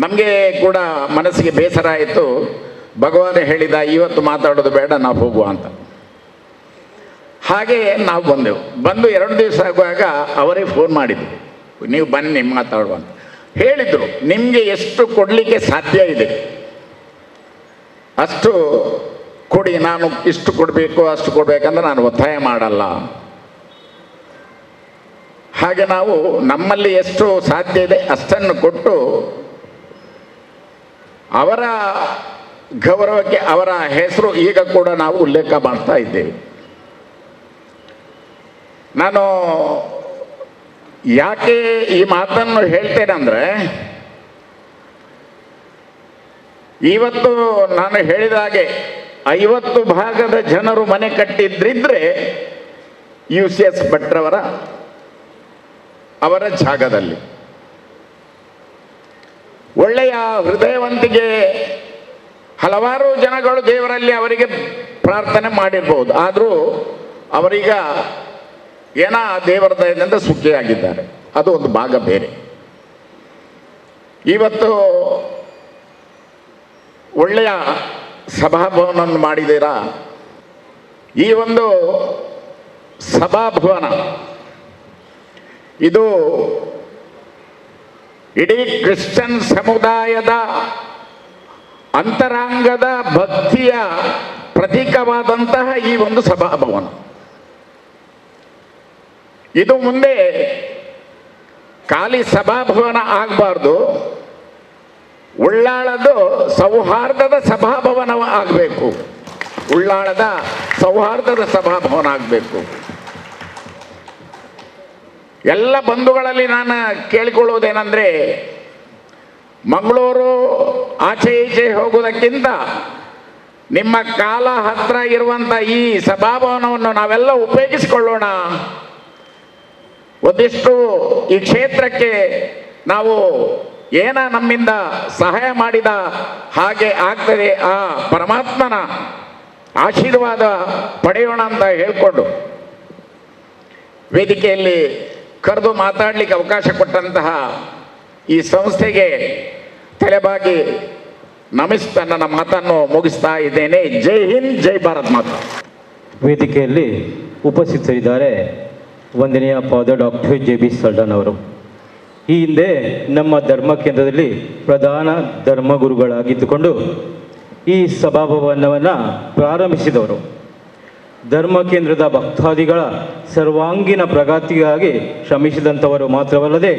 [SPEAKER 16] ನಮಗೆ ಕೂಡ ಮನಸ್ಸಿಗೆ ಬೇಸರ ಆಯಿತು. ಭಗವಾನ್ ಹೇಳಿದ, ಇವತ್ತು ಮಾತಾಡೋದು ಬೇಡ, ನಾವು ಹೋಗುವ ಅಂತ. ಹಾಗೆ ನಾವು ಬಂದೆವು. ಬಂದು 2 ದಿವಸ ಆಗುವಾಗ ಅವರೇ ಫೋನ್ ಮಾಡಿದರು, ನೀವು ಬನ್ನಿ ಮಾತಾಡುವ ಅಂತ ಹೇಳಿದರು. ನಿಮಗೆ ಎಷ್ಟು ಕೊಡಲಿಕ್ಕೆ ಸಾಧ್ಯ ಇದೆ ಅಷ್ಟು ಕೊಡಿ, ನಾನು ಇಷ್ಟು ಕೊಡಬೇಕು ಅಷ್ಟು ಕೊಡಬೇಕಂದ್ರೆ ನಾನು ಒತ್ತಾಯ ಮಾಡಲ್ಲ. ಹಾಗೆ ನಾವು ನಮ್ಮಲ್ಲಿ ಎಷ್ಟು ಸಾಧ್ಯ ಇದೆ ಅಷ್ಟನ್ನು ಕೊಟ್ಟು ಅವರ ಗೌರವಕ್ಕೆ ಅವರ ಹೆಸರು ಈಗ ಕೂಡ ನಾವು ಉಲ್ಲೇಖ ಮಾಡ್ತಾ ಇದ್ದೇವೆ. ನಾನು ಯಾಕೆ ಈ ಮಾತನ್ನು ಹೇಳ್ತೇನೆಂದರೆ, ಇವತ್ತು ನಾನು ಹೇಳಿದ ಹಾಗೆ 50 ಭಾಗದ ಜನರು ಮನೆ ಕಟ್ಟಿದ್ರಿದ್ರೆ ಯು ಸಿ ಎಸ್ ಭಟ್ರವರ ಅವರ ಜಾಗದಲ್ಲಿ ಒಳ್ಳೆಯ ಹೃದಯವಂತಿಗೆ ಹಲವಾರು ಜನಗಳು ದೇವರಲ್ಲಿ ಅವರಿಗೆ ಪ್ರಾರ್ಥನೆ ಮಾಡಿರ್ಬೋದು. ಆದರೂ ಅವರೀಗ ಏನೋ ದೇವರ ದಯದಿಂದ ಸುಖಿಯಾಗಿದ್ದಾರೆ, ಅದು ಒಂದು ಭಾಗ ಬೇರೆ. ಇವತ್ತು ಒಳ್ಳೆಯ ಸಭಾಭವನವನ್ನು ಮಾಡಿದ್ದೀರಾ. ಈ ಒಂದು ಸಭಾಭವನ ಇದು ಇಡೀ ಕ್ರಿಶ್ಚಿಯನ್ ಸಮುದಾಯದ ಅಂತರಂಗದ ಭಕ್ತಿಯ ಪ್ರತೀಕವಾದಂತಹ ಈ ಒಂದು ಸಭಾಭವನ. ಇದು ಮುಂದೆ ಖಾಲಿ ಸಭಾಭವನ ಆಗಬಾರ್ದು, ಉಳ್ಳಾಳದು ಸೌಹಾರ್ದದ ಸಭಾಭವನ ಆಗಬೇಕು. ಉಳ್ಳಾಳದ ಸೌಹಾರ್ದದ ಸಭಾಭವನ ಆಗಬೇಕು. ಎಲ್ಲ ಬಂಧುಗಳಲ್ಲಿ ನಾನು ಕೇಳಿಕೊಳ್ಳುವುದೇನೆಂದರೆ, ಮಂಗಳೂರು ಆಚೆ ಈಚೆ ಹೋಗುವುದಕ್ಕಿಂತ ನಿಮ್ಮ ಕಾಲ ಹತ್ರ ಇರುವಂಥ ಈ ಸಭಾಭವನವನ್ನು ನಾವೆಲ್ಲ ಉಪಯೋಗಿಸಿಕೊಳ್ಳೋಣ. ಒಂದಿಷ್ಟು ಈ ಕ್ಷೇತ್ರಕ್ಕೆ ನಾವು ಏನ ನಮ್ಮಿಂದ ಸಹಾಯ ಮಾಡಿದ ಹಾಗೆ ಆಗ್ತದೆ. ಆ ಪರಮಾತ್ಮನ ಆಶೀರ್ವಾದ ಪಡೆಯೋಣ ಅಂತ ಹೇಳಿಕೊಂಡು ವೇದಿಕೆಯಲ್ಲಿ ಕರೆದು ಮಾತಾಡಲಿಕ್ಕೆ ಅವಕಾಶ ಕೊಟ್ಟಂತಹ ಈ ಸಂಸ್ಥೆಗೆ ತಲೆಬಾಗಿ ನಮಿಸ್ತಾ ನನ್ನ ಮಾತನ್ನು ಮುಗಿಸ್ತಾ ಇದ್ದೇನೆ. ಜೈ ಹಿಂದ್, ಜೈ ಭಾರತ್ ಮಾತಾ.
[SPEAKER 9] ವೇದಿಕೆಯಲ್ಲಿ ಉಪಸ್ಥಿತರಿದ್ದಾರೆ ವಂದನೀಯ ಫಾದರ್ ಡಾಕ್ಟರ್ ಜೆ ಬಿ ಸಲ್ಡನ್ ಅವರು. ಈ ಹಿಂದೆ ನಮ್ಮ ಧರ್ಮ ಕೇಂದ್ರದಲ್ಲಿ ಪ್ರಧಾನ ಧರ್ಮಗುರುಗಳಾಗಿದ್ದುಕೊಂಡು ಈ ಸಭಾಭವನವನ್ನು ಪ್ರಾರಂಭಿಸಿದವರು. ಧರ್ಮ ಕೇಂದ್ರದ ಭಕ್ತಾದಿಗಳ ಸರ್ವಾಂಗೀಣ ಪ್ರಗತಿಗಾಗಿ ಶ್ರಮಿಸಿದಂಥವರು ಮಾತ್ರವಲ್ಲದೆ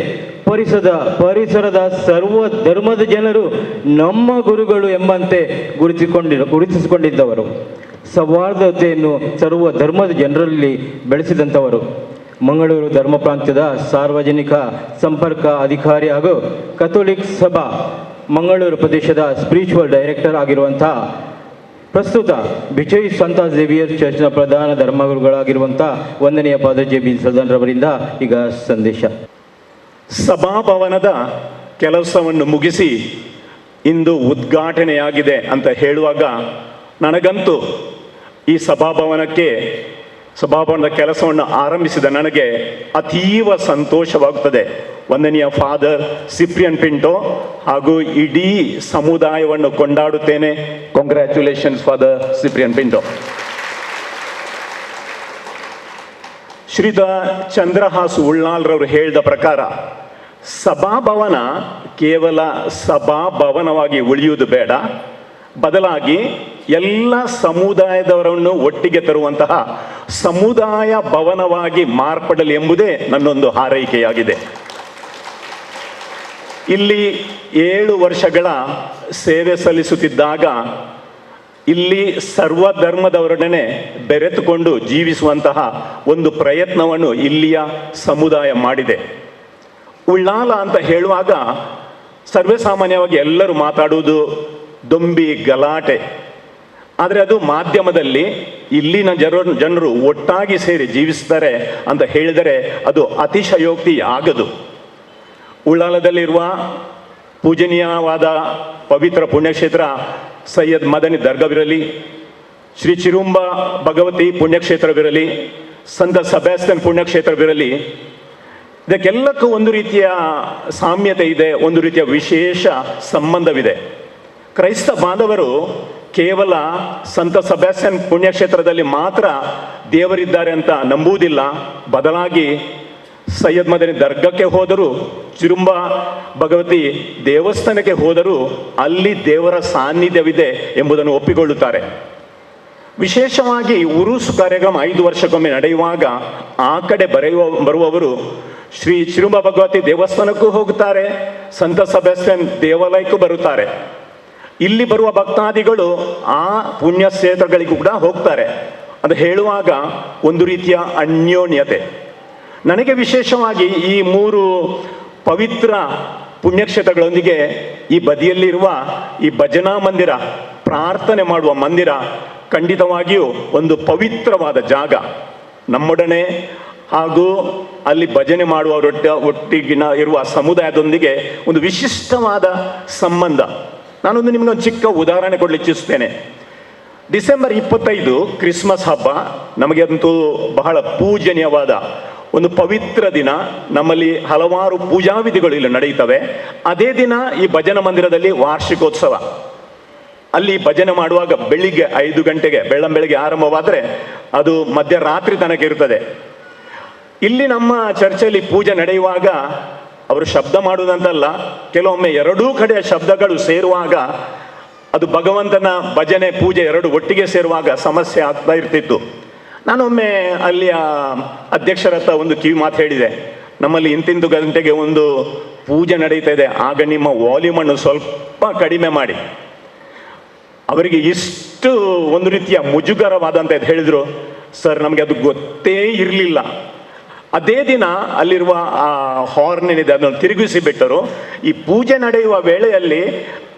[SPEAKER 9] ಪರಿಸರದ ಸರ್ವ ಧರ್ಮದ ಜನರು ನಮ್ಮ ಗುರುಗಳು ಎಂಬಂತೆ ಗುರುತಿಸಿಕೊಂಡಿದ್ದವರು. ಸೌಹಾರ್ದತೆಯನ್ನು ಸರ್ವ ಧರ್ಮದ ಜನರಲ್ಲಿ ಬೆಳೆಸಿದಂಥವರು. ಮಂಗಳೂರು ಧರ್ಮ ಪ್ರಾಂತ್ಯದ ಸಾರ್ವಜನಿಕ ಸಂಪರ್ಕ ಅಧಿಕಾರಿ ಹಾಗೂ ಕಥೋಲಿಕ್ ಸಭಾ ಮಂಗಳೂರು ಪ್ರದೇಶದ ಸ್ಪಿರಿಚುವಲ್ ಡೈರೆಕ್ಟರ್ ಆಗಿರುವಂಥ ಪ್ರಸ್ತುತ ಬಿಜಯ್ ಸಂತ ಝೇವಿಯರ್ ಚರ್ಚ್ನ ಪ್ರಧಾನ ಧರ್ಮಗುರುಗಳಾಗಿರುವಂಥ ವಂದನೀಯ ಫಾದರ್ ಜೆ ಬಿ ಸಲ್ದಾನ್ ರವರಿಂದ ಈಗ ಸಂದೇಶ.
[SPEAKER 17] ಸಭಾಭವನದ ಕೆಲಸವನ್ನು ಮುಗಿಸಿ ಇಂದು ಉದ್ಘಾಟನೆಯಾಗಿದೆ ಅಂತ ಹೇಳುವಾಗ ನನಗಂತೂ ಈ ಸಭಾಭವನದ ಕೆಲಸವನ್ನು ಆರಂಭಿಸಿದ ನನಗೆ ಅತೀವ ಸಂತೋಷವಾಗುತ್ತದೆ. ವಂದನೀಯ ಫಾದರ್ ಸಿಪ್ರಿಯನ್ ಪಿಂಟೋ ಹಾಗೂ ಇಡೀ ಸಮುದಾಯವನ್ನು ಕೊಂಡಾಡುತ್ತೇನೆ. Congratulations father Cyprian Pinto. ಶ್ರೀಯುತ ಚಂದ್ರಹಾಸು ಉಳ್ಳಾಲ್ರವರು ಹೇಳಿದ ಪ್ರಕಾರ ಸಭಾಭವನ ಕೇವಲ ಸಭಾಭವನವಾಗಿ ಉಳಿಯುವುದು ಬೇಡ, ಬದಲಾಗಿ ಎಲ್ಲ ಸಮುದಾಯದವರನ್ನು ಒಟ್ಟಿಗೆ ತರುವಂತಹ ಸಮುದಾಯ ಭವನವಾಗಿ ಮಾರ್ಪಡಲಿ ಎಂಬುದೇ ನನ್ನೊಂದು ಹಾರೈಕೆಯಾಗಿದೆ. ಇಲ್ಲಿ 7 ವರ್ಷಗಳ ಸೇವೆ ಸಲ್ಲಿಸುತ್ತಿದ್ದಾಗ ಇಲ್ಲಿ ಸರ್ವಧರ್ಮದವರೊಡನೆ ಬೆರೆತುಕೊಂಡು ಜೀವಿಸುವಂತಹ ಒಂದು ಪ್ರಯತ್ನವನ್ನು ಇಲ್ಲಿಯ ಸಮುದಾಯ ಮಾಡಿದೆ. ಉಳ್ಳಾಲ ಅಂತ ಹೇಳುವಾಗ ಸರ್ವೇ ಸಾಮಾನ್ಯವಾಗಿ ಎಲ್ಲರೂ ಮಾತಾಡುವುದು ದೊಂಬಿ ಗಲಾಟೆ. ಆದರೆ ಅದು ಮಾಧ್ಯಮದಲ್ಲಿ ಇಲ್ಲಿನ ಜನರು ಒಟ್ಟಾಗಿ ಸೇರಿ ಜೀವಿಸ್ತಾರೆ ಅಂತ ಹೇಳಿದರೆ ಅದು ಅತಿಶಯೋಕ್ತಿ ಆಗದು. ಉಳ್ಳಾಲದಲ್ಲಿರುವ ಪೂಜನೀಯವಾದ ಪವಿತ್ರ ಪುಣ್ಯಕ್ಷೇತ್ರ ಸೈಯದ್ ಮದನಿ ದರ್ಗಾವಿರಲಿ, ಶ್ರೀ ಚಿರುಂಬ ಭಗವತಿ ಪುಣ್ಯಕ್ಷೇತ್ರವಿರಲಿ, ಸಂತ ಸೆಬಾಸ್ಟಿಯನ್ ಪುಣ್ಯಕ್ಷೇತ್ರವಿರಲಿ, ಇದಕ್ಕೆಲ್ಲಕ್ಕೂ ಒಂದು ರೀತಿಯ ಸಾಮ್ಯತೆ ಇದೆ, ಒಂದು ರೀತಿಯ ವಿಶೇಷ ಸಂಬಂಧವಿದೆ. ಕ್ರೈಸ್ತ ಬಾಂಧವರು ಕೇವಲ ಸಂತ ಸೆಬಾಸ್ಟಿಯನ್ ಪುಣ್ಯಕ್ಷೇತ್ರದಲ್ಲಿ ಮಾತ್ರ ದೇವರಿದ್ದಾರೆ ಅಂತ ನಂಬುವುದಿಲ್ಲ. ಬದಲಾಗಿ ಸೈಯದ್ ಮದನಿ ದರ್ಗಕ್ಕೆ ಹೋದರೂ, ಚಿರುಂಬ ಭಗವತಿ ದೇವಸ್ಥಾನಕ್ಕೆ ಹೋದರೂ ಅಲ್ಲಿ ದೇವರ ಸಾನ್ನಿಧ್ಯವಿದೆ ಎಂಬುದನ್ನು ಒಪ್ಪಿಕೊಳ್ಳುತ್ತಾರೆ. ವಿಶೇಷವಾಗಿ ಉರುಸು ಕಾರ್ಯಕ್ರಮ 5 ವರ್ಷಕ್ಕೊಮ್ಮೆ ನಡೆಯುವಾಗ ಆ ಕಡೆ ಬರುವವರು ಶ್ರೀ ಚಿರುಂಬ ಭಗವತಿ ದೇವಸ್ಥಾನಕ್ಕೂ ಹೋಗುತ್ತಾರೆ, ಸಂತ ಸೆಬಾಸ್ಟಿಯನ್ ದೇವಾಲಯಕ್ಕೂ ಬರುತ್ತಾರೆ. ಇಲ್ಲಿ ಬರುವ ಭಕ್ತಾದಿಗಳು ಆ ಪುಣ್ಯಕ್ಷೇತ್ರಗಳಿಗೂ ಕೂಡ ಹೋಗ್ತಾರೆ. ಅಂತ ಹೇಳುವಾಗ ಒಂದು ರೀತಿಯ ಅನ್ಯೋನ್ಯತೆ. ನನಗೆ ವಿಶೇಷವಾಗಿ ಈ 3 ಪವಿತ್ರ ಪುಣ್ಯಕ್ಷೇತ್ರಗಳೊಂದಿಗೆ ಈ ಬದಿಯಲ್ಲಿರುವ ಈ ಭಜನಾ ಮಂದಿರ, ಪ್ರಾರ್ಥನೆ ಮಾಡುವ ಮಂದಿರ ಖಂಡಿತವಾಗಿಯೂ ಒಂದು ಪವಿತ್ರವಾದ ಜಾಗ. ನಮ್ಮೊಡನೆ ಹಾಗೂ ಅಲ್ಲಿ ಭಜನೆ ಮಾಡುವ ಒಟ್ಟಿಗಿನ ಇರುವ ಸಮುದಾಯದೊಂದಿಗೆ ಒಂದು ವಿಶಿಷ್ಟವಾದ ಸಂಬಂಧ. ನಾನೊಂದು ನಿಮಗೊಂದು ಚಿಕ್ಕ ಉದಾಹರಣೆ ಕೊಡಲಿಕ್ಕೆ ಇಚ್ಛಿಸುತ್ತೇನೆ. ಡಿಸೆಂಬರ್ 25 ಕ್ರಿಸ್ಮಸ್ ಹಬ್ಬ ನಮಗೆ ಅಂತೂ ಬಹಳ ಪೂಜನೀಯವಾದ ಒಂದು ಪವಿತ್ರ ದಿನ. ನಮ್ಮಲ್ಲಿ ಹಲವಾರು ಪೂಜಾ ವಿಧಿಗಳು ಇಲ್ಲಿ ನಡೆಯುತ್ತವೆ. ಅದೇ ದಿನ ಈ ಭಜನಾ ಮಂದಿರದಲ್ಲಿ ವಾರ್ಷಿಕೋತ್ಸವ. ಅಲ್ಲಿ ಭಜನೆ ಮಾಡುವಾಗ ಬೆಳಿಗ್ಗೆ 5 ಗಂಟೆಗೆ ಬೆಳ್ಳಂಬೆಳಿಗ್ಗೆ ಆರಂಭವಾದರೆ ಅದು ಮಧ್ಯರಾತ್ರಿ ತನಕ ಇರ್ತದೆ. ಇಲ್ಲಿ ನಮ್ಮ ಚರ್ಚೆಯಲ್ಲಿ ಪೂಜೆ ನಡೆಯುವಾಗ ಅವರು ಶಬ್ದ ಮಾಡುವುದಂತಲ್ಲ, ಕೆಲವೊಮ್ಮೆ ಎರಡೂ ಕಡೆಯ ಶಬ್ದಗಳು ಸೇರುವಾಗ ಅದು ಭಗವಂತನ ಭಜನೆ ಪೂಜೆ ಎರಡು ಒಟ್ಟಿಗೆ ಸೇರುವಾಗ ಸಮಸ್ಯೆ ಆಗ್ತಾ ಇರ್ತಿತ್ತು. ನಾನೊಮ್ಮೆ ಅಲ್ಲಿಯ ಅಧ್ಯಕ್ಷರ ಹತ್ರ ಒಂದು ಕಿವಿ ಮಾತು ಹೇಳಿದೆ, ನಮ್ಮಲ್ಲಿ ಇಂತಿಂತು ಗಂಟೆಗೆ ಒಂದು ಪೂಜೆ ನಡೀತಾ ಇದೆ, ಆಗ ನಿಮ್ಮ ವಾಲ್ಯೂಮನ್ನು ಸ್ವಲ್ಪ ಕಡಿಮೆ ಮಾಡಿ. ಅವರಿಗೆ ಇಷ್ಟು ಒಂದು ರೀತಿಯ ಮುಜುಗರವಾದಂತ ಇದು ಹೇಳಿದರು, ಸರ್ ನಮಗೆ ಅದು ಗೊತ್ತೇ ಇರಲಿಲ್ಲ. ಅದೇ ದಿನ ಅಲ್ಲಿರುವ ಆ ಹಾರ್ನ್ ಏನಿದೆ ಅದನ್ನು ತಿರುಗಿಸಿ ಬಿಟ್ಟರು. ಈ ಪೂಜೆ ನಡೆಯುವ ವೇಳೆಯಲ್ಲಿ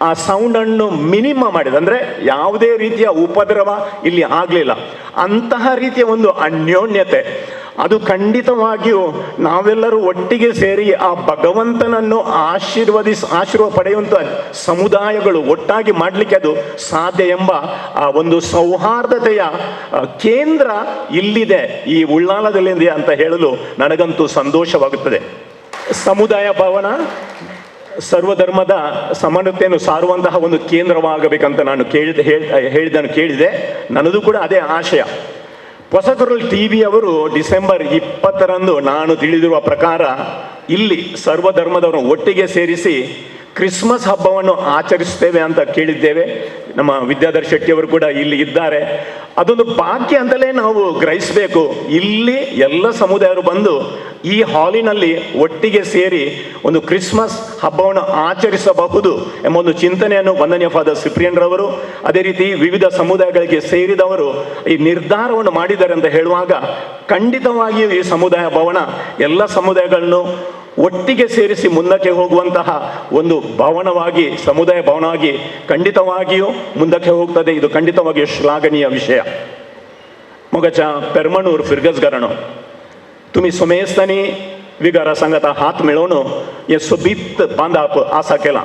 [SPEAKER 17] ಆ ಸೌಂಡನ್ನು ಮಿನಿಮಮ್ ಮಾಡಿದೆ, ಅಂದರೆ ಯಾವುದೇ ರೀತಿಯ ಉಪದ್ರವ ಇಲ್ಲಿ ಆಗಲಿಲ್ಲ. ಅಂತಹ ರೀತಿಯ ಒಂದು ಅನ್ಯೋನ್ಯತೆ ಅದು ಖಂಡಿತವಾಗಿಯೂ ನಾವೆಲ್ಲರೂ ಒಟ್ಟಿಗೆ ಸೇರಿ ಆ ಭಗವಂತನನ್ನು ಆಶೀರ್ವಾದ ಪಡೆಯುವಂಥ ಸಮುದಾಯಗಳು ಒಟ್ಟಾಗಿ ಮಾಡಲಿಕ್ಕೆ ಅದು ಸಾಧ್ಯ ಎಂಬ ಆ ಒಂದು ಸೌಹಾರ್ದತೆಯ ಕೇಂದ್ರ ಇಲ್ಲಿದೆ, ಈ ಉಳ್ಳಾಲದಲ್ಲಿದೆ ಅಂತ ಹೇಳಲು ನನಗಂತೂ ಸಂತೋಷವಾಗುತ್ತದೆ. ಸಮುದಾಯ ಭವನ ಸರ್ವಧರ್ಮದ ಸಮಾನತೆಯನ್ನು ಸಾರುವಂತಹ ಒಂದು ಕೇಂದ್ರವಾಗಬೇಕಂತ ನಾನು ಹೇಳಿದ್ದನ್ನು ಕೇಳಿದೆ. ನನ್ನದು ಕೂಡ ಅದೇ ಆಶಯ. ಹೊಸಕರಲ್ ಟಿ ವಿ ಅವರು ಡಿಸೆಂಬರ್ 20ರಂದು ನಾನು ತಿಳಿದಿರುವ ಪ್ರಕಾರ ಇಲ್ಲಿ ಸರ್ವಧರ್ಮದವರನ್ನು ಒಟ್ಟಿಗೆ ಸೇರಿಸಿ ಕ್ರಿಸ್ಮಸ್ ಹಬ್ಬವನ್ನು ಆಚರಿಸ್ತೇವೆ ಅಂತ ಕೇಳಿದ್ದೇವೆ. ನಮ್ಮ ವಿದ್ಯಾಧರ್ ಶೆಟ್ಟಿಯವರು ಕೂಡ ಇಲ್ಲಿ ಇದ್ದಾರೆ. ಅದೊಂದು ಭಾಗ್ಯ ಅಂತಲೇ ನಾವು ಗ್ರಹಿಸಬೇಕು. ಇಲ್ಲಿ ಎಲ್ಲ ಸಮುದಾಯರು ಬಂದು ಈ ಹಾಲಿನಲ್ಲಿ ಒಟ್ಟಿಗೆ ಸೇರಿ ಒಂದು ಕ್ರಿಸ್ಮಸ್ ಹಬ್ಬವನ್ನು ಆಚರಿಸಬಹುದು ಎಂಬ ಒಂದು ಚಿಂತನೆಯನ್ನು ವಂದನೀಯ ಫಾದರ್ ಸಿಪ್ರಿಯನ್ ರವರು, ಅದೇ ರೀತಿ ವಿವಿಧ ಸಮುದಾಯಗಳಿಗೆ ಸೇರಿದವರು ಈ ನಿರ್ಧಾರವನ್ನು ಮಾಡಿದ್ದಾರೆ ಅಂತ ಹೇಳುವಾಗ ಖಂಡಿತವಾಗಿಯೂ ಈ ಸಮುದಾಯ ಭವನ ಎಲ್ಲ ಸಮುದಾಯಗಳನ್ನು ಒಟ್ಟಿಗೆ ಸೇರಿಸಿ ಮುಂದಕ್ಕೆ ಹೋಗುವಂತಹ ಒಂದು ಭವನವಾಗಿ, ಸಮುದಾಯ ಭವನವಾಗಿ ಖಂಡಿತವಾಗಿಯೂ ಮುಂದಕ್ಕೆ ಹೋಗ್ತದೆ. ಇದು ಖಂಡಿತವಾಗಿಯೂ ಶ್ಲಾಘನೀಯ ವಿಷಯ. ಮೊಗಚ ಪೆರ್ಮಣೂರ್ ಫಿರ್ಗಸ್ಗರಣು तुमी सोमेस्तांनी विगारा सांगाता हात मेळोवन हें सोबीत बांदाप आसा केलां.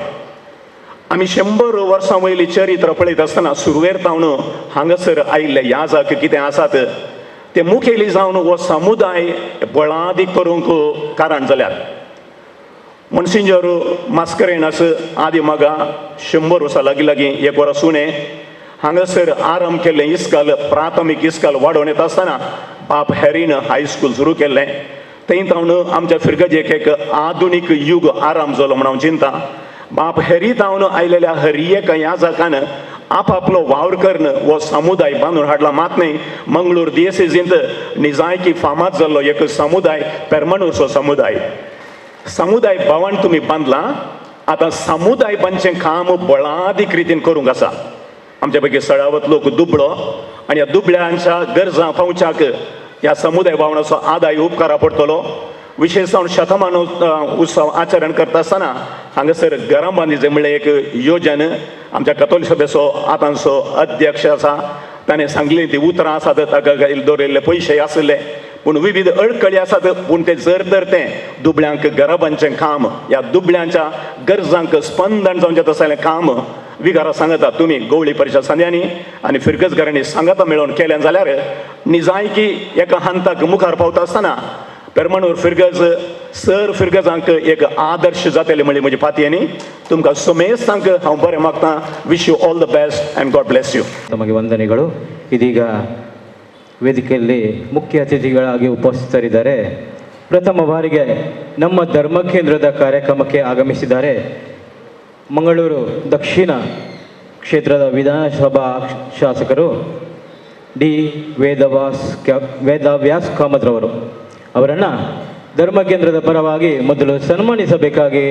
[SPEAKER 17] आमी 100 वर्सां वयली चरित्र पळयत आसतना सुरवेर तावन हांगासर आयिल्ले याजक कितें आसात ते मुखेली जावन हो समुदाय बळादीक करूंक कारण जाल्यात. मनसिंजर मास्करेनस आदी मगा 100 वर्सां लागीं लागीं एक वरां सुणें हांगासर आरंभ केल्लें इस्काल, प्राथमीक इस्काल वाडोवन येता आसतना बाप हॅरीन हायस्कूल सुरू केल्लें. थंय तावन आमच्या फिरगजेक एक आधुनीक युग आराम जालो म्हूण हांव चिंता. बाप हॅरी तावन आयलेल्या हर एका याजकान आपापलो वावर करून हो समुदाय बांदून हाडला. मात न्हय, मंगळूर दियसेजींत निजायकी फामाद जाल्लो एक समुदाय पेरमणूरचो समुदाय. समुदाय भवन तुमी बांदला, आतां समुदाय बांदचें काम बळादीक रितीन करूंक आसा. आमच्या पैकी सळावत लोक दुबळो आनी ह्या दुबळ्यांच्या गरजां पावच्याक ह्या समुदाय भवनाचो आदाय उपकारा पडटलो. विशेष जावन शतमान उत्सव आचरण करता आसतना हांगासर घरां बांदिचें म्हणल्यार एक योजन आमच्या कथोलीक सभेचो आतांचो अध्यक्ष आसा, ताणें सांगली ती उतरां आसात, ताका दवरिल्ले पयशे आसले पूण विविध अडकळी आसात, पूण ते जर तर तें दुबळ्यांक घरां बांदचें काम, ह्या दुबळ्यांच्या गरजांक स्पंदन जावचें तसलें काम विगारा सांगता तुमी गवळी परिशद संद्यांनी आनी फिरगजगारांनी सांगाता मेळोवन केलें जाल्यार निजायकी एका हंताक मुखार पावता आसतना पेरमणूर फिरगज सर फिरगजांक एक आदर्श जातले म्हणली म्हजी फाती. तुमकां समेस्तांक हांव बरें मागता. Wish you all the best and God bless you.
[SPEAKER 9] ತಮಗೆ ವಂದನೆಗಳು. ಇದೀಗ ವೇದಿಕೆಯಲ್ಲಿ ಮುಖ್ಯ ಅತಿಥಿಗಳಾಗಿ ಉಪಸ್ಥಿತರಿದ್ದಾರೆ. ಪ್ರಥಮ ಬಾರಿಗೆ ನಮ್ಮ ಧರ್ಮ ಕೇಂದ್ರದ ಕಾರ್ಯಕ್ರಮಕ್ಕೆ ಆಗಮಿಸಿದ್ದಾರೆ ಮಂಗಳೂರು ದಕ್ಷಿಣ ಕ್ಷೇತ್ರದ ವಿಧಾನಸಭಾ ಶಾಸಕರು ಡಿ ವೇದವ್ಯಾಸ್ ಕಾಮತ್ರವರು. ಅವರನ್ನು ಧರ್ಮ ಕೇಂದ್ರದ ಪರವಾಗಿ ಮೊದಲು ಸನ್ಮಾನಿಸಬೇಕಾಗಿ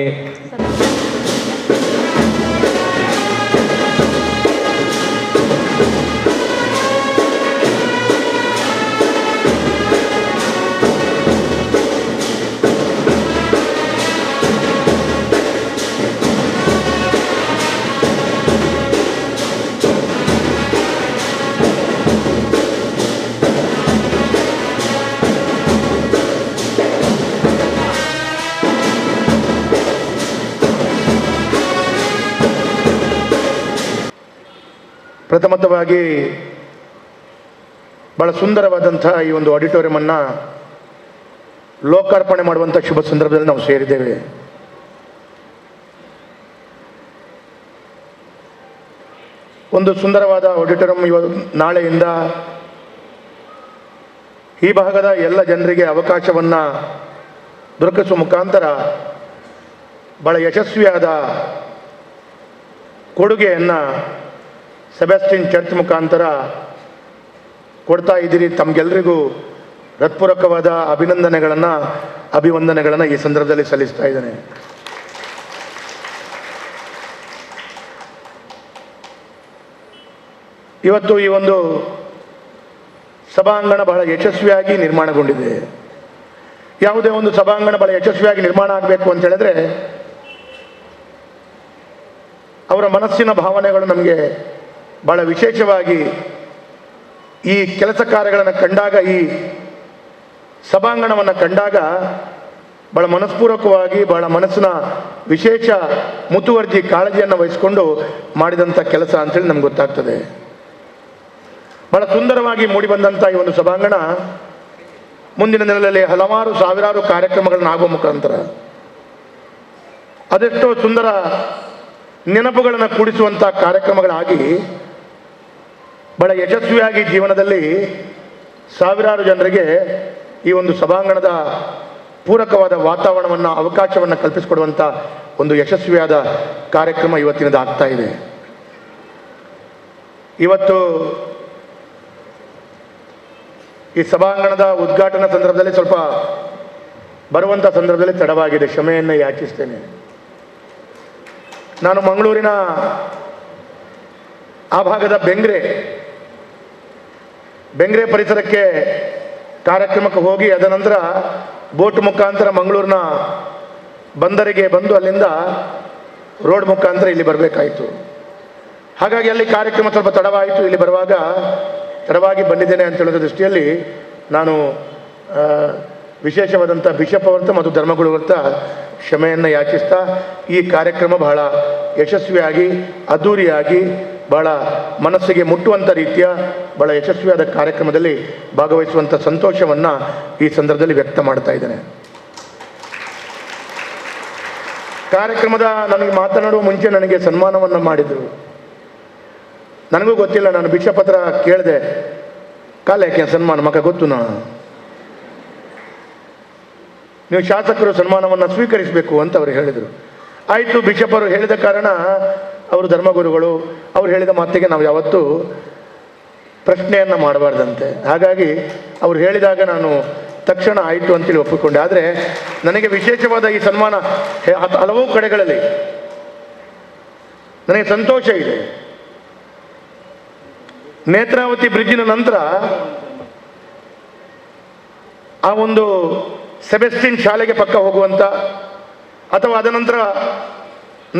[SPEAKER 7] ಪ್ರಥಮತವಾಗಿ ಭಾಳ ಸುಂದರವಾದಂಥ ಈ ಒಂದು ಆಡಿಟೋರಿಯಮನ್ನು ಲೋಕಾರ್ಪಣೆ ಮಾಡುವಂಥ ಶುಭ ಸಂದರ್ಭದಲ್ಲಿ ನಾವು ಸೇರಿದ್ದೇವೆ. ಒಂದು ಸುಂದರವಾದ ಆಡಿಟೋರಿಯಂ ಇವತ್ತು ನಾಳೆಯಿಂದ ಈ ಭಾಗದ ಎಲ್ಲ ಜನರಿಗೆ ಅವಕಾಶವನ್ನು ದೊರಕಿಸುವ ಮುಖಾಂತರ ಬಹಳ ಯಶಸ್ವಿಯಾದ ಕೊಡುಗೆಯನ್ನು ಸೆಬಾಸ್ಟಿನ್ ಚರ್ಚ್ ಮುಖಾಂತರ ಕೊಡ್ತಾ ಇದ್ದೀರಿ. ತಮಗೆಲ್ಲರಿಗೂ ಹೃತ್ಪೂರ್ವಕವಾದ ಅಭಿನಂದನೆಗಳನ್ನು, ಅಭಿವಂದನೆಗಳನ್ನು ಈ ಸಂದರ್ಭದಲ್ಲಿ ಸಲ್ಲಿಸ್ತಾ ಇದ್ದೇನೆ. ಇವತ್ತು ಈ ಒಂದು ಸಭಾಂಗಣ ಬಹಳ ಯಶಸ್ವಿಯಾಗಿ ನಿರ್ಮಾಣಗೊಂಡಿದೆ. ಯಾವುದೇ ಒಂದು ಸಭಾಂಗಣ ಬಹಳ ಯಶಸ್ವಿಯಾಗಿ ನಿರ್ಮಾಣ ಆಗಬೇಕು ಅಂತ ಹೇಳಿದ್ರೆ ಅವರ ಮನಸ್ಸಿನ ಭಾವನೆಗಳು ನಮಗೆ ಬಹಳ ವಿಶೇಷವಾಗಿ ಈ ಕೆಲಸ ಕಾರ್ಯಗಳನ್ನು ಕಂಡಾಗ, ಈ ಸಭಾಂಗಣವನ್ನು ಕಂಡಾಗ ಬಹಳ ಮನಸ್ಪೂರ್ವಕವಾಗಿ, ಬಹಳ ಮನಸ್ಸಿನ ವಿಶೇಷ ಮುತುವರ್ಜಿ ಕಾಳಜಿಯನ್ನು ವಹಿಸಿಕೊಂಡು ಮಾಡಿದಂಥ ಕೆಲಸ ಅಂತೇಳಿ ನಮ್ಗೆ ಗೊತ್ತಾಗ್ತದೆ. ಬಹಳ ಸುಂದರವಾಗಿ ಮೂಡಿಬಂದಂಥ ಈ ಒಂದು ಸಭಾಂಗಣ ಮುಂದಿನ ದಿನಗಳಲ್ಲಿ ಹಲವಾರು ಸಾವಿರಾರು ಕಾರ್ಯಕ್ರಮಗಳನ್ನು ಆಗುವ ಮುಖಾಂತರ ಅದೆಷ್ಟೋ ಸುಂದರ ನೆನಪುಗಳನ್ನು ಕೂಡಿಸುವಂಥ ಕಾರ್ಯಕ್ರಮಗಳಾಗಿ ಬಹಳ ಯಶಸ್ವಿಯಾಗಿ ಜೀವನದಲ್ಲಿ ಸಾವಿರಾರು ಜನರಿಗೆ ಈ ಒಂದು ಸಭಾಂಗಣದ ಪೂರಕವಾದ ವಾತಾವರಣವನ್ನು, ಅವಕಾಶವನ್ನು ಕಲ್ಪಿಸಿಕೊಡುವಂಥ ಒಂದು ಯಶಸ್ವಿಯಾದ ಕಾರ್ಯಕ್ರಮ ಇವತ್ತಿನದ ಆಗ್ತಾ ಇದೆ. ಇವತ್ತು ಈ ಸಭಾಂಗಣದ ಉದ್ಘಾಟನಾ ಸಂದರ್ಭದಲ್ಲಿ ಸ್ವಲ್ಪ ಬರುವಂಥ ಸಂದರ್ಭದಲ್ಲಿ ತಡವಾಗಿದೆ, ಕ್ಷಮೆಯನ್ನು ಯಾಚಿಸ್ತೇನೆ. ನಾನು ಮಂಗಳೂರಿನ ಆ ಭಾಗದ ಬೆಂಗ್ರೆ ಪರಿಸರಕ್ಕೆ ಕಾರ್ಯಕ್ರಮಕ್ಕೆ ಹೋಗಿ ಅದನಂತರ ಬೋಟ್ ಮುಖಾಂತರ ಮಂಗಳೂರಿನ ಬಂದರಿಗೆ ಬಂದು ಅಲ್ಲಿಂದ ರೋಡ್ ಮುಖಾಂತರ ಇಲ್ಲಿ ಬರಬೇಕಾಯಿತು. ಹಾಗಾಗಿ ಅಲ್ಲಿ ಕಾರ್ಯಕ್ರಮ ಸ್ವಲ್ಪ ತಡವಾಯಿತು. ಇಲ್ಲಿ ಬರುವಾಗ ತಡವಾಗಿ ಬಂದಿದ್ದೇನೆ ಅಂತ ಹೇಳೋದ್ರ ದೃಷ್ಟಿಯಲ್ಲಿ ನಾನು ವಿಶೇಷವಾದಂಥ ಬಿಷಪ್ ಅವರತ್ತ ಮತ್ತು ಧರ್ಮಗುರುಗಳತ್ತ ಕ್ಷಮೆಯನ್ನು ಯಾಚಿಸ್ತಾ ಈ ಕಾರ್ಯಕ್ರಮ ಬಹಳ ಯಶಸ್ವಿಯಾಗಿ, ಅದ್ಧೂರಿಯಾಗಿ, ಬಹಳ ಮನಸ್ಸಿಗೆ ಮುಟ್ಟುವಂಥ ರೀತಿಯ ಬಹಳ ಯಶಸ್ವಿಯಾದ ಕಾರ್ಯಕ್ರಮದಲ್ಲಿ ಭಾಗವಹಿಸುವಂಥ ಸಂತೋಷವನ್ನು ಈ ಸಂದರ್ಭದಲ್ಲಿ ವ್ಯಕ್ತ ಮಾಡ್ತಾ ಇದ್ದೇನೆ. ಕಾರ್ಯಕ್ರಮದ ನನಗೆ ಮಾತನಾಡುವ ಮುಂಚೆ ನನಗೆ ಸನ್ಮಾನವನ್ನು ಮಾಡಿದರು. ನನಗೂ ಗೊತ್ತಿಲ್ಲ, ನಾನು ಬಿಷಪ್ ಹತ್ರ ಕೇಳಿದೆ, ಕಾಲ ಯಾಕೆ ಸನ್ಮಾನ ಮಕ್ಕ ಗೊತ್ತು, ನೀವು ಶಾಸಕರು ಸನ್ಮಾನವನ್ನು ಸ್ವೀಕರಿಸಬೇಕು ಅಂತ ಅವರು ಹೇಳಿದರು. ಆಯಿತು, ಬಿಷಪ್ ಅವರು ಹೇಳಿದ ಕಾರಣ, ಅವರು ಧರ್ಮಗುರುಗಳು, ಅವ್ರು ಹೇಳಿದ ಮಾತಿಗೆ ನಾವು ಯಾವತ್ತೂ ಪ್ರಶ್ನೆಯನ್ನು ಮಾಡಬಾರ್ದಂತೆ. ಹಾಗಾಗಿ ಅವ್ರು ಹೇಳಿದಾಗ ನಾನು ತಕ್ಷಣ ಆಯಿತು ಅಂತೇಳಿ ಒಪ್ಪಿಕೊಂಡೆ. ಆದರೆ ನನಗೆ ವಿಶೇಷವಾದ ಈ ಸನ್ಮಾನ ಹಲವು ಕಡೆಗಳಲ್ಲಿ ನನಗೆ ಸಂತೋಷ ಇದೆ. ನೇತ್ರಾವತಿ ಬ್ರಿಡ್ಜಿನ ನಂತರ ಆ ಒಂದು ಸೆಬೆಸ್ಟಿನ್ ಶಾಲೆಗೆ ಪಕ್ಕ ಹೋಗುವಂಥ ಅಥವಾ ಅದ ನಂತರ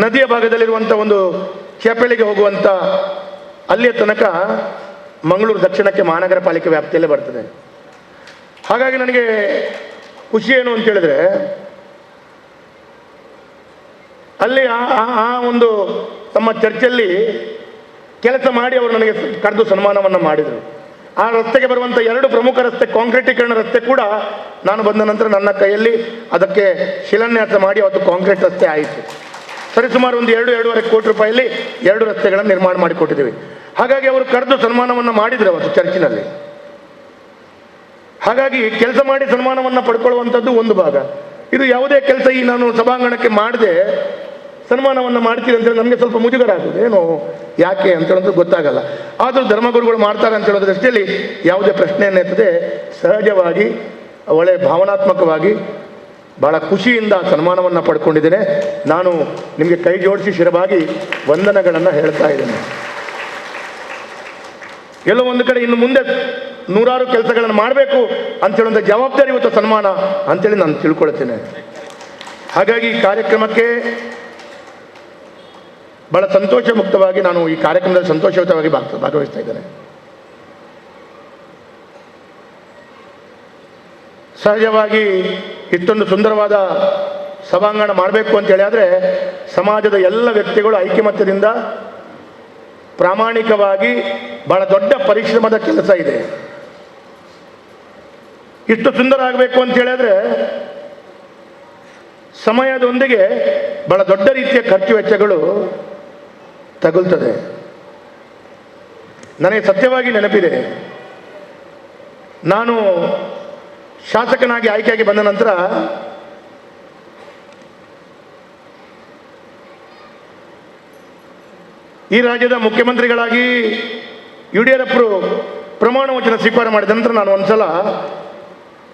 [SPEAKER 7] ನದಿಯ ಭಾಗದಲ್ಲಿರುವಂಥ ಒಂದು ಚೇಪೆಳಿಗೆ ಹೋಗುವಂಥ ಅಲ್ಲಿಯ ತನಕ ಮಂಗಳೂರು ದಕ್ಷಿಣಕ್ಕೆ ಮಹಾನಗರ ಪಾಲಿಕೆ ವ್ಯಾಪ್ತಿಯಲ್ಲೇ ಬರ್ತದೆ. ಹಾಗಾಗಿ ನನಗೆ ಖುಷಿ ಏನು ಅಂತೇಳಿದ್ರೆ, ಅಲ್ಲಿ ಆ ಒಂದು ತಮ್ಮ ಚರ್ಚಲ್ಲಿ ಕೆಲಸ ಮಾಡಿ ಅವರು ನನಗೆ ಕರೆದು ಸನ್ಮಾನವನ್ನು ಮಾಡಿದರು. ಆ ರಸ್ತೆಗೆ ಬರುವಂಥ ಎರಡು ಪ್ರಮುಖ ರಸ್ತೆ, ಕಾಂಕ್ರೀಟೀಕರಣ ರಸ್ತೆ ಕೂಡ ನಾನು ಬಂದ ನಂತರ ನನ್ನ ಕೈಯಲ್ಲಿ ಅದಕ್ಕೆ ಶಿಲಾನ್ಯಾಸ ಮಾಡಿ ಅವತ್ತು ಕಾಂಕ್ರೀಟ್ ರಸ್ತೆ ಆಯಿತು. ಸರಿಸುಮಾರು ಒಂದು 2-2.5 ಕೋಟಿ ರೂಪಾಯಲ್ಲಿ 2 ರಸ್ತೆಗಳನ್ನು ನಿರ್ಮಾಣ ಮಾಡಿಕೊಟ್ಟಿದ್ದೀವಿ. ಹಾಗಾಗಿ ಅವರು ಕರೆದು ಸನ್ಮಾನವನ್ನು ಮಾಡಿದರು ಅವತ್ತು ಚರ್ಚಿನಲ್ಲಿ. ಹಾಗಾಗಿ ಕೆಲಸ ಮಾಡಿ ಸನ್ಮಾನವನ್ನು ಪಡ್ಕೊಳ್ಳುವಂಥದ್ದು ಒಂದು ಭಾಗ. ಇದು ಯಾವುದೇ ಕೆಲಸ ಈ ನಾನು ಸಭಾಂಗಣಕ್ಕೆ ಮಾಡದೆ ಸನ್ಮಾನವನ್ನು ಮಾಡ್ತೀರಿ ಅಂತೇಳಿ ನಮಗೆ ಸ್ವಲ್ಪ ಮುಜುಗರ ಆಗೋದು, ಏನು ಯಾಕೆ ಅಂತ ಹೇಳೋದು ಗೊತ್ತಾಗಲ್ಲ. ಆದರೂ ಧರ್ಮಗುರುಗಳು ಮಾಡ್ತಾರೆ ಅಂತ ಹೇಳೋದ್ರ ದೃಷ್ಟಿಯಲ್ಲಿ ಯಾವುದೇ ಪ್ರಶ್ನೆಯನ್ನು ಎತ್ತದೆ ಸಹಜವಾಗಿ ಒಳ್ಳೆ ಭಾವನಾತ್ಮಕವಾಗಿ ಭಾಳ ಖುಷಿಯಿಂದ ಸನ್ಮಾನವನ್ನು ಪಡ್ಕೊಂಡಿದ್ದೇನೆ. ನಾನು ನಿಮಗೆ ಕೈ ಜೋಡಿಸಿ ಶಿರವಾಗಿ ವಂದನೆಗಳನ್ನು ಹೇಳ್ತಾ ಇದ್ದೇನೆ. ಎಲ್ಲೋ ಒಂದು ಕಡೆ ಇನ್ನು ಮುಂದೆ ನೂರಾರು ಕೆಲಸಗಳನ್ನು ಮಾಡಬೇಕು ಅಂತ ಹೇಳುವಂಥ ಜವಾಬ್ದಾರಿ ಇವತ್ತು ಸನ್ಮಾನ ಅಂತೇಳಿ ನಾನು ತಿಳ್ಕೊಳ್ತೇನೆ. ಹಾಗಾಗಿ ಈ ಕಾರ್ಯಕ್ರಮಕ್ಕೆ ಬಹಳ ಸಂತೋಷ ಮುಕ್ತವಾಗಿ ನಾನು ಈ ಕಾರ್ಯಕ್ರಮದಲ್ಲಿ ಸಂತೋಷಯುತವಾಗಿ ಭಾಗವಹಿಸ್ತಾ ಇದ್ದೇನೆ. ಸಹಜವಾಗಿ ಇಷ್ಟೊಂದು ಸುಂದರವಾದ ಸಭಾಂಗಣ ಮಾಡಬೇಕು ಅಂತೇಳಿ ಆದರೆ ಸಮಾಜದ ಎಲ್ಲ ವ್ಯಕ್ತಿಗಳು ಐಕ್ಯಮತ್ಯದಿಂದ ಪ್ರಾಮಾಣಿಕವಾಗಿ ಬಹಳ ದೊಡ್ಡ ಪರಿಶ್ರಮದ ಕೆಲಸ ಇದೆ. ಇಷ್ಟು ಸುಂದರ ಆಗಬೇಕು ಅಂತ ಹೇಳಿದ್ರೆ ಸಮಯದೊಂದಿಗೆ ಬಹಳ ದೊಡ್ಡ ರೀತಿಯ ಖರ್ಚು ವೆಚ್ಚಗಳು ತಗುಲ್ತದೆ. ನನಗೆ ಸತ್ಯವಾಗಿ ನೆನಪಿದೆ, ನಾನು ಶಾಸಕನಾಗಿ ಆಯ್ಕೆಯಾಗಿ ಬಂದ ನಂತರ ಈ ರಾಜ್ಯದ ಮುಖ್ಯಮಂತ್ರಿಗಳಾಗಿ ಯಡಿಯೂರಪ್ಪರು ಪ್ರಮಾಣ ವಚನ ಸ್ವೀಕಾರ ಮಾಡಿದ ನಂತರ ನಾನು ಒಂದ್ಸಲ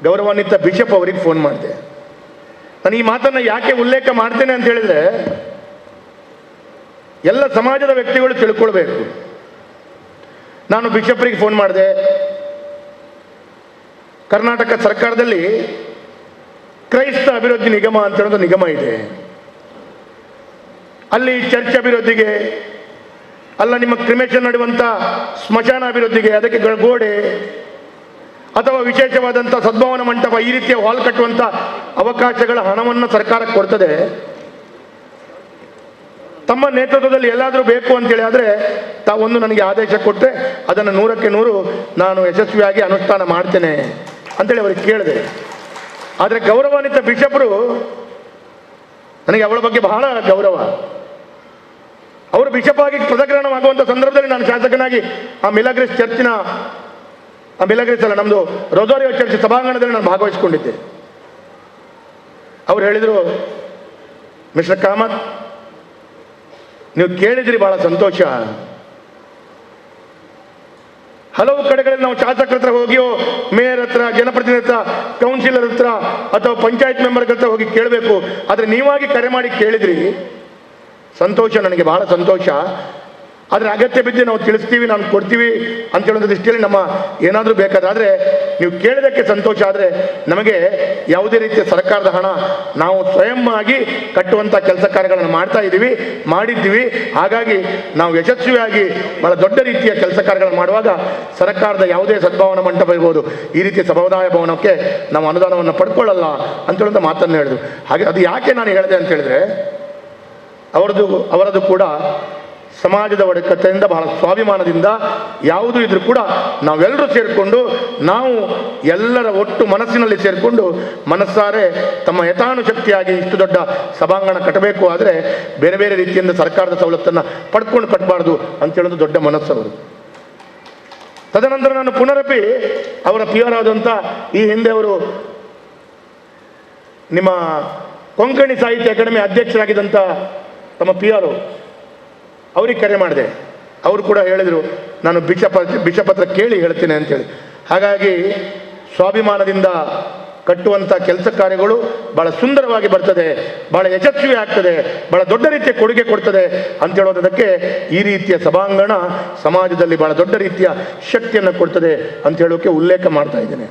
[SPEAKER 7] ಗೌರವಾನ್ವಿತ ಬಿಷಪ್ ಅವರಿಗೆ ಫೋನ್ ಮಾಡಿದೆ. ನಾನು ಈ ಮಾತನ್ನು ಯಾಕೆ ಉಲ್ಲೇಖ ಮಾಡ್ತೇನೆ ಅಂತ ಹೇಳಿದರೆ, ಎಲ್ಲ ಸಮಾಜದ ವ್ಯಕ್ತಿಗಳು ತಿಳ್ಕೊಳ್ಬೇಕು. ನಾನು ಬಿಷಪ್ರಿಗೆ ಫೋನ್ ಮಾಡಿದೆ. ಕರ್ನಾಟಕ ಸರ್ಕಾರದಲ್ಲಿ ಕ್ರೈಸ್ತ ಅಭಿವೃದ್ಧಿ ನಿಗಮ ಅಂತ ಹೇಳೋದು ನಿಗಮ ಇದೆ. ಅಲ್ಲಿ ಚರ್ಚ್ ಅಭಿವೃದ್ಧಿಗೆ ಅಲ್ಲ, ನಿಮ್ಮ ಕ್ರಿಮೇಷನ್ ನಡೆಯುವಂಥ ಸ್ಮಶಾನ ಅಭಿವೃದ್ಧಿಗೆ, ಅದಕ್ಕೆ ಗೋಡೆ ಅಥವಾ ವಿಶೇಷವಾದಂಥ ಸದ್ಭಾವನ ಮಂಟಪ, ಈ ರೀತಿಯ ಹಾಲ್ ಕಟ್ಟುವಂಥ ಅವಕಾಶಗಳ ಹಣವನ್ನು ಸರ್ಕಾರ ಕೊಡ್ತದೆ. ತಮ್ಮ ನೇತೃತ್ವದಲ್ಲಿ ಎಲ್ಲಾದರೂ ಬೇಕು ಅಂತೇಳಿ ಆದರೆ ತಾವೊಂದು ನನಗೆ ಆದೇಶ ಕೊಟ್ಟರೆ ಅದನ್ನು 100ಕ್ಕೆ 100 ನಾನು ಯಶಸ್ವಿಯಾಗಿ ಅನುಷ್ಠಾನ ಮಾಡ್ತೇನೆ ಅಂತೇಳಿ ಅವ್ರಿಗೆ ಕೇಳಿದೆ. ಆದರೆ ಗೌರವಾನ್ವಿತ ಬಿಷಪ್ರು, ನನಗೆ ಅವಳ ಬಗ್ಗೆ ಬಹಳ ಗೌರವ, ಅವರು ಬಿಷಪ್ ಆಗಿ ಪದಗ್ರಹಣವಾಗುವಂಥ ಸಂದರ್ಭದಲ್ಲಿ ನಾನು ಶಾಸಕನಾಗಿ ಆ ಮಿಲಾಗ್ರಿಸ್ ಚರ್ಚಿನ, ಆ ಮಿಲಾಗ್ರಿಸ್ ಅಲ್ಲ, ನಮ್ಮದು ರೋಸಾರಿಯೋ ಚರ್ಚ್ ಸಭಾಂಗಣದಲ್ಲಿ ನಾನು ಭಾಗವಹಿಸಿಕೊಂಡಿದ್ದೆ. ಅವ್ರು ಹೇಳಿದರು, ಮಿಸ್ಟರ್ ಕಾಮತ್, ನೀವು ಕೇಳಿದ್ರಿ, ಬಹಳ ಸಂತೋಷ. ಹಲವು ಕಡೆಗಳಲ್ಲಿ ನಾವು ಶಾಸಕರ ಹತ್ರ ಹೋಗಿಯೋ, ಮೇಯರ್ ಹತ್ರ, ಜನಪ್ರತಿನಿಧಿ ಹತ್ರ, ಕೌನ್ಸಿಲರ್ ಹತ್ರ ಅಥವಾ ಪಂಚಾಯತ್ ಮೆಂಬರ್ಗಳ ಹತ್ರ ಹೋಗಿ ಕೇಳಬೇಕು. ಆದರೆ ನೀವಾಗಿ ಕರೆ ಮಾಡಿ ಕೇಳಿದ್ರಿ, ಸಂತೋಷ, ನನಗೆ ಬಹಳ ಸಂತೋಷ. ಆದರೆ ಅಗತ್ಯ ಬಿದ್ದರೆ ನಾವು ತಿಳಿಸ್ತೀವಿ, ನಾನು ಕೊಡ್ತೀವಿ ಅಂತ ಹೇಳೋ ದೃಷ್ಟಿಯಲ್ಲಿ ನಮ್ಮ ಏನಾದರೂ ಬೇಕಾದ್ರೆ, ನೀವು ಕೇಳಿದ್ದಕ್ಕೆ ಸಂತೋಷ. ಆದರೆ ನಮಗೆ ಯಾವುದೇ ರೀತಿಯ ಸರ್ಕಾರದ ಹಣ ನಾವು ಸ್ವಯಂ ಆಗಿ ಕಟ್ಟುವಂಥ ಕೆಲಸ ಕಾರ್ಯಗಳನ್ನು ಮಾಡ್ತಾ ಇದ್ದೀವಿ, ಮಾಡಿದ್ದೀವಿ. ಹಾಗಾಗಿ ನಾವು ಯಶಸ್ವಿಯಾಗಿ ಬಹಳ ದೊಡ್ಡ ರೀತಿಯ ಕೆಲಸ ಕಾರ್ಯಗಳನ್ನು ಮಾಡುವಾಗ ಸರ್ಕಾರದ ಯಾವುದೇ ಸದ್ಭಾವನಾ ಮಂಟಪ ಇರ್ಬೋದು, ಈ ರೀತಿಯ ಸಮುದಾಯ ಭವನಕ್ಕೆ ನಾವು ಅನುದಾನವನ್ನು ಪಡ್ಕೊಳ್ಳಲ್ಲ ಅಂತ ಹೇಳುವಂಥ ಮಾತನ್ನು ಹೇಳಿದ್ರು. ಹಾಗೆ ಅದು ಯಾಕೆ ನಾನು ಹೇಳಿದೆ ಅಂತ ಹೇಳಿದ್ರೆ, ಅವರದು ಕೂಡ ಸಮಾಜದ ಒಡಕತೆಯಿಂದ ಬಹಳ ಸ್ವಾಭಿಮಾನದಿಂದ ಯಾವುದು ಇದ್ರೂ ಕೂಡ ನಾವೆಲ್ಲರೂ ಸೇರಿಕೊಂಡು, ನಾವು ಎಲ್ಲರ ಒಟ್ಟು ಮನಸ್ಸಿನಲ್ಲಿ ಸೇರಿಕೊಂಡು ಮನಸ್ಸಾರೆ ತಮ್ಮ ಯಥಾನುಶಕ್ತಿಯಾಗಿ ಇಷ್ಟು ದೊಡ್ಡ ಸಭಾಂಗಣ ಕಟ್ಟಬೇಕು. ಆದರೆ ಬೇರೆ ಬೇರೆ ರೀತಿಯಿಂದ ಸರ್ಕಾರದ ಸವಲತ್ತನ್ನು ಪಡ್ಕೊಂಡು ಕಟ್ಟಬಾರ್ದು ಅಂತೇಳೋದು ದೊಡ್ಡ ಮನಸ್ಸು ಅವರು. ತದನಂತರ ನಾನು ಪುನರಪಿ ಅವರ ಪಿ ಆರ್ ಆದಂಥ ಈ ಹಿಂದೆ ಅವರು ನಿಮ್ಮ ಕೊಂಕಣಿ ಸಾಹಿತ್ಯ ಅಕಾಡೆಮಿ ಅಧ್ಯಕ್ಷರಾಗಿದ್ದಂಥ ತಮ್ಮ ಪಿ ಆರ್ ಅವ್ರಿಗೆ ಕರೆ ಮಾಡಿದೆ. ಅವರು ಕೂಡ ಹೇಳಿದರು, ನಾನು ಬಿಷಪ್ ಹತ್ರ ಕೇಳಿ ಹೇಳ್ತೇನೆ ಅಂತೇಳಿ. ಹಾಗಾಗಿ ಸ್ವಾಭಿಮಾನದಿಂದ ಕಟ್ಟುವಂಥ ಕೆಲಸ ಕಾರ್ಯಗಳು ಭಾಳ ಸುಂದರವಾಗಿ ಬರ್ತದೆ, ಭಾಳ ಯಶಸ್ವಿ ಆಗ್ತದೆ, ಭಾಳ ದೊಡ್ಡ ರೀತಿಯ ಕೊಡುಗೆ ಕೊಡ್ತದೆ ಅಂತ ಹೇಳೋದಕ್ಕೆ ಈ ರೀತಿಯ ಸಭಾಂಗಣ ಸಮಾಜದಲ್ಲಿ ಭಾಳ ದೊಡ್ಡ ರೀತಿಯ ಶಕ್ತಿಯನ್ನು ಕೊಡ್ತದೆ ಅಂತ ಹೇಳೋಕೆ ಉಲ್ಲೇಖ ಮಾಡ್ತಾ ಇದ್ದೇನೆ.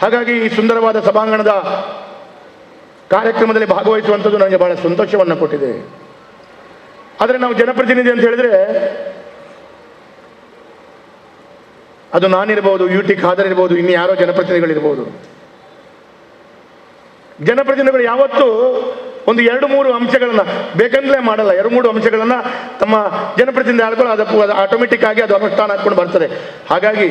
[SPEAKER 7] ಹಾಗಾಗಿ ಈ ಸುಂದರವಾದ ಸಭಾಂಗಣದ ಕಾರ್ಯಕ್ರಮದಲ್ಲಿ ಭಾಗವಹಿಸುವಂಥದ್ದು ನನಗೆ ಬಹಳ ಸಂತೋಷವನ್ನು ಕೊಟ್ಟಿದೆ. ಆದರೆ ನಾವು ಜನಪ್ರತಿನಿಧಿ ಅಂತ ಹೇಳಿದ್ರೆ ಅದು ನಾನಿರ್ಬೋದು, ಯು ಟಿ ಖಾದರ್ ಇರ್ಬೋದು, ಇನ್ನು ಯಾರೋ ಜನಪ್ರತಿನಿಧಿಗಳಿರ್ಬೋದು. ಜನಪ್ರತಿನಿಧಿಗಳು ಯಾವತ್ತೂ ಒಂದು 2-3 ಅಂಶಗಳನ್ನು ಬೇಕಂತಲೇ ಮಾಡಲ್ಲ. 2-3 ಅಂಶಗಳನ್ನು ತಮ್ಮ ಜನಪ್ರತಿನಿಧಿ ಆಡ್ಕೊಂಡು ಅದಕ್ಕೂ ಅದು ಆಟೋಮೆಟಿಕ್ ಆಗಿ ಅದು ಅನುಷ್ಠಾನ ಹಾಕ್ಕೊಂಡು ಬರ್ತದೆ. ಹಾಗಾಗಿ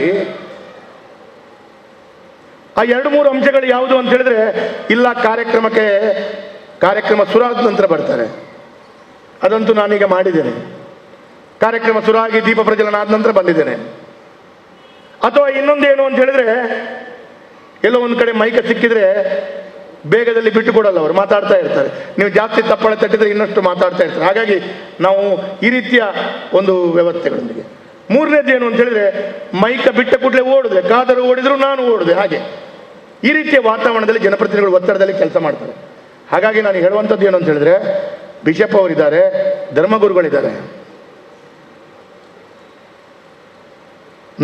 [SPEAKER 7] ಆ 2-3 ಅಂಶಗಳು ಯಾವುದು ಅಂತ ಹೇಳಿದ್ರೆ, ಇಲ್ಲ ಕಾರ್ಯಕ್ರಮ ಶುರುವಾದ ನಂತರ ಬರ್ತಾರೆ, ಅದಂತೂ ನಾನೀಗ ಮಾಡಿದ್ದೇನೆ. ಕಾರ್ಯಕ್ರಮ ಶುರುವಾಗಿ ದೀಪ ಪ್ರಜ್ವಲನ ಆದ ನಂತರ ಬಂದಿದ್ದೇನೆ. ಅಥವಾ ಇನ್ನೊಂದೇನು ಅಂತ ಹೇಳಿದ್ರೆ, ಎಲ್ಲೋ ಒಂದು ಕಡೆ ಮೈಕ ಸಿಕ್ಕಿದ್ರೆ ಬೇಗದಲ್ಲಿ ಬಿಟ್ಟು ಕೊಡಲ್ಲ, ಅವರು ಮಾತಾಡ್ತಾ ಇರ್ತಾರೆ. ನೀವು ಜಾಸ್ತಿ ತಪ್ಪಳೆ ತಟ್ಟಿದ್ರೆ ಇನ್ನಷ್ಟು ಮಾತಾಡ್ತಾ ಇರ್ತಾರೆ. ಹಾಗಾಗಿ ನಾವು ಈ ರೀತಿಯ ಒಂದು ವ್ಯವಸ್ಥೆಗಳೊಂದಿಗೆ. ಮೂರನೇದು ಏನು ಅಂತ ಹೇಳಿದ್ರೆ, ಮೈಕ ಬಿಟ್ಟ ಕೂಡಲೇ ಓಡಿದೆ, ಕಾದರು ಓಡಿದ್ರು ನಾನು ಓಡಿದೆ. ಹಾಗೆ ಈ ರೀತಿಯ ವಾತಾವರಣದಲ್ಲಿ ಜನಪ್ರತಿನಿಧಿಗಳು ಒತ್ತಡದಲ್ಲಿ ಕೆಲಸ ಮಾಡ್ತಾರೆ. ಹಾಗಾಗಿ ನಾನು ಹೇಳುವಂಥದ್ದು ಏನು ಅಂತ ಹೇಳಿದ್ರೆ, ಬಿಷಪ್ ಅವರಿದ್ದಾರೆ, ಧರ್ಮಗುರುಗಳಿದ್ದಾರೆ.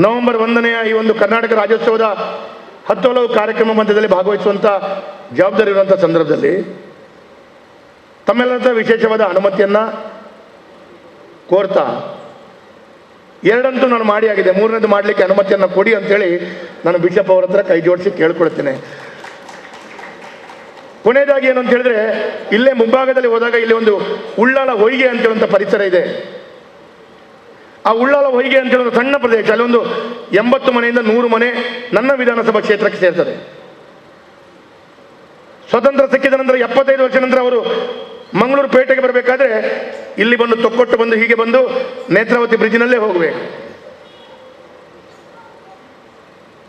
[SPEAKER 7] ನವೆಂಬರ್ 1ನೇ ಈ ಒಂದು ಕರ್ನಾಟಕ ರಾಜ್ಯೋತ್ಸವದ 10 ಹಲವು ಕಾರ್ಯಕ್ರಮ ಮಧ್ಯದಲ್ಲಿ ಭಾಗವಹಿಸುವಂಥ ಜವಾಬ್ದಾರಿ ಇರುವಂಥ ಸಂದರ್ಭದಲ್ಲಿ ತಮ್ಮೆಲ್ಲರ ವಿಶೇಷವಾದ ಅನುಮತಿಯನ್ನು ಕೋರ್ತಾ, 2 ನಾನು ಮಾಡಿ ಆಗಿದೆ, 3ನೇದು ಮಾಡಲಿಕ್ಕೆ ಅನುಮತಿಯನ್ನು ಕೊಡಿ ಅಂತೇಳಿ ನಾನು ಬಿಷಪ್ ಅವರ ಹತ್ರ ಕೈ ಜೋಡಿಸಿ ಕೇಳ್ಕೊಳ್ತೇನೆ. ಕೊನೆಯದಾಗಿ ಏನು ಅಂತ ಹೇಳಿದ್ರೆ, ಇಲ್ಲೇ ಮುಂಭಾಗದಲ್ಲಿ ಹೋದಾಗ ಇಲ್ಲಿ ಒಂದು ಉಳ್ಳಾಲ ಹೊಯ್ಗೆ ಅಂತ ಹೇಳುವಂಥ ಪರಿಸರ ಇದೆ.
[SPEAKER 18] ಆ ಉಳ್ಳಾಲ ಹೊಯ್ಗೆ ಅಂತ ಹೇಳೋದು ಸಣ್ಣ ಪ್ರದೇಶ, ಅಲ್ಲಿ ಒಂದು 80 ಮನೆಯಿಂದ 100 ಮನೆ ನನ್ನ ವಿಧಾನಸಭಾ ಕ್ಷೇತ್ರಕ್ಕೆ ಸೇರ್ತದೆ. ಸ್ವತಂತ್ರ ಸಿಕ್ಕಿದ ನಂತರ 75 ವರ್ಷ ನಂತರ ಅವರು ಮಂಗಳೂರು ಪೇಟೆಗೆ ಬರಬೇಕಾದ್ರೆ ಇಲ್ಲಿ ಬಂದು ತೊಕ್ಕೊಟ್ಟು ಬಂದು ಹೀಗೆ ಬಂದು ನೇತ್ರಾವತಿ ಬ್ರಿಡ್ಜಿನಲ್ಲೇ ಹೋಗಬೇಕು.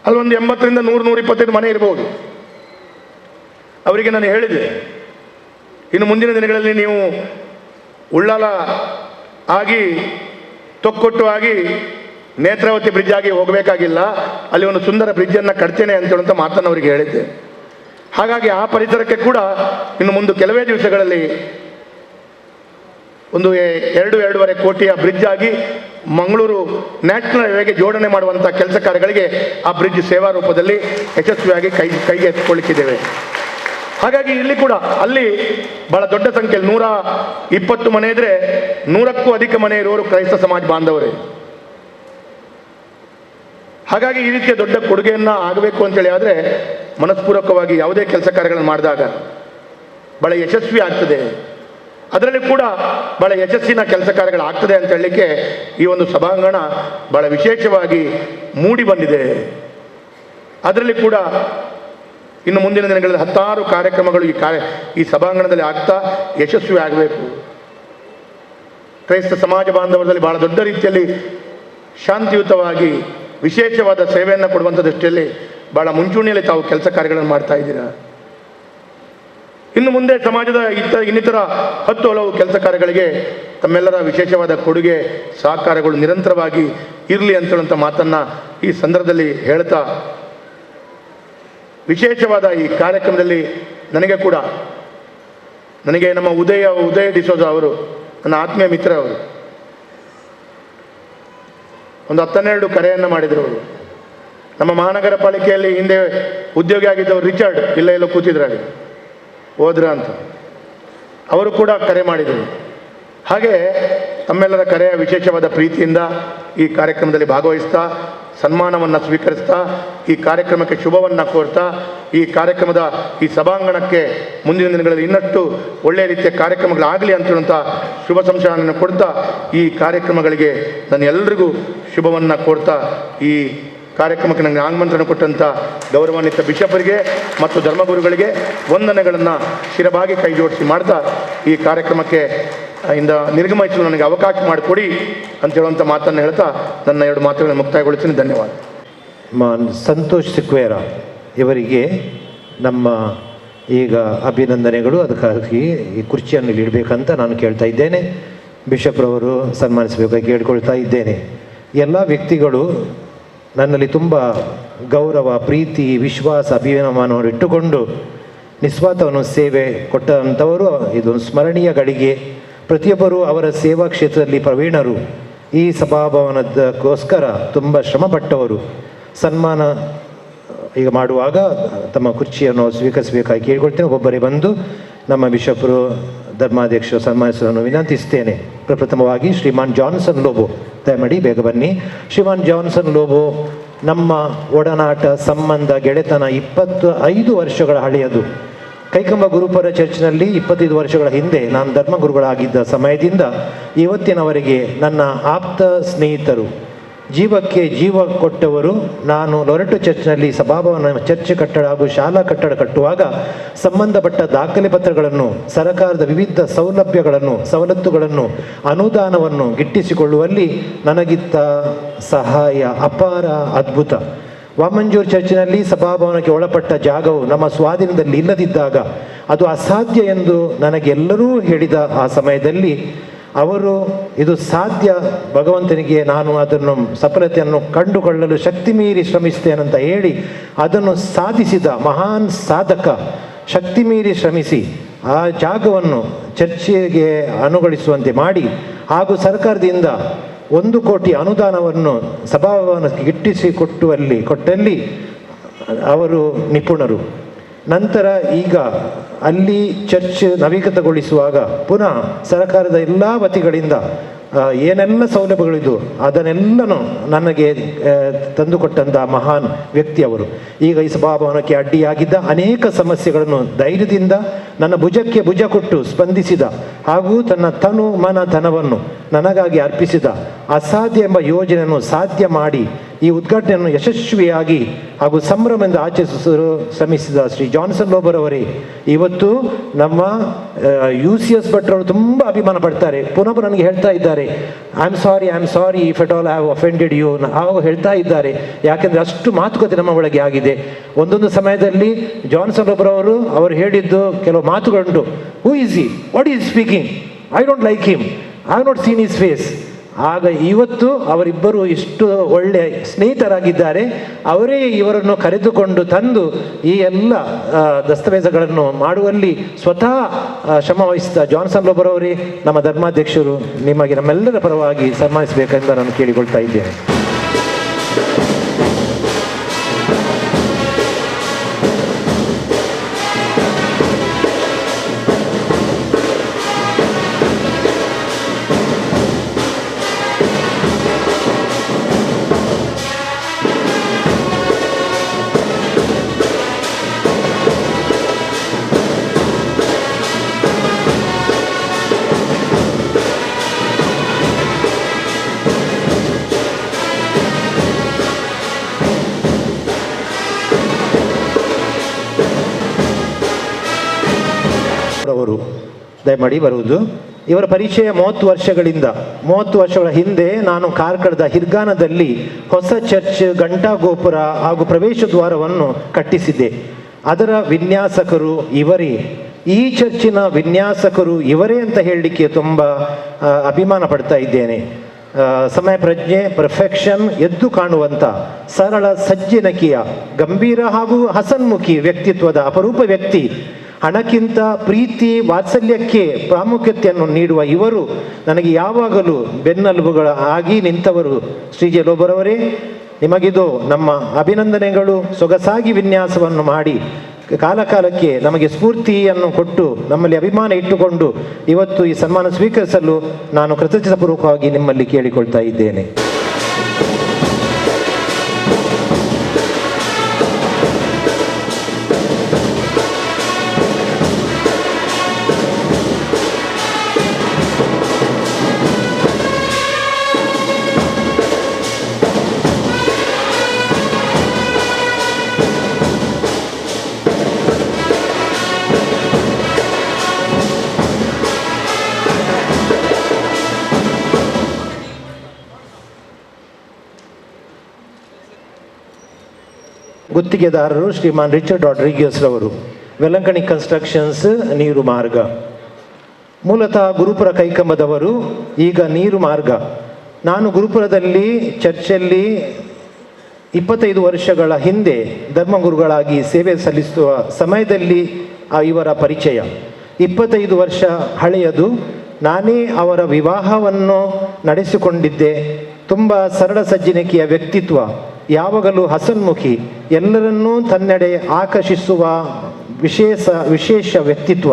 [SPEAKER 18] ಅಲ್ಲೊಂದು 80ರಿಂದ 100-125 ಮನೆ ಇರಬಹುದು. ಅವರಿಗೆ ನಾನು ಹೇಳಿದೆ, ಇನ್ನು ಮುಂದಿನ ದಿನಗಳಲ್ಲಿ ನೀವು ಉಳ್ಳಾಲ ಆಗಿ ತೊಕ್ಕೊಟ್ಟು ಆಗಿ ನೇತ್ರಾವತಿ ಬ್ರಿಡ್ಜ್ ಆಗಿ ಹೋಗಬೇಕಾಗಿಲ್ಲ, ಅಲ್ಲಿ ಒಂದು ಸುಂದರ ಬ್ರಿಡ್ಜನ್ನು ಕಟ್ತೇನೆ ಅಂತ ಹೇಳುವಂಥ ಮಾತನ್ನು ಅವರಿಗೆ ಹೇಳಿದ್ದೆ. ಹಾಗಾಗಿ ಆ ಪರಿಸರಕ್ಕೆ ಕೂಡ ಇನ್ನು ಮುಂದೆ ಕೆಲವೇ ದಿವಸಗಳಲ್ಲಿ ಒಂದು 2-2.5 ಕೋಟಿಯ ಬ್ರಿಡ್ಜ್ ಆಗಿ ಮಂಗಳೂರು ನ್ಯಾಷನಲ್ ಹೈವೇಗೆ ಜೋಡಣೆ ಮಾಡುವಂಥ ಕೆಲಸ ಕಾರ್ಯಗಳಿಗೆ ಆ ಬ್ರಿಡ್ಜ್ ಸೇವಾ ರೂಪದಲ್ಲಿ ಯಶಸ್ವಿಯಾಗಿ ಕೈಗೆ ಎತ್ತಿಕೊಳ್ಳಿಕ್ಕಿದ್ದೇವೆ. ಹಾಗಾಗಿ ಇಲ್ಲಿ ಕೂಡ ಅಲ್ಲಿ ಬಹಳ ದೊಡ್ಡ ಸಂಖ್ಯೆಯಲ್ಲಿ 120 ಮನೆ ಇದ್ರೆ 100ಕ್ಕೂ ಅಧಿಕ ಮನೆ ಇರುವವರು ಕ್ರೈಸ್ತ ಸಮಾಜ ಬಾಂಧವರೇ. ಹಾಗಾಗಿ ಈ ರೀತಿಯ ದೊಡ್ಡ ಕೊಡುಗೆಯನ್ನ ಆಗಬೇಕು ಅಂತೇಳಿ ಆದರೆ ಮನಸ್ಪೂರ್ವಕವಾಗಿ ಯಾವುದೇ ಕೆಲಸ ಕಾರ್ಯಗಳನ್ನು ಮಾಡಿದಾಗ ಬಹಳ ಯಶಸ್ವಿ ಆಗ್ತದೆ. ಅದರಲ್ಲಿ ಕೂಡ ಬಹಳ ಯಶಸ್ಸಿನ ಕೆಲಸ ಕಾರ್ಯಗಳಾಗ್ತದೆ ಅಂತ ಹೇಳಲಿಕ್ಕೆ ಈ ಒಂದು ಸಭಾಂಗಣ ಬಹಳ ವಿಶೇಷವಾಗಿ ಮೂಡಿ ಬಂದಿದೆ. ಅದರಲ್ಲಿ ಕೂಡ ಇನ್ನು ಮುಂದಿನ ದಿನಗಳಲ್ಲಿ 10 ಕಾರ್ಯಕ್ರಮಗಳು ಈ ಸಭಾಂಗಣದಲ್ಲಿ ಆಗ್ತಾ ಯಶಸ್ವಿ ಆಗಬೇಕು. ಕ್ರೈಸ್ತ ಸಮಾಜ ಬಾಂಧವರಲ್ಲಿ ಬಹಳ ದೊಡ್ಡ ರೀತಿಯಲ್ಲಿ ಶಾಂತಿಯುತವಾಗಿ ವಿಶೇಷವಾದ ಸೇವೆಯನ್ನು ಕೊಡುವಂಥ ದೃಷ್ಟಿಯಲ್ಲಿ ಬಹಳ ಮುಂಚೂಣಿಯಲ್ಲಿ ತಾವು ಕೆಲಸ ಕಾರ್ಯಗಳನ್ನು ಮಾಡ್ತಾ ಇದ್ದೀರಾ. ಇನ್ನು ಮುಂದೆ ಸಮಾಜದ ಇನ್ನಿತರ 10 ಹಲವು ಕೆಲಸ ಕಾರ್ಯಗಳಿಗೆ ತಮ್ಮೆಲ್ಲರ ವಿಶೇಷವಾದ ಕೊಡುಗೆ ಸಹಕಾರಗಳು ನಿರಂತರವಾಗಿ ಇರಲಿ ಅಂತೇಳುವಂಥ ಮಾತನ್ನು ಈ ಸಂದರ್ಭದಲ್ಲಿ ಹೇಳ್ತಾ, ವಿಶೇಷವಾದ ಈ ಕಾರ್ಯಕ್ರಮದಲ್ಲಿ ನನಗೆ ನಮ್ಮ ಉದಯ ಡಿಸೋಜ ಅವರು ನನ್ನ ಆತ್ಮೀಯ ಮಿತ್ರ, ಅವರು ಒಂದು 10-12 ಕರೆಯನ್ನು ಮಾಡಿದರು. ಅವರು ನಮ್ಮ ಮಹಾನಗರ ಪಾಲಿಕೆಯಲ್ಲಿ ಹಿಂದೆ ಉದ್ಯೋಗಿ ಆಗಿದ್ದವರು ರಿಚರ್ಡ್ ಇಲ್ಲ ಎಲ್ಲೋ ಕೂತಿದ್ರಾಗ ಹೋದ್ರ ಅಂತ ಅವರು ಕೂಡ ಕರೆ ಮಾಡಿದರು. ಹಾಗೆ ತಮ್ಮೆಲ್ಲರ ಕರೆಯ ವಿಶೇಷವಾದ ಪ್ರೀತಿಯಿಂದ ಈ ಕಾರ್ಯಕ್ರಮದಲ್ಲಿ ಭಾಗವಹಿಸ್ತಾ, ಸನ್ಮಾನವನ್ನು ಸ್ವೀಕರಿಸ್ತಾ, ಈ ಕಾರ್ಯಕ್ರಮಕ್ಕೆ ಶುಭವನ್ನು ಕೋರ್ತಾ, ಈ ಕಾರ್ಯಕ್ರಮದ ಈ ಸಭಾಂಗಣಕ್ಕೆ ಮುಂದಿನ ದಿನಗಳಲ್ಲಿ ಇನ್ನಷ್ಟು ಒಳ್ಳೆಯ ರೀತಿಯ ಕಾರ್ಯಕ್ರಮಗಳಾಗಲಿ ಅಂತ ಹೇಳುವಂಥ ಶುಭ ಸಂಶಯವನ್ನು ಕೊಡ್ತಾ, ಈ ಕಾರ್ಯಕ್ರಮಗಳಿಗೆ ನಾನು ಎಲ್ರಿಗೂ ಶುಭವನ್ನು ಕೋರ್ತಾ, ಈ ಕಾರ್ಯಕ್ರಮಕ್ಕೆ ನನಗೆ ಆಮಂತ್ರಣ ಕೊಟ್ಟಂಥ ಗೌರವಾನ್ವಿತ ಬಿಷಪರಿಗೆ ಮತ್ತು ಧರ್ಮಗುರುಗಳಿಗೆ ವಂದನೆಗಳನ್ನು ಶಿರಬಾಗಿ ಕೈ ಜೋಡಿಸಿ ಮಾಡ್ತಾ, ಈ ಕಾರ್ಯಕ್ರಮಕ್ಕೆ ಇಂದ ನಿರ್ಗಮಿಸಲು ನನಗೆ ಅವಕಾಶ ಮಾಡಿಕೊಡಿ ಅಂತ ಹೇಳುವಂಥ ಮಾತನ್ನು ಹೇಳ್ತಾ ನನ್ನ 2 ಮಾತುಗಳನ್ನು ಮುಕ್ತಾಯಗೊಳಿಸ್ತೀನಿ. ಧನ್ಯವಾದ.
[SPEAKER 7] ಮಾನ್ ಸಂತೋಷ್ ಸಿಕ್ವೇರ ಇವರಿಗೆ ನಮ್ಮ ಈಗ ಅಭಿನಂದನೆಗಳು. ಅದಕ್ಕಾಗಿ ಈ ಕುರ್ಚಿಯನ್ನು ಇಲ್ಲಿ ಇಡಬೇಕಂತ ನಾನು ಕೇಳ್ತಾ ಇದ್ದೇನೆ. ಬಿಷಪ್ರವರು ಸನ್ಮಾನಿಸಬೇಕಾಗಿ ಕೇಳ್ಕೊಳ್ತಾ ಇದ್ದೇನೆ. ಎಲ್ಲ ವ್ಯಕ್ತಿಗಳು ನನ್ನಲ್ಲಿ ತುಂಬ ಗೌರವ, ಪ್ರೀತಿ, ವಿಶ್ವಾಸ, ಅಭಿಮಾನವನ್ನು ಇಟ್ಟುಕೊಂಡು ನಿಸ್ವಾರ್ಥವನ್ನು ಸೇವೆ ಕೊಟ್ಟಂಥವರು. ಇದೊಂದು ಸ್ಮರಣೀಯ ಗಳಿಗೆ. ಪ್ರತಿಯೊಬ್ಬರು ಅವರ ಸೇವಾ ಕ್ಷೇತ್ರದಲ್ಲಿ ಪ್ರವೀಣರು. ಈ ಸಭಾಭವನದಕ್ಕೋಸ್ಕರ ತುಂಬ ಶ್ರಮಪಟ್ಟವರು. ಸನ್ಮಾನ ಈಗ ಮಾಡುವಾಗ ತಮ್ಮ ಕುರ್ಚಿಯನ್ನು ಸ್ವೀಕರಿಸಬೇಕಾಗಿ ಕೇಳಿಕೊಳ್ತೇನೆ. ಒಬ್ಬೊಬ್ಬರೇ ಬಂದು ನಮ್ಮ ಬಿಷಪರು, ಧರ್ಮಾಧ್ಯಕ್ಷರು ಸನ್ಮಾನಿಸಲು ವಿನಂತಿಸ್ತೇನೆ. ಪ್ರಪ್ರಥಮವಾಗಿ ಶ್ರೀಮಾನ್ ಜಾನ್ಸನ್ ಲೋಬೋ, ದಯಮಾಡಿ ಬೇಗ ಬನ್ನಿ. ಶ್ರೀಮಾನ್ ಜಾನ್ಸನ್ ಲೋಬೋ ನಮ್ಮ ಒಡನಾಟ, ಸಂಬಂಧ, ಗೆಳೆತನ 25 ವರ್ಷಗಳ ಹಳೆಯದು. ಕೈಕಂಬ ಗುರುಪರ ಚರ್ಚ್ನಲ್ಲಿ 25 ವರ್ಷಗಳ ಹಿಂದೆ ನಾನು ಧರ್ಮಗುರುಗಳಾಗಿದ್ದ ಸಮಯದಿಂದ ಇವತ್ತಿನವರೆಗೆ ನನ್ನ ಆಪ್ತ ಸ್ನೇಹಿತರು, ಜೀವಕ್ಕೆ ಜೀವ ಕೊಟ್ಟವರು. ನಾನು ಲೊರೆಟೊ ಚರ್ಚ್ನಲ್ಲಿ ಸಭಾಭವನ, ಚರ್ಚ್ ಕಟ್ಟಡ ಹಾಗೂ ಶಾಲಾ ಕಟ್ಟಡ ಕಟ್ಟುವಾಗ ಸಂಬಂಧಪಟ್ಟ ದಾಖಲೆ ಪತ್ರಗಳನ್ನು, ಸರ್ಕಾರದ ವಿವಿಧ ಸೌಲಭ್ಯಗಳನ್ನು, ಸವಲತ್ತುಗಳನ್ನು, ಅನುದಾನವನ್ನು ಗಿಟ್ಟಿಸಿಕೊಳ್ಳುವಲ್ಲಿ ನನಗಿತ್ತ ಸಹಾಯ ಅಪಾರ, ಅದ್ಭುತ. ವಾಮಂಜೂರು ಚರ್ಚಿನಲ್ಲಿ ಸಭಾಭವನಕ್ಕೆ ಒಳಪಟ್ಟ ಜಾಗವು ನಮ್ಮ ಸ್ವಾಧೀನದಲ್ಲಿ ಇಲ್ಲದಿದ್ದಾಗ ಅದು ಅಸಾಧ್ಯ ಎಂದು ನನಗೆಲ್ಲರೂ ಹೇಳಿದ ಆ ಸಮಯದಲ್ಲಿ ಅವರು ಇದು ಸಾಧ್ಯ, ಭಗವಂತನಿಗೆ ನಾನು ಅದನ್ನು ಸಫಲತೆಯನ್ನು ಕಂಡುಕೊಳ್ಳಲು ಶಕ್ತಿ ಮೀರಿ ಶ್ರಮಿಸ್ತೇನಂತ ಹೇಳಿ ಅದನ್ನು ಸಾಧಿಸಿದ ಮಹಾನ್ ಸಾಧಕ. ಶಕ್ತಿ ಮೀರಿ ಶ್ರಮಿಸಿ ಆ ಜಾಗವನ್ನು ಚರ್ಚೆಗೆ ಅನುಗೊಳಿಸುವಂತೆ ಮಾಡಿ ಹಾಗೂ ಸರ್ಕಾರದಿಂದ 1 ಕೋಟಿ ಅನುದಾನವನ್ನು ಸಭಾಭವನಕ್ಕೆ ಗಿಟ್ಟಿಸಿ ಕೊಟ್ಟಲ್ಲಿ ಅವರು ನಿಪುಣರು. ನಂತರ ಈಗ ಅಲ್ಲಿ ಚರ್ಚ್ ನವೀಕೃತಗೊಳಿಸುವಾಗ ಪುನಃ ಸರ್ಕಾರದ ಎಲ್ಲ ವತಿಗಳಿಂದ ಏನೆಲ್ಲ ಸೌಲಭ್ಯಗಳಿದ್ದು ಅದನ್ನೆಲ್ಲನೂ ನನಗೆ ತಂದುಕೊಟ್ಟಂಥ ಮಹಾನ್ ವ್ಯಕ್ತಿಯವರು. ಈಗ ಈ ಸಭಾಭವನಕ್ಕೆ ಅಡ್ಡಿಯಾಗಿದ್ದ ಅನೇಕ ಸಮಸ್ಯೆಗಳನ್ನು ಧೈರ್ಯದಿಂದ ನನ್ನ ಭುಜಕ್ಕೆ ಭುಜ ಕೊಟ್ಟು ಸ್ಪಂದಿಸಿದ ಹಾಗೂ ತನ್ನ ತನು ಮನ ಧನವನ್ನು ನನಗಾಗಿ ಅರ್ಪಿಸಿದ ಅಸಾಧ್ಯ ಎಂಬ ಯೋಜನೆಯನ್ನು ಸಾಧ್ಯ ಮಾಡಿ ಈ ಉದ್ಘಾಟನೆಯನ್ನು ಯಶಸ್ವಿಯಾಗಿ ಹಾಗೂ ಸಂಭ್ರಮದಿಂದ ಆಚರಿಸಲು ಶ್ರಮಿಸಿದ ಶ್ರೀ ಜಾನ್ಸನ್ ಲೋಬರ್ ಅವರೇ, ಇವತ್ತು ನಮ್ಮ UCS ಭಟ್ರವರು ತುಂಬ ಅಭಿಮಾನ ಪಡ್ತಾರೆ. ಪುನಃ ನನಗೆ ಹೇಳ್ತಾ ಇದ್ದಾರೆ, I am sorry if at all I have offended you ಆವಾಗ ಹೇಳ್ತಾ ಇದ್ದಾರೆ. ಯಾಕೆಂದರೆ ಅಷ್ಟು ಮಾತುಕತೆ ನಮ್ಮ ಒಳಗೆ ಆಗಿದೆ. ಒಂದೊಂದು ಸಮಯದಲ್ಲಿ ಜಾನ್ಸನ್ ಲೋಬರ್ ಅವರು ಹೇಳಿದ್ದು ಕೆಲವು ಮಾತುಗಳುಂಟು. Who is he, what is speaking, I don't like him, I have not seen his face. ಆಗ ಇವತ್ತು ಅವರಿಬ್ಬರು ಇಷ್ಟು ಒಳ್ಳೆಯ ಸ್ನೇಹಿತರಾಗಿದ್ದಾರೆ. ಅವರೇ ಇವರನ್ನು ಕರೆದುಕೊಂಡು ತಂದು ಈ ಎಲ್ಲ ದಸ್ತಾವೇಜುಗಳನ್ನು ಮಾಡುವಲ್ಲಿ ಸ್ವತಃ ಶ್ರಮವಹಿಸಿದ ಜಾನ್ಸನ್ ಲೋಬರ್ ಅವರೇ, ನಮ್ಮ ಧರ್ಮಾಧ್ಯಕ್ಷರು ನಿಮಗೆ ನಮ್ಮೆಲ್ಲರ ಪರವಾಗಿ ಸನ್ಮಾನಿಸಬೇಕೆಂದು ನಾನು ಕೇಳಿಕೊಳ್ತಾ ಇದ್ದೇನೆ. ಅವರು ದಯಮಾಡಿ ಬರುವುದು. ಇವರ ಪರಿಚಯ 30 ವರ್ಷಗಳಿಂದ. 30 ವರ್ಷಗಳ ಹಿಂದೆ ನಾನು ಕಾರ್ಕಳದ ಹಿರ್ಗಾನದಲ್ಲಿ ಹೊಸ ಚರ್ಚ್, ಘಂಟಾ ಗೋಪುರ ಹಾಗೂ ಪ್ರವೇಶ ದ್ವಾರವನ್ನು ಕಟ್ಟಿಸಿದ್ದೆ. ಅದರ ವಿನ್ಯಾಸಕರು ಇವರೇ. ಈ ಚರ್ಚಿನ ವಿನ್ಯಾಸಕರು ಇವರೇ ಅಂತ ಹೇಳಲಿಕ್ಕೆ ತುಂಬ ಅಭಿಮಾನ ಪಡ್ತಾ ಇದ್ದೇನೆ. ಸಮಯ ಪ್ರಜ್ಞೆ, ಪರ್ಫೆಕ್ಷನ್ ಎದ್ದು ಕಾಣುವಂಥ ಸರಳ ಸಜ್ಜನಕಿಯ ಗಂಭೀರ ಹಾಗೂ ಹಸನ್ಮುಖಿ ವ್ಯಕ್ತಿತ್ವದ ಅಪರೂಪ ವ್ಯಕ್ತಿ. ಹಣಕ್ಕಿಂತ ಪ್ರೀತಿ ವಾತ್ಸಲ್ಯಕ್ಕೆ ಪ್ರಾಮುಖ್ಯತೆಯನ್ನು ನೀಡುವ ಇವರು ನನಗೆ ಯಾವಾಗಲೂ ಬೆನ್ನೆಲುಬುಗಳ ಆಗಿ ನಿಂತವರು. ಶ್ರೀ ಜೆ ಲೋಬರವರೇ, ನಿಮಗಿದು ನಮ್ಮ ಅಭಿನಂದನೆಗಳು. ಸೊಗಸಾಗಿ ವಿನ್ಯಾಸವನ್ನು ಮಾಡಿ ಕಾಲಕಾಲಕ್ಕೆ ನಮಗೆ ಸ್ಫೂರ್ತಿಯನ್ನು ಕೊಟ್ಟು ನಮ್ಮಲ್ಲಿ ಅಭಿಮಾನ ಇಟ್ಟುಕೊಂಡು ಇವತ್ತು ಈ ಸನ್ಮಾನ ಸ್ವೀಕರಿಸಲು ನಾನು ಕೃತಜ್ಞತಾಪೂರ್ವಕವಾಗಿ ನಿಮ್ಮಲ್ಲಿ ಕೇಳಿಕೊಳ್ತಾ ಇದ್ದೇನೆ. ಗುತ್ತಿಗೆದಾರರು ಶ್ರೀಮಾನ್ ರಿಚರ್ಡ್ ರಾಡ್ರಿಗಸ್ ರವರು, ವೆಲಂಕಣಿ ಕನ್ಸ್ಟ್ರಕ್ಷನ್ಸ್, ನೀರು ಮಾರ್ಗ. ಮೂಲತಃ ಗುರುಪುರ ಕೈಕಂಬದವರು, ಈಗ ನೀರು ಮಾರ್ಗ. ನಾನು ಗುರುಪುರದಲ್ಲಿ ಚರ್ಚಲ್ಲಿ 25 ವರ್ಷಗಳ ಹಿಂದೆ ಧರ್ಮಗುರುಗಳಾಗಿ ಸೇವೆ ಸಲ್ಲಿಸುವ ಸಮಯದಲ್ಲಿ ಇವರ ಪರಿಚಯ. 25 ವರ್ಷ ಹಳೆಯದು. ನಾನೇ ಅವರ ವಿವಾಹವನ್ನು ನಡೆಸಿಕೊಂಡಿದ್ದೆ. ತುಂಬ ಸರಳ ಸಜ್ಜನಿಕೆಯ ವ್ಯಕ್ತಿತ್ವ, ಯಾವಾಗಲೂ ಹಸನ್ಮುಖಿ, ಎಲ್ಲರನ್ನೂ ತನ್ನೆಡೆ ಆಕರ್ಷಿಸುವ ವಿಶೇಷ ವ್ಯಕ್ತಿತ್ವ.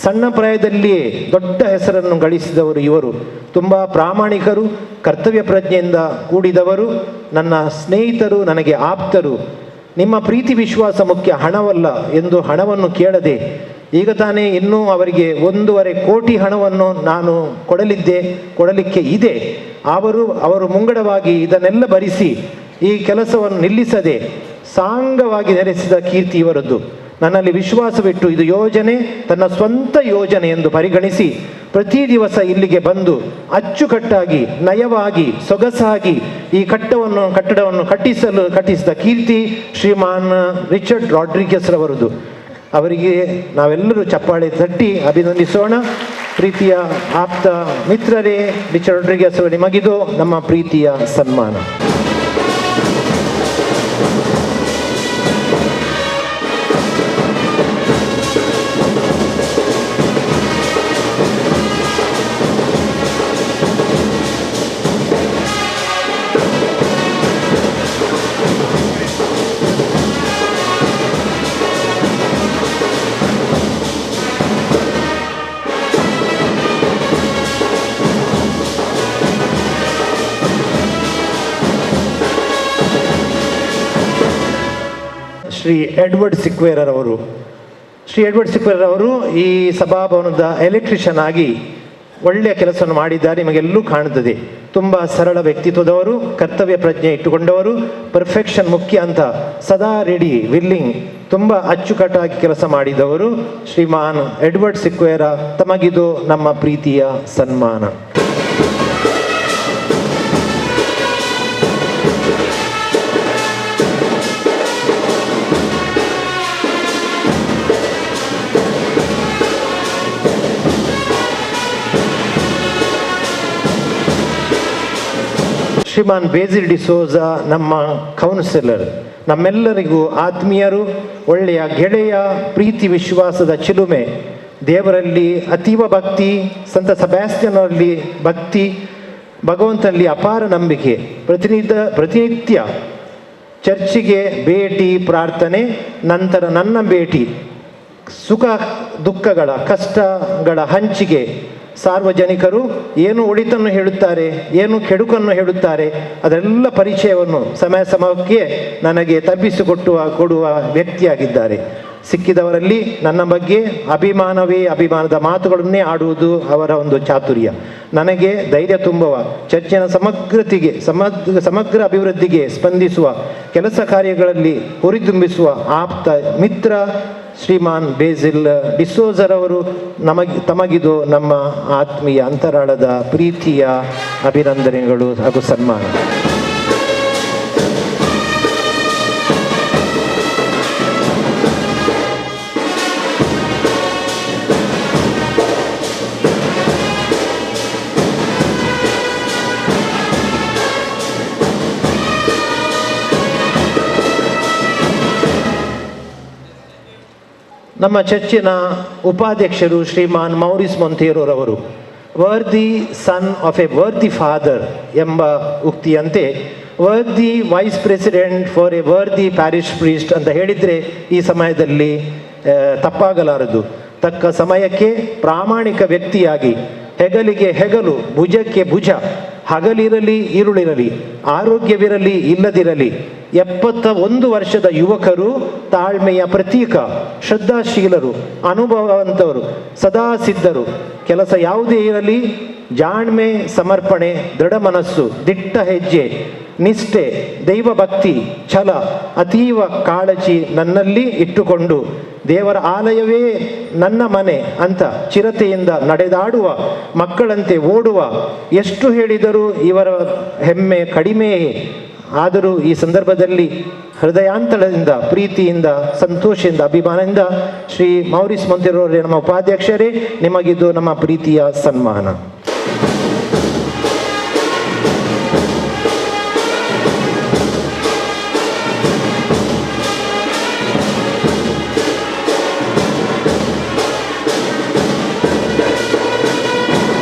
[SPEAKER 7] ಸಣ್ಣ ಪ್ರಾಯದಲ್ಲಿಯೇ ದೊಡ್ಡ ಹೆಸರನ್ನು ಗಳಿಸಿದವರು ಇವರು. ತುಂಬ ಪ್ರಾಮಾಣಿಕರು, ಕರ್ತವ್ಯ ಪ್ರಜ್ಞೆಯಿಂದ ಕೂಡಿದವರು. ನನ್ನ ಸ್ನೇಹಿತರು, ನನಗೆ ಆಪ್ತರು. ನಿಮ್ಮ ಪ್ರೀತಿ ವಿಶ್ವಾಸ ಮುಖ್ಯ, ಹಣವಲ್ಲ ಎಂದು ಹಣವನ್ನು ಕೇಳದೆ, ಈಗ ತಾನೇ ಇನ್ನೂ ಅವರಿಗೆ 1.5 ಕೋಟಿ ಹಣವನ್ನು ನಾನು ಕೊಡಲಿಕ್ಕೆ ಇದೆ. ಅವರು ಮುಂಗಡವಾಗಿ ಇದನ್ನೆಲ್ಲ ಭರಿಸಿ ಈ ಕೆಲಸವನ್ನು ನಿಲ್ಲಿಸದೆ ಸಾಂಗವಾಗಿ ನೆಲೆಸಿದ ಕೀರ್ತಿ ಇವರದ್ದು. ನನ್ನಲ್ಲಿ ವಿಶ್ವಾಸವಿಟ್ಟು ಇದು ಯೋಜನೆ ತನ್ನ ಸ್ವಂತ ಯೋಜನೆ ಎಂದು ಪರಿಗಣಿಸಿ ಪ್ರತಿ ದಿವಸ ಇಲ್ಲಿಗೆ ಬಂದು ಅಚ್ಚುಕಟ್ಟಾಗಿ, ನಯವಾಗಿ, ಸೊಗಸಾಗಿ ಈ ಕಟ್ಟಡವನ್ನು ಕಟ್ಟಿಸಿದ ಕೀರ್ತಿ ಶ್ರೀಮಾನ್ ರಿಚರ್ಡ್ ರಾಡ್ರಿಗಸ್ ರವರದ್ದು. ಅವರಿಗೆ ನಾವೆಲ್ಲರೂ ಚಪ್ಪಾಳೆ ತಟ್ಟಿ ಅಭಿನಂದಿಸೋಣ. ಪ್ರೀತಿಯ ಆಪ್ತ ಮಿತ್ರರೇ, ರಿಚರ್ಡ್ ರಾಡ್ರಿಗಸ್ ಅವರು, ನಿಮಗಿದು ನಮ್ಮ ಪ್ರೀತಿಯ ಸನ್ಮಾನ. ಶ್ರೀ ಎಡ್ವರ್ಡ್ ಸಿಕ್ವೇರರವರು. ಶ್ರೀ ಎಡ್ವರ್ಡ್ ಸಿಕ್ವೇರರವರು ಈ ಸಭಾಭವನದ ಎಲೆಕ್ಟ್ರಿಷಿಯನ್ ಆಗಿ ಒಳ್ಳೆಯ ಕೆಲಸವನ್ನು ಮಾಡಿದ್ದಾರೆ, ನಿಮಗೆಲ್ಲೂ ಕಾಣುತ್ತದೆ. ತುಂಬ ಸರಳ ವ್ಯಕ್ತಿತ್ವದವರು, ಕರ್ತವ್ಯ ಪ್ರಜ್ಞೆ ಇಟ್ಟುಕೊಂಡವರು, ಪರ್ಫೆಕ್ಷನ್ ಮುಖ್ಯ ಅಂತ ಸದಾ ರೆಡಿ ವಿಲ್ಲಿಂಗ್, ತುಂಬ ಅಚ್ಚುಕಟ್ಟಾಗಿ ಕೆಲಸ ಮಾಡಿದವರು ಶ್ರೀಮಾನ್ ಎಡ್ವರ್ಡ್ ಸಿಕ್ವೇರ. ತಮಗಿದು ನಮ್ಮ ಪ್ರೀತಿಯ ಸನ್ಮಾನ. ಶ್ರೀಮಾನ್ ಬೇಸಿಲ್ ಡಿಸೋಜ ನಮ್ಮ ಕೌನ್ಸಿಲರ್, ನಮ್ಮೆಲ್ಲರಿಗೂ ಆತ್ಮೀಯರು, ಒಳ್ಳೆಯ ಗೆಳೆಯ, ಪ್ರೀತಿ ವಿಶ್ವಾಸದ ಚಿಲುಮೆ, ದೇವರಲ್ಲಿ ಅತೀವ ಭಕ್ತಿ, ಸಂತ ಸೆಬಾಸ್ಟಿಯನ್ನಲ್ಲಿ ಭಕ್ತಿ, ಭಗವಂತನಲ್ಲಿ ಅಪಾರ ನಂಬಿಕೆ, ಪ್ರತಿನಿತ್ಯ ಚರ್ಚಿಗೆ ಭೇಟಿ, ಪ್ರಾರ್ಥನೆ, ನಂತರ ನನ್ನ ಭೇಟಿ, ಸುಖ ದುಃಖಗಳ ಕಷ್ಟಗಳ ಹಂಚಿಕೆ, ಸಾರ್ವಜನಿಕರು ಏನು ಒಳಿತನ್ನು ಹೇಳುತ್ತಾರೆ, ಏನು ಕೆಡುಕನ್ನು ಹೇಳುತ್ತಾರೆ, ಅದರೆಲ್ಲ ಪರಿಚಯವನ್ನು ಸಮಯ ಸಮಯಕ್ಕೆ ನನಗೆ ತಪ್ಪಿಸಿಕೊಡುವ ವ್ಯಕ್ತಿಯಾಗಿದ್ದಾರೆ. ಸಿಕ್ಕಿದವರಲ್ಲಿ ನನ್ನ ಬಗ್ಗೆ ಅಭಿಮಾನವೇ ಅಭಿಮಾನದ ಮಾತುಗಳನ್ನೇ ಆಡುವುದು ಅವರ ಒಂದು ಚಾತುರ್ಯ. ನನಗೆ ಧೈರ್ಯ ತುಂಬುವ, ಚರ್ಚಿನ ಸಮಗ್ರ ಅಭಿವೃದ್ಧಿಗೆ ಸ್ಪಂದಿಸುವ, ಕೆಲಸ ಕಾರ್ಯಗಳಲ್ಲಿ ಹುರಿದುಂಬಿಸುವ ಆಪ್ತ ಮಿತ್ರ ಶ್ರೀಮಾನ್ ಬೇಸಿಲ್ ಡಿಸೋಜರವರು. ತಮಗಿದು ನಮ್ಮ ಆತ್ಮೀಯ ಅಂತರಾಳದ ಪ್ರೀತಿಯ ಅಭಿನಂದನೆಗಳು ಹಾಗೂ ಸನ್ಮಾನ. ನಮ್ಮ ಚರ್ಚಿನ ಉಪಾಧ್ಯಕ್ಷರು ಶ್ರೀಮಾನ್ ಮೌರಿಸ್ ಮೊಂತೇರೋರವರು worthy son of a worthy father ಎಂಬ ಉಕ್ತಿಯಂತೆ worthy vice president for a worthy parish priest ಅಂತ ಹೇಳಿದರೆ ಈ ಸಮಯದಲ್ಲಿ ತಪ್ಪಾಗಲಾರದು. ತಕ್ಕ ಸಮಯಕ್ಕೆ ಪ್ರಾಮಾಣಿಕ ವ್ಯಕ್ತಿಯಾಗಿ ಹೆಗಲಿಗೆ ಹೆಗಲು, ಭುಜಕ್ಕೆ ಭುಜ, ಹಗಲಿರಲಿ ಇರುಳಿರಲಿ, ಆರೋಗ್ಯವಿರಲಿ ಇಲ್ಲದಿರಲಿ, 71 ವರ್ಷದ ಯುವಕರು ತಾಳ್ಮೆಯ ಪ್ರತೀಕ, ಶ್ರದ್ಧಾಶೀಲರು, ಅನುಭವವಂತವರು, ಸದಾ ಸಿದ್ಧರು. ಕೆಲಸ ಯಾವುದೇ ಇರಲಿ, ಜಾಣ್ಮೆ, ಸಮರ್ಪಣೆ, ದೃಢ ಮನಸ್ಸು, ದಿಟ್ಟ ಹೆಜ್ಜೆ, ನಿಷ್ಠೆ, ದೈವಭಕ್ತಿ, ಛಲ, ಅತೀವ ಕಾಳಜಿ ನನ್ನಲ್ಲಿ ಇಟ್ಟುಕೊಂಡು ದೇವರ ಆಲಯವೇ ನನ್ನ ಮನೆ ಅಂತ ಚಿರತೆಯಿಂದ ನಡೆದಾಡುವ, ಮಕ್ಕಳಂತೆ ಓಡುವ, ಎಷ್ಟು ಹೇಳಿದರೂ ಇವರ ಹೆಮ್ಮೆ ಕಡಿಮೆಯೇ. ಆದರೂ ಈ ಸಂದರ್ಭದಲ್ಲಿ ಹೃದಯಾಂತರದಿಂದ, ಪ್ರೀತಿಯಿಂದ, ಸಂತೋಷದಿಂದ, ಅಭಿಮಾನದಿಂದ ಶ್ರೀ ಮೌರಿಸ್ ಮೊಂತೇರೋರೇ, ನಮ್ಮ ಉಪಾಧ್ಯಕ್ಷರೇ, ನಿಮಗಿದು ನಮ್ಮ ಪ್ರೀತಿಯ ಸನ್ಮಾನ.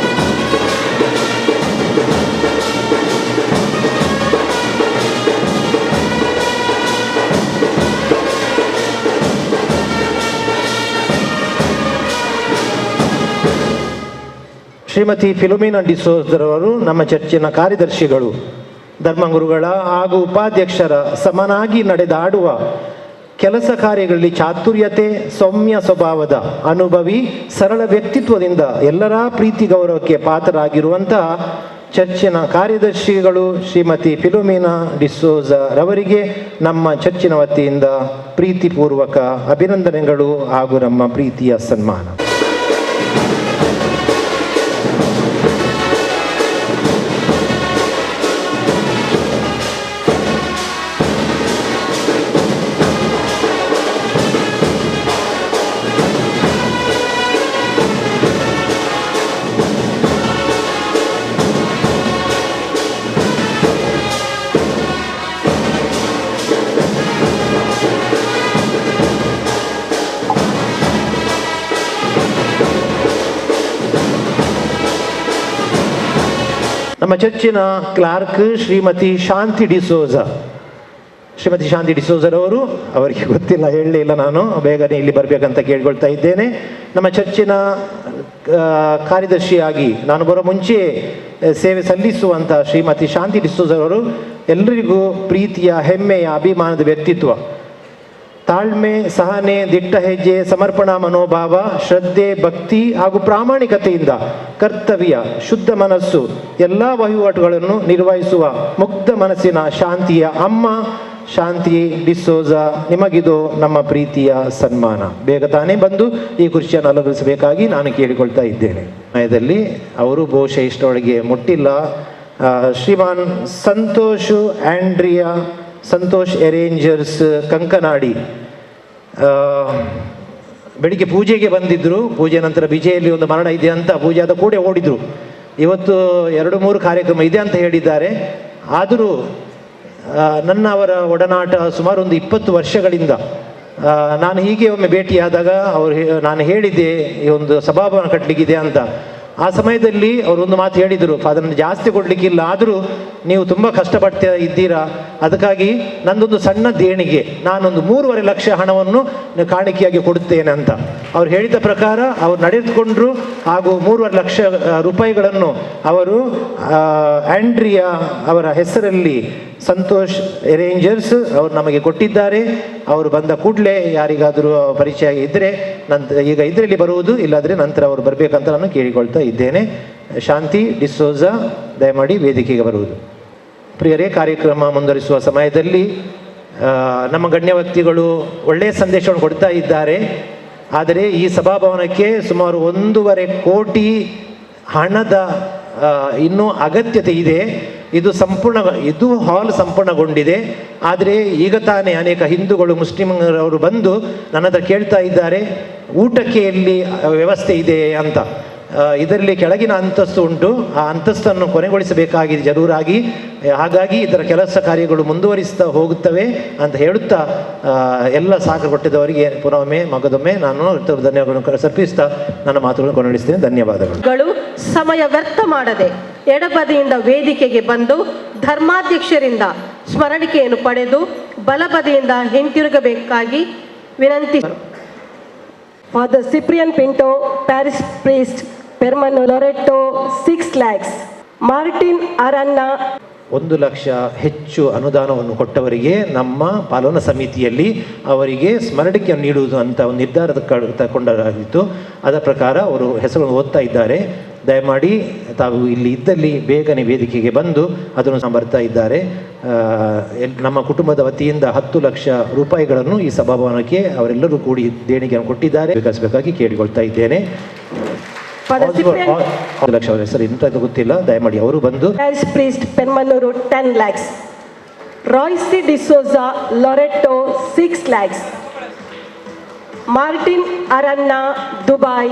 [SPEAKER 7] ಶ್ರೀಮತಿ ಫಿಲೋಮಿನಾ ಡಿಸೋಜರವರು ನಮ್ಮ ಚರ್ಚಿನ ಕಾರ್ಯದರ್ಶಿಗಳು, ಧರ್ಮಗುರುಗಳ ಹಾಗೂ ಉಪಾಧ್ಯಕ್ಷರ ಸಮನಾಗಿ ನಡೆದಾಡುವ, ಕೆಲಸ ಕಾರ್ಯಗಳಲ್ಲಿ ಚಾತುರ್ಯತೆ, ಸೌಮ್ಯ ಸ್ವಭಾವದ, ಅನುಭವಿ, ಸರಳ ವ್ಯಕ್ತಿತ್ವದಿಂದ ಎಲ್ಲರ ಪ್ರೀತಿ ಗೌರವಕ್ಕೆ ಪಾತ್ರರಾಗಿರುವಂತಹ ಚರ್ಚಿನ ಕಾರ್ಯದರ್ಶಿಗಳು ಶ್ರೀಮತಿ ಫಿಲೋಮಿನಾ ಡಿಸೋಜ ರವರಿಗೆ ನಮ್ಮ ಚರ್ಚಿನ ವತಿಯಿಂದ ಪ್ರೀತಿಪೂರ್ವಕ ಅಭಿನಂದನೆಗಳು ಹಾಗೂ ನಮ್ಮ ಪ್ರೀತಿಯ ಸನ್ಮಾನ. ನಮ್ಮ ಚರ್ಚಿನ ಕ್ಲಾರ್ಕ್ ಶ್ರೀಮತಿ ಶಾಂತಿ ಡಿಸೋಜ, ಶ್ರೀಮತಿ ಶಾಂತಿ ಡಿಸೋಜರವರು, ಅವರಿಗೆ ಗೊತ್ತಿಲ್ಲ, ಹೇಳಲಿಲ್ಲ ನಾನು, ಬೇಗನೆ ಇಲ್ಲಿ ಬರಬೇಕಂತ ಕೇಳ್ಕೊಳ್ತಾ ಇದ್ದೇನೆ. ನಮ್ಮ ಚರ್ಚಿನ ಕಾರ್ಯದರ್ಶಿಯಾಗಿ ನಾನು ಬರೋ ಮುಂಚೆ ಸೇವೆ ಸಲ್ಲಿಸುವಂಥ ಶ್ರೀಮತಿ ಶಾಂತಿ ಡಿಸೋಜರವರು ಎಲ್ಲರಿಗೂ ಪ್ರೀತಿಯ, ಹೆಮ್ಮೆಯ, ಅಭಿಮಾನದ ವ್ಯಕ್ತಿತ್ವ. ತಾಳ್ಮೆ, ಸಹನೆ, ದಿಟ್ಟ ಹೆಜ್ಜೆ, ಸಮರ್ಪಣಾ ಮನೋಭಾವ, ಶ್ರದ್ಧೆ, ಭಕ್ತಿ ಹಾಗೂ ಪ್ರಾಮಾಣಿಕತೆಯಿಂದ ಕರ್ತವ್ಯ, ಶುದ್ಧ ಮನಸ್ಸು, ಎಲ್ಲ ವಹಿವಾಟುಗಳನ್ನು ನಿರ್ವಹಿಸುವ ಮುಗ್ಧ ಮನಸ್ಸಿನ ಶಾಂತಿಯ ಅಮ್ಮ ಶಾಂತಿ ಡಿಸೋಜಾ, ನಿಮಗಿದು ನಮ್ಮ ಪ್ರೀತಿಯ ಸನ್ಮಾನ. ಬೇಗ ತಾನೇ ಬಂದು ಈ ಕುರ್ಚಿಯನ್ನು ಅಲಂಕರಿಸಬೇಕಾಗಿ ನಾನು ಕೇಳಿಕೊಳ್ತಾ ಇದ್ದೇನೆ. ಸಮಯದಲ್ಲಿ ಅವರು ಬಹುಶಃ ಇಷ್ಟರೊಳಗೆ ಮುಟ್ಟಿಲ್ಲ. ಶ್ರೀಮಾನ್ ಸಂತೋಷ್ ಆಂಡ್ರಿಯಾ, ಸಂತೋಷ್ ಎರೇಂಜರ್ಸ್ ಕಂಕನಾಡಿ, ಬೆಳಿಗ್ಗೆ ಪೂಜೆಗೆ ಬಂದಿದ್ದರು. ಪೂಜೆ ನಂತರ ಬಿಜೆಯಲ್ಲಿ ಒಂದು ಮರಣ ಇದೆ ಅಂತ ಪೂಜೆ ಆದ ಕೂಡ ಓಡಿದರು. ಇವತ್ತು 2-3 ಕಾರ್ಯಕ್ರಮ ಇದೆ ಅಂತ ಹೇಳಿದ್ದಾರೆ. ಆದರೂ ನನ್ನ ಅವರ ಒಡನಾಟ ಸುಮಾರು ಒಂದು 20 ವರ್ಷಗಳಿಂದ. ನಾನು ಹೀಗೆ ಒಮ್ಮೆ ಭೇಟಿಯಾದಾಗ ಅವರು ನಾನು ಹೇಳಿದ್ದೆ ಈ ಒಂದು ಸಭಾಭವನ ಕಟ್ಟಲಿಕ್ಕಿದೆ ಅಂತ. ಆ ಸಮಯದಲ್ಲಿ ಅವರೊಂದು ಮಾತು ಹೇಳಿದರು, ಫಾದರ್ ಜಾಸ್ತಿ ಕೊಡಲಿಕ್ಕಿಲ್ಲ, ಆದರೂ ನೀವು ತುಂಬ ಕಷ್ಟಪಡ್ತಾ ಇದ್ದೀರಾ, ಅದಕ್ಕಾಗಿ ನಂದೊಂದು ಸಣ್ಣ ದೇಣಿಗೆ, ನಾನೊಂದು 3.5 ಲಕ್ಷ ಹಣವನ್ನು ಕಾಣಿಕೆಯಾಗಿ ಕೊಡುತ್ತೇನೆ ಅಂತ ಅವ್ರು ಹೇಳಿದ ಪ್ರಕಾರ ಅವರು ನಡೆದುಕೊಂಡ್ರು. ಹಾಗೂ 3.5 ಲಕ್ಷ ರೂಪಾಯಿಗಳನ್ನು ಅವರು ಆಂಡ್ರಿಯಾ ಅವರ ಹೆಸರಲ್ಲಿ ಸಂತೋಷ್ ಎರೇಂಜರ್ಸ್ ಅವರು ನಮಗೆ ಕೊಟ್ಟಿದ್ದಾರೆ. ಅವರು ಬಂದ ಕೂಡಲೇ ಯಾರಿಗಾದರೂ ಪರಿಚಯ ಇದ್ದರೆ ನಂತರ ಈಗ ಇದರಲ್ಲಿ ಬರುವುದು, ಇಲ್ಲಾದರೆ ನಂತರ ಅವರು ಬರಬೇಕಂತ ನಾನು ಕೇಳಿಕೊಳ್ತಾ ಇದ್ದೇನೆ. ಶಾಂತಿ ಡಿಸೋಜಾ ದಯಮಾಡಿ ವೇದಿಕೆಗೆ ಬರುವುದು. ಪ್ರಿಯರೇ, ಕಾರ್ಯಕ್ರಮ ಮುಂದುವರಿಸುವ ಸಮಯದಲ್ಲಿ ನಮ್ಮ ಗಣ್ಯ ವ್ಯಕ್ತಿಗಳು ಒಳ್ಳೆಯ ಸಂದೇಶವನ್ನು ಕೊಡ್ತಾ ಇದ್ದಾರೆ. ಆದರೆ ಈ ಸಭಾಭವನಕ್ಕೆ ಸುಮಾರು 1.5 ಕೋಟಿ ಹಣದ ಇನ್ನೂ ಅಗತ್ಯತೆ ಇದೆ. ಇದು ಹಾಲ್ ಸಂಪೂರ್ಣಗೊಂಡಿದೆ. ಆದರೆ ಈಗ ತಾನೇ ಅನೇಕ ಹಿಂದೂಗಳು, ಮುಸ್ಲಿಮರವರು ಬಂದು ನನ್ನ ಹತ್ರ ಕೇಳ್ತಾ ಇದ್ದಾರೆ, ಊಟಕ್ಕೆ ಎಲ್ಲಿ ವ್ಯವಸ್ಥೆ ಇದೆ ಅಂತ. ಇದರಲ್ಲಿ ಕೆಳಗಿನ ಅಂತಸ್ತು ಉಂಟು, ಆ ಅಂತಸ್ತನ್ನು ಕೊನೆಗೊಳಿಸಬೇಕಾಗಿದೆ ಜರೂರಾಗಿ. ಹಾಗಾಗಿ ಇದರ ಕೆಲಸ ಕಾರ್ಯಗಳು ಮುಂದುವರಿಸ್ತಾ ಹೋಗುತ್ತವೆ ಅಂತ ಹೇಳುತ್ತಾ ಎಲ್ಲ ಸಾಕು ಕೊಟ್ಟಿದ್ದವರಿಗೆ ಪುನೊಮ್ಮೆ ಮಗದೊಮ್ಮೆ ನಾನು ಧನ್ಯವಾದಗಳನ್ನು ಸಮರ್ಪಿಸ್ತಾ ನನ್ನ ಮಾತುಗಳನ್ನು ಕೊನೆಗೊಳಿಸ್ತೇನೆ. ಧನ್ಯವಾದಗಳು.
[SPEAKER 2] ಸಮಯ ವ್ಯರ್ಥ ಮಾಡದೆ ಎಡಬದಿಯಿಂದ ವೇದಿಕೆಗೆ ಬಂದು ಧರ್ಮಾಧ್ಯಕ್ಷರಿಂದ ಸ್ಮರಣಿಕೆಯನ್ನು ಪಡೆದು ಬಲಬದಿಯಿಂದ ಹಿಂತಿರುಗಬೇಕಾಗಿ ವಿನಂತಿ.
[SPEAKER 19] Father Cyprian Pinto, parish priest, Permannur, Loreto, 6 lakhs. Martin Aranna.
[SPEAKER 7] 1 lakh ಹೆಚ್ಚು ಅನುದಾನವನ್ನು ಕೊಟ್ಟವರಿಗೆ ನಮ್ಮ ಪಾಲನಾ ಸಮಿತಿಯಲ್ಲಿ ಅವರಿಗೆ ಸ್ಮರಣಿಕೆಯನ್ನು ನೀಡುವುದು ಅಂತ ಒಂದು ನಿರ್ಧಾರ ತಗೊಂಡಾಗಿತ್ತು. ಅದರ ಪ್ರಕಾರ ಅವರು ಹೆಸರನ್ನು ಓದ್ತಾ ಇದ್ದಾರೆ. ದಯಮಾಡಿ ತಾವು ಇಲ್ಲಿ ಇದ್ದಲ್ಲಿ ಬೇಗನೆ ವೇದಿಕೆಗೆ ಬಂದು ಅದನ್ನು ಬರ್ತಾ ಇದ್ದಾರೆ. ನಮ್ಮ ಕುಟುಂಬದ ವತಿಯಿಂದ 10 ಲಕ್ಷ ರೂಪಾಯಿಗಳನ್ನು ಈ ಸಭಾಭವನಕ್ಕೆ ಅವರೆಲ್ಲರೂ ಕೂಡಿ ದೇಣಿಗೆಯನ್ನು ಕೊಟ್ಟಿದ್ದಾರೆ. ವಿಕಾಸಬೇಕಾಗಿ ಕೇಳಿಕೊಳ್ತಾ ಇದ್ದೇನೆ. 10 ಲಕ್ಷ ಅವರ ಹೆಸರು ಎಂತ ಗೊತ್ತಿಲ್ಲ, ದಯಮಾಡಿ ಅವರು ಬಂದು.
[SPEAKER 19] Parish priest Permannur 10 lakhs, Royce D'Souza Loreto 6 lakhs, Martin Aranna Dubai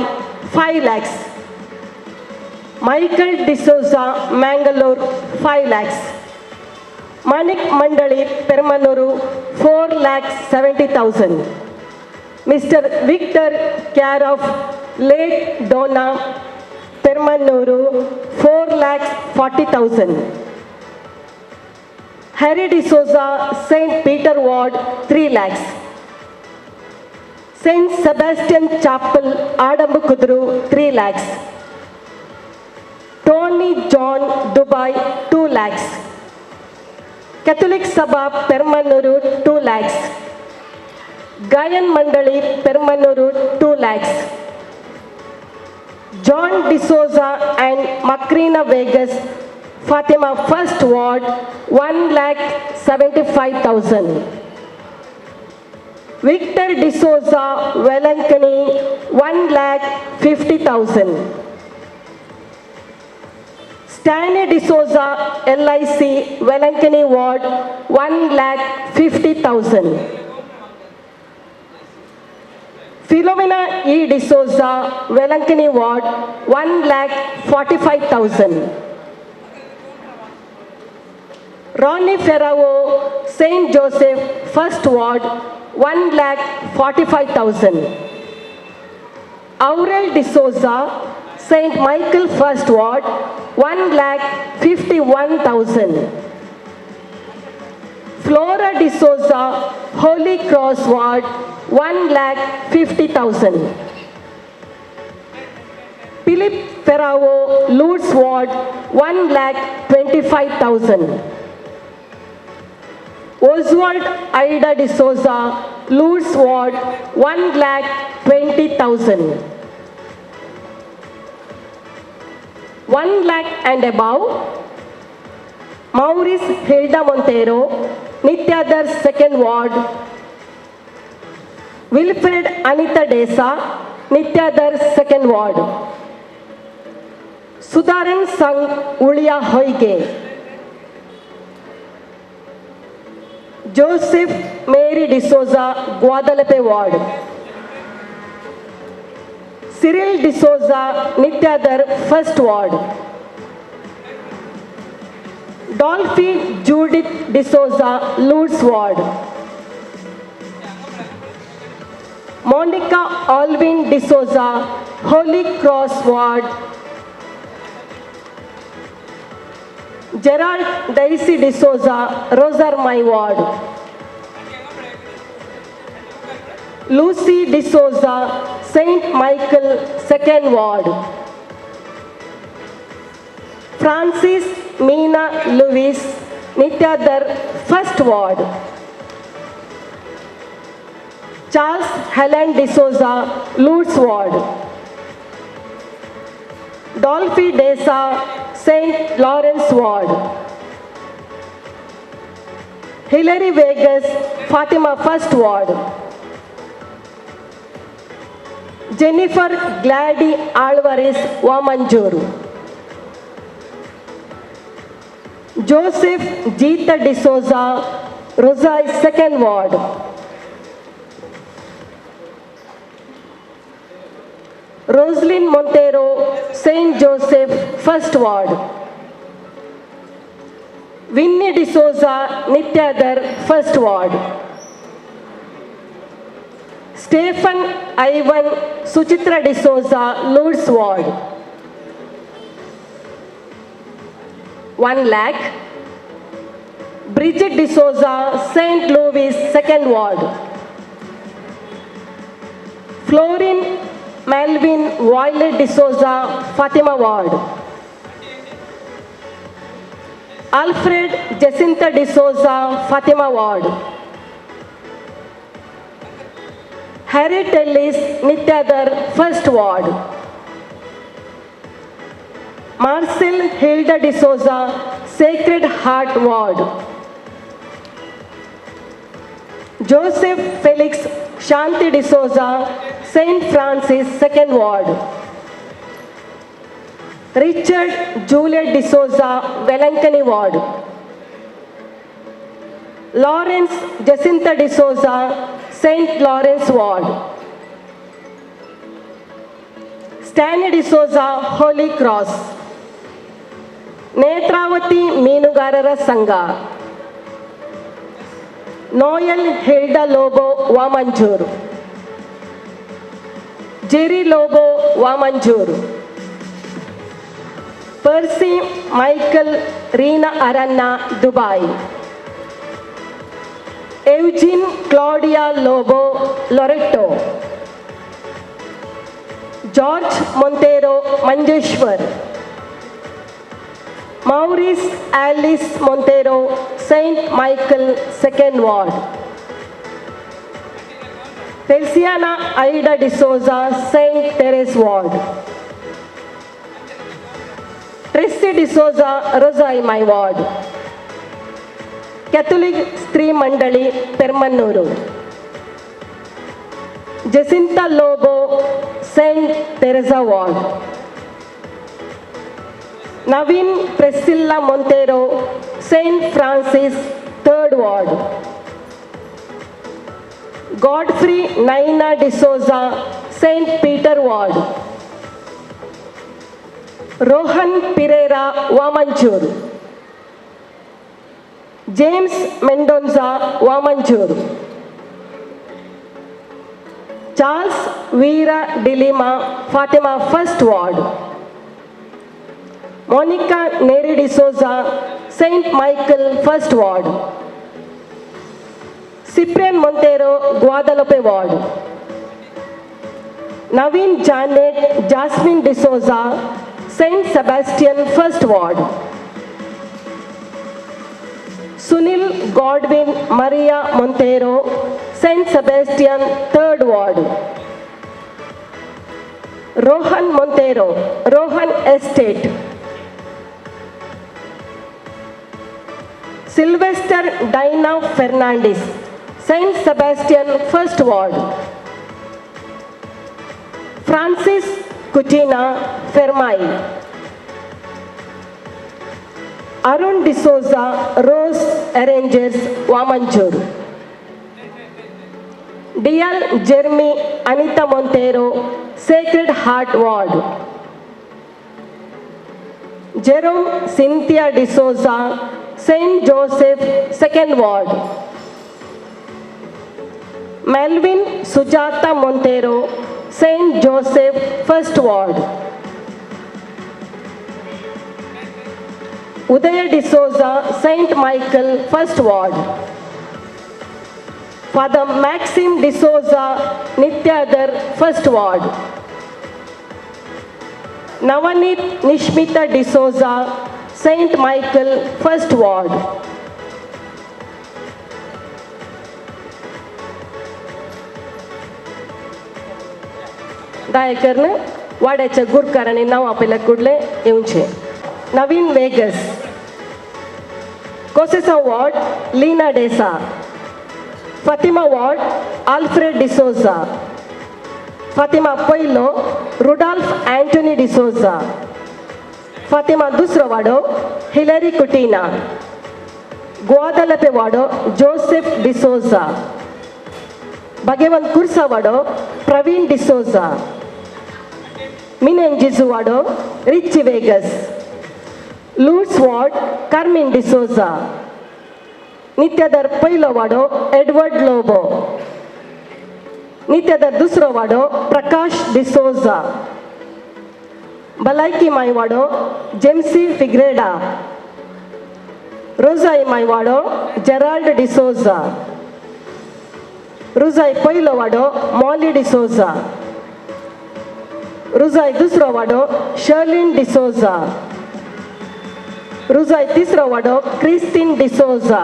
[SPEAKER 19] 5 lakhs, Michael D'Souza Mangalore 5 lakhs, Manik Mandali Permannur 4,70,000, Mister Victor care of late Donna Permannur 4,40,000, Harry D'Souza Saint Peter ward 3 lakhs, Saint Sebastian chapel Adambukudru 3 lakhs, Tony John Dubai 2 lakhs, Catholic Sabha Permannur 2 lakhs, Gayan Mandali Permannur 2 lakhs, John D'Souza and Macrina Vegas Fatima first ward 1,75,000, Victor D'Souza Velankanni 1,50,000, Stanley D'Souza LIC Velankanni ward 1,50,000, Philomena E D'Souza Velankanni ward 1,45,000, Ronnie Ferrao Saint Joseph first ward 1,45,000, Aurel D'Souza Saint Michael first ward 1,51,000, Flora D'Souza Holy Cross ward 1,50,000, Philip Ferrao Lourdes ward 1,25,000, Oswald Ida D'Souza Lourdes ward, 1,20,000. 1 lakh and above, Maurice Hilda Montero, Nityadar second ward, Wilfred Anita Desa, Nityadar second ward, Sudharan Sang Uliya Hoige, Joseph Mary D'Souza, Guadalupe ward, Cyril D'Souza, Nityadar first ward, Dolphy Judith D'Souza, Lourdes ward, Monica Alvin D'Souza, Holy Cross ward, Gerald Daisy D'Souza, Rosarmai ward, Lucy D'Souza, Saint Michael second ward, Francis Meena Lewis, Nityadar first ward, Charles Helen D'Souza, Lourdes ward, Dolphy Desa, Saint Lawrence ward, Hilary Vegas, Fatima first ward, Jennifer Glady Alvarez, Vamanjuru, Joseph Jeeta D'Souza, Rosai second ward, Roslyn Montero, Saint Joseph first ward, Winnie D'Souza, Nityadar first ward, Stephen Ivan Suchitra D'Souza, Lourdes ward, 1 lakh, Bridget D'Souza, Saint Louis second ward, Florin Melvin Violet D'Souza, Fatima ward, Alfred Jacinta D'Souza, Fatima ward, Harry Tellis, Nityadar first ward, Marcel Hilda D'Souza, Sacred Heart ward, Joseph Felix Shanti D'Souza, Saint Francis second ward, Richard Juliet D'Souza, Velankani ward, Lawrence Jacinta D'Souza, Saint Lawrence ward, Stanley D'Souza, Holy Cross, Netravati Meenugarara Sangha, Noel Hilda Lobo, Vamanjur, Jerry Lobo, Vamanjur, Percy Michael Reena Aranna, Dubai, Eugene Claudia Lobo, Loreto, George Montero, Manjeshwar, Maurice Alice Montero, Saint Michael second ward, Feliciana Aida D'Souza, Saint Therese ward, Tracy D'Souza, Rosai my ward, Catholic Stree Mandali, Permannur, Jacinta Lobo, Saint Teresa ward, Naveen Priscilla Montero, Saint Francis third ward, Godfrey Naina D'Souza, Saint Peter ward, Rohan Pereira, Vamanjur, James Mendonza, Vamanjur, Charles Veera D'Lima, Fatima first ward, Monica Neri D'Souza, Saint Michael first ward, Cyprian Montero, Guadalupe ward, Naveen Janet Jasmine D'Souza, Saint Sebastian first ward, Sunil Godwin Maria Montero, Saint Sebastian third ward. Rohan Monteiro, Rohan estate. Sylvester Diana Fernandes, Saint Sebastian first ward. Francis Coutinho Fermai. Arun D'Souza, Rose Arrangers, Vamanjoor. D L Jeremy Anita Monteiro, Sacred Heart ward. Jerome Cynthia D'Souza, Saint Joseph second ward. Melvin Sujatha Monteiro, Saint Joseph first ward. Udaya D'Souza, Saint Michael first ward. Father Maxim D'Souza, Nityadar first ward. Navaneet Nishmita D'Souza, Saint Michael first ward. दया वाड्याच्या गुरकारांनी नाव आपल्याला कुडले येवचे. Naveen Vegas, Conceição ward Leena D'Sa, Fatima ward Alfred D'Souza, Fatima पयलो Rudolph Antonie D'Souza, Fatima दुसरो वाडो Hilary कुटीना, ग्वादलपे वाडो Joseph D'Souza, Bhagwant कुर्सा वाडो प्रवीण डिसोजा, मिनेंजिजू वाडो Richie Vegas, Lourdes ward Carmen D'Souza, Nityadar पयलो वाडो एडवर्ड लोबो, नित्यदर दुसरो वाडो प्रकाश डिसोजा, भलायकी माय वाडो जेम्सी फिग्रेडा, रोजाई माय वाडो जेराल्ड डिसोजा, रुजाई पयलो वाडो मॉली डिसोजा, रुजाई दुसरो वाडो शर्लिन डिसोजा, रुजाई तिसरो वाडो क्रिस्तीन डिसोजा,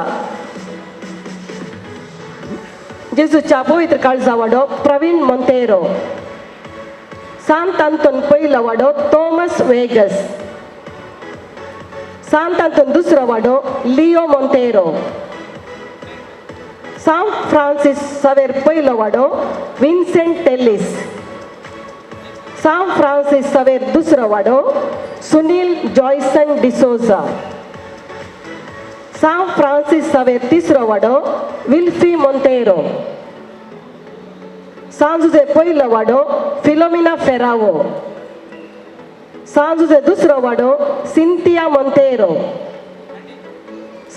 [SPEAKER 19] जेजूच्या पवित्र काळजा वाडो प्रवीण मोंतेरो, सांत आंतोन पयलो वाडो थॉमस वेगस, सांत आंतोन दुसरो वाडो लिओ मोंतेरो, सांत फ्रांसीस सवेर पयलो वाडो विन्सेंट टेलिस, सांत फ्रांसीस सवेर दुसरो वाडो सुनील जॉयसन डिसोजा, सांत फ्रांसीस सवेर तिसरो वाडो विल्फी मोंतेरो, सांत जुजे पयलो वाडो फिलोमिना फेरावो, सांत जुजे दुसरो वाडो सिंथिया मोंतेरो,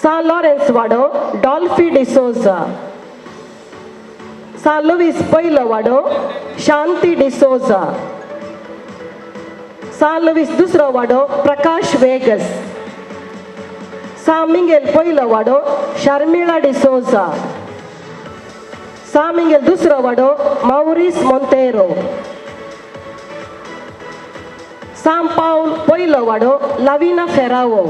[SPEAKER 19] सांत लॉरेन्स वाडो डॉल्फी डिसोजा, सांत लुवीस पयलो वाडो शांती डिसोजा, सांत लुवीस दुसरो वाडो प्रकाश वेगस, सांत मिंगेल पयलो वाडो शर्मिळा डिसोजा, सांत मिंगेल दुसरो वाडो मावरीस मोंतेरो, सांत पावल पयलो वाडो लाविना फेरावो,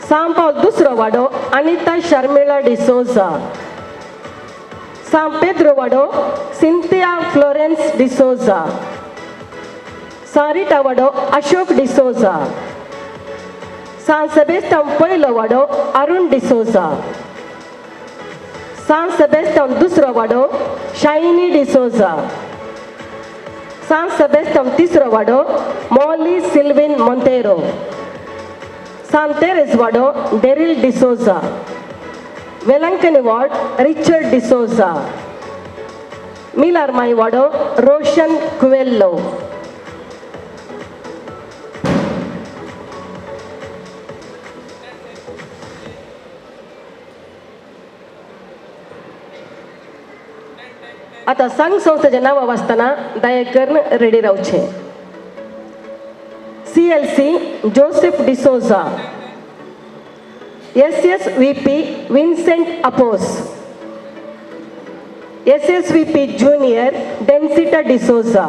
[SPEAKER 19] सांत पावल दुसरो वाडो अनिता शर्मिळा डिसोजा, सांत पेद्रो वाडो सिंथिया फ्लोरेन्स डिसोजा, सांत रिटा वाडो अशोक डिसोजा, सांत सेबेस्तांव पयलो वाडो अरुण डिसोजा, सांत सेबेस्तांव दुसरो वाडो शायनी डिसोजा, सांत सेबेस्तांव तिसरो वाडो मॉली सिल्विन मोंतेरो, सांत तेरेस वाडो Daryl D'Souza, Velankanni ward Richard D'Souza, Milarmai वाडो रोशन कुवेल्लो. आता संघ संस्थेचे नाव वाचतना दया करून रेडी रावचे. CLC Joseph D'Souza, SSVP Vincent Apos, SSVP junior Densita D'Souza,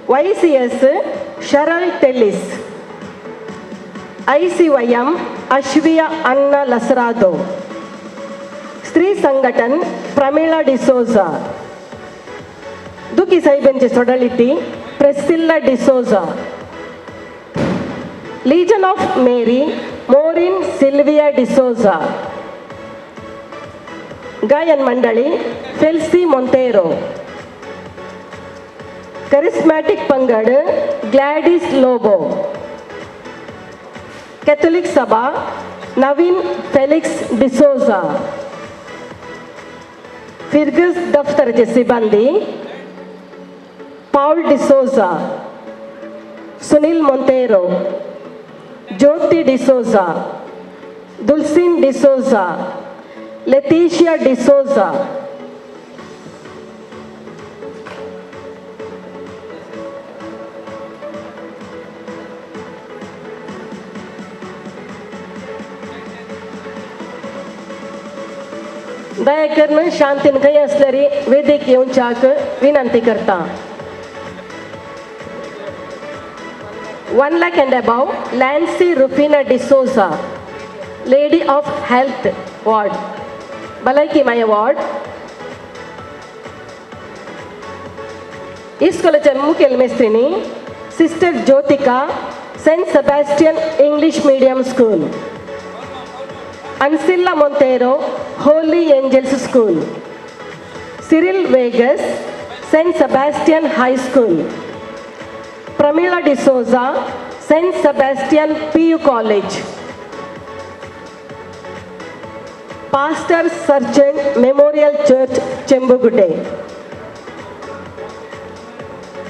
[SPEAKER 19] YCS Sharal Tellis, ICYM Ashwiya Anna Lasrado, स्त्री संघटन प्रमिळा डिसोजा, दुखी साहेबांची सोडलिटी Priscilla D'Souza, Legion of Mary Maureen Sylvia D'Souza, गायन मंडळी फेल्सी मोंतेरो, करिस्मॅटिक पंगड ग्लॅडिस लोबो, कॅथोलिक सभा नवीन फेलिक्स डिसोजा, फिर्गस दफ्तराचे सिब्बंदी Paul D'Souza, Sunil Monteiro, Jyoti D'Souza, Dulcin D'Souza, Letitia D'Souza. दया करून शांतीन खंय आसल्यारी वेदीक येवच्याक विनंती करता. 1 lakh and above, Lancy Rufina D'Souza, Lady of Health Ward, Balaiki Maya Ward. इस्कॉलाच्या मुखेल मेस्त्रिणी Sister Jyotika, Saint Sebastian English Medium School, Ancilla Monteiro, Holy Angels School, Cyril Vegas, Saint Sebastian High School, Pramila D'Souza, Saint Sebastian PU College, Pastor Surgeon Memorial Church, Chembugudde,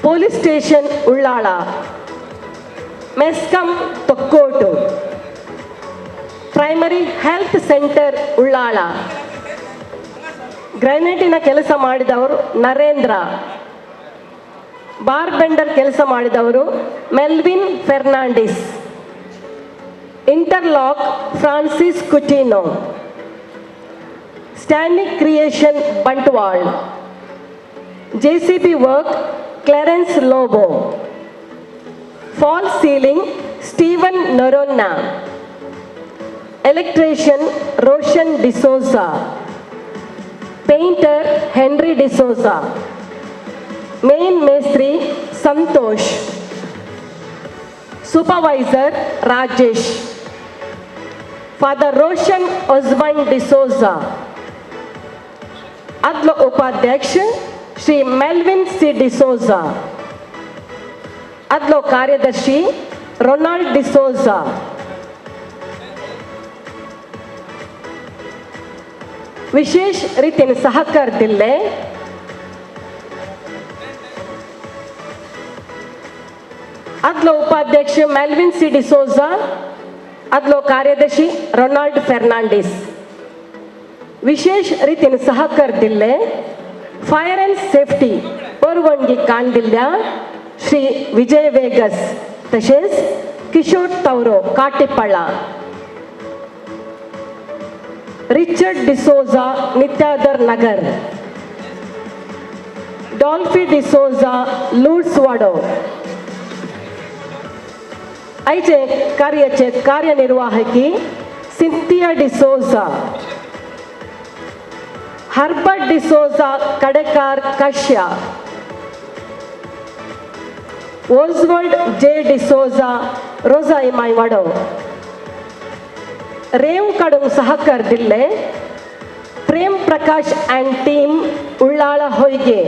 [SPEAKER 19] Police Station, Ullala, MESCOM Thokkottu, Primary Health Centre, Ullala. ಗ್ರಾನೈಟಿನ ಕೆಲಸ ಮಾಡಿದವರು Narendra, bar ಬೆಂಡರ್ ಕೆಲಸ ಮಾಡಿದವರು Melvin Fernandes, interlock Francis Coutinho, Stanley Creation Bantwal, JCB work Clarence Lobo, false ceiling Steven Noronha, electrician Roshan D'Souza, painter Henry D'Souza, main ಮೇಸ್ತ್ರಿ Santosh, supervisor Rajesh, Father Roshan Osman D'Souza, आदलो उपाध्यक्ष Shri Melvin C D'Souza, आदलो कार्यदर्शी Ronald D'Souza, विशेष रीतीन सहकार दिल्ले आदलो उपाध्यक्ष Melvin C D'Souza, आदलो कार्यदर्शी रोनाल्ड फेर्नांडीस, विशेष रीतीन सहकार दिल्ले फायर अँड सेफ्टी परवानगी काण दिल्ल्या श्री विजय वेगस तशेंच किशोर तवरो काटेपळा, रिचर्ड डिसोजा नित्यादर नगर, डॉल्फी डिसोजा लुड्सवाडो. आयचे कार्याचे कार्यनिर्वाहकी सिंथिया डिसोजा, हर्बर्ट डिसोजा कडेकार काश्या, ओझवर्ड जे डिसोजा रोजाई मायवाडो, रेव काडूंक सहकार दिल्ले Prem Prakash and team Ullal Hoige,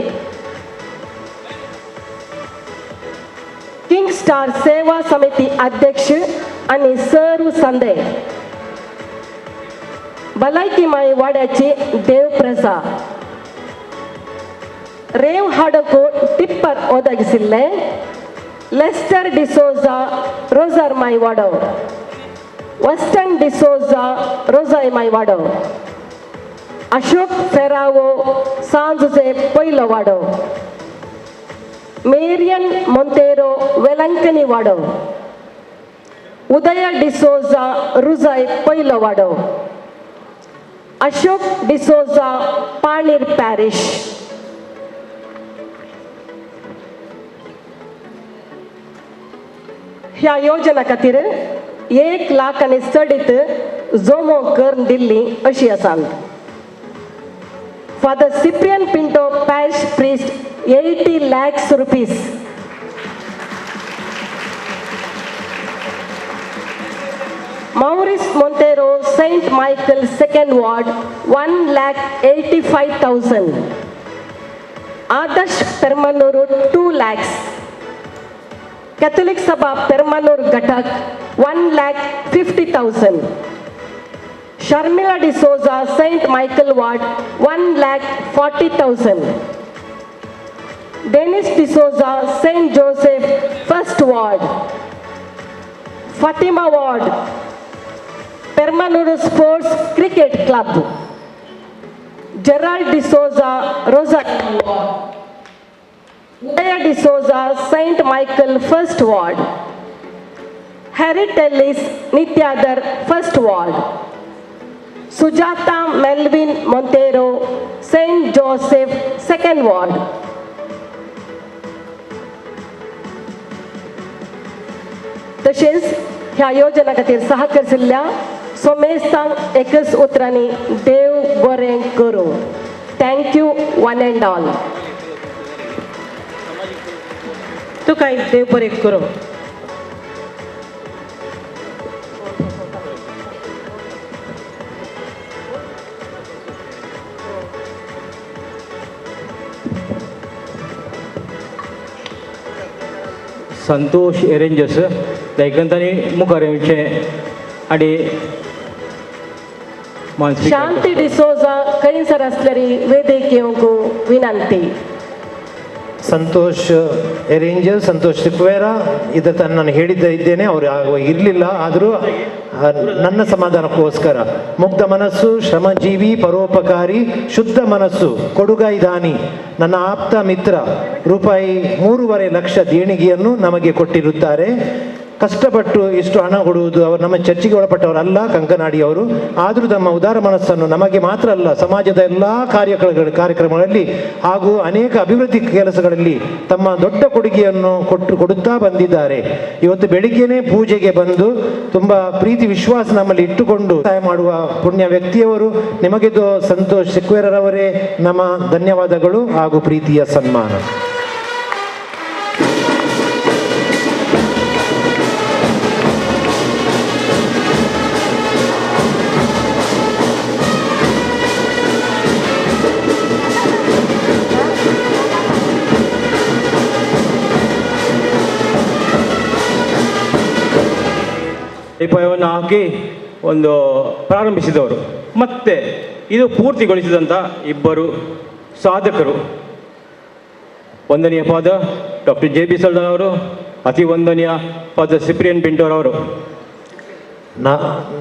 [SPEAKER 19] King Star Seva Samiti अध्यक्ष आनी सर्व संदे, भलायकी माय वाड्याची देवप्रजा, रेव हाडको टिप्पर ಒದಗಿಸಿಲ್ಲೆ ಲೆಸ್ಟರ್ ಡಿಸೋಜಾ ರೋಜರ್ ಮೈವಾಡೋ, ವೆಸ್ಟರ್ನ್ ಡಿಸೋಜಾ ರೋಜಾಯ್ ಮೈವಾಡೋ, ಅಶೋಕ್ ಫೆರಾವೋ ಸಾಂಜುಜೆ ಪೊಯ್ಲವಾಡೋ, ಮೇರಿಯನ್ ಮೊಂತೇರೋ ವೆಲಂಕನಿ ವಾಡೋ, ಉದಯ ಡಿಸೋಜಾ ರುಜಾಯ್ ಪೊಯ್ಲವಾಡೋ, ಅಶೋಕ್ ಡಿಸೋಜಾ ಪಾಣೀರ್ ಪ್ಯಾರಿಶ್. ह्या योजना खातीर 1 लाख आनी चडीत जमो करून दिल्ली अशी आसात. Father Cyprian Pinto parish priest 80 lakhs rupees. Maurice Montero Saint Michael second ward 1,85,000. Adarsh Permanur 2 lakhs. Catholic Sabha Permanur Ghatak 1,50,000. Sharmila D'Souza Saint Michael ward 1,40,000. Dennis D'Souza Saint Joseph first ward. Fatima ward Permanur sports cricket club. Gerald D'Souza Rosa ward. Udaya D'Souza Saint Michael first ward. Harry Tellis Nityadar first ward. Sujata Melvin Montero Saint Joseph second ward. तशेंच ह्या योजना खातीर सहकरिल्ल्या सोमेस्तांक एकच उतरांनी देव बरें करूं. Thank you one and all.
[SPEAKER 2] तुकाय देव बरें करूं.
[SPEAKER 9] संतोष एरेंजर्स तांणी मुखार येवचें आनी मानसीक
[SPEAKER 19] शांती डिसोजा खंयसर आसल्यार वेदीक येवंक विनंती.
[SPEAKER 7] ಸಂತೋಷ್ ಎರೇಂಜರ್, ಸಂತೋಷ್ ಸಿಕ್ವೇರಾ, ಇದರ ನಾನು ಹೇಳಿದ್ದ ಇದ್ದೇನೆ, ಅವರು ಇರಲಿಲ್ಲ, ಆದರೂ ನನ್ನ ಸಮಾಧಾನಕ್ಕೋಸ್ಕರ. ಮುಗ್ಧ ಮನಸ್ಸು, ಶ್ರಮಜೀವಿ, ಪರೋಪಕಾರಿ, ಶುದ್ಧ ಮನಸ್ಸು, ಕೊಡುಗೈ ದಾನಿ, ನನ್ನ ಆಪ್ತ ಮಿತ್ರ ರೂಪಾಯಿ 3.5 ಲಕ್ಷ ದೇಣಿಗೆಯನ್ನು ನಮಗೆ ಕೊಟ್ಟಿರುತ್ತಾರೆ. ಕಷ್ಟಪಟ್ಟು ಇಷ್ಟು ಹಣ ಕೊಡುವುದು, ಅವರು ನಮ್ಮ ಚರ್ಚಿಗೆ ಒಳಪಟ್ಟವರಲ್ಲ, ಕಂಕನಾಡಿಯವರು, ಆದರೂ ತಮ್ಮ ಉದಾರ ಮನಸ್ಸನ್ನು ನಮಗೆ ಮಾತ್ರ ಅಲ್ಲ, ಸಮಾಜದ ಎಲ್ಲ ಕಾರ್ಯಕ್ರಮಗಳಲ್ಲಿ ಹಾಗೂ ಅನೇಕ ಅಭಿವೃದ್ಧಿ ಕೆಲಸಗಳಲ್ಲಿ ತಮ್ಮ ದೊಡ್ಡ ಕೊಡುಗೆಯನ್ನು ಕೊಡುತ್ತಾ ಬಂದಿದ್ದಾರೆ. ಇವತ್ತು ಬೆಳಿಗ್ಗೆನೇ ಪೂಜೆಗೆ ಬಂದು ತುಂಬ ಪ್ರೀತಿ ವಿಶ್ವಾಸ ನಮ್ಮಲ್ಲಿ ಇಟ್ಟುಕೊಂಡು ಸಹಾಯ ಮಾಡುವ ಪುಣ್ಯ ವ್ಯಕ್ತಿಯವರು. ನಿಮಗಿದು ಸಂತೋಷ್ ಸಿಕ್ವೇರರವರೇ ನಮ್ಮ ಧನ್ಯವಾದಗಳು ಹಾಗೂ ಪ್ರೀತಿಯ ಸನ್ಮಾನ.
[SPEAKER 9] ದೀಪವನ್ನು ಹಾಕಿ ಒಂದು ಪ್ರಾರಂಭಿಸಿದವರು, ಮತ್ತು ಇದು ಪೂರ್ತಿಗೊಳಿಸಿದಂಥ ಇಬ್ಬರು ಸಾಧಕರು, ವಂದನೀಯ ಫಾದರ್ ಡಾಕ್ಟರ್ ಜೆ ಬಿ ಸಲ್ದಾನ್ ಅವರು, ಅತಿ ವಂದನೀಯ ಫಾದರ್ ಸಿಪ್ರಿಯನ್ ಪಿಂಟೋರ್ ಅವರು.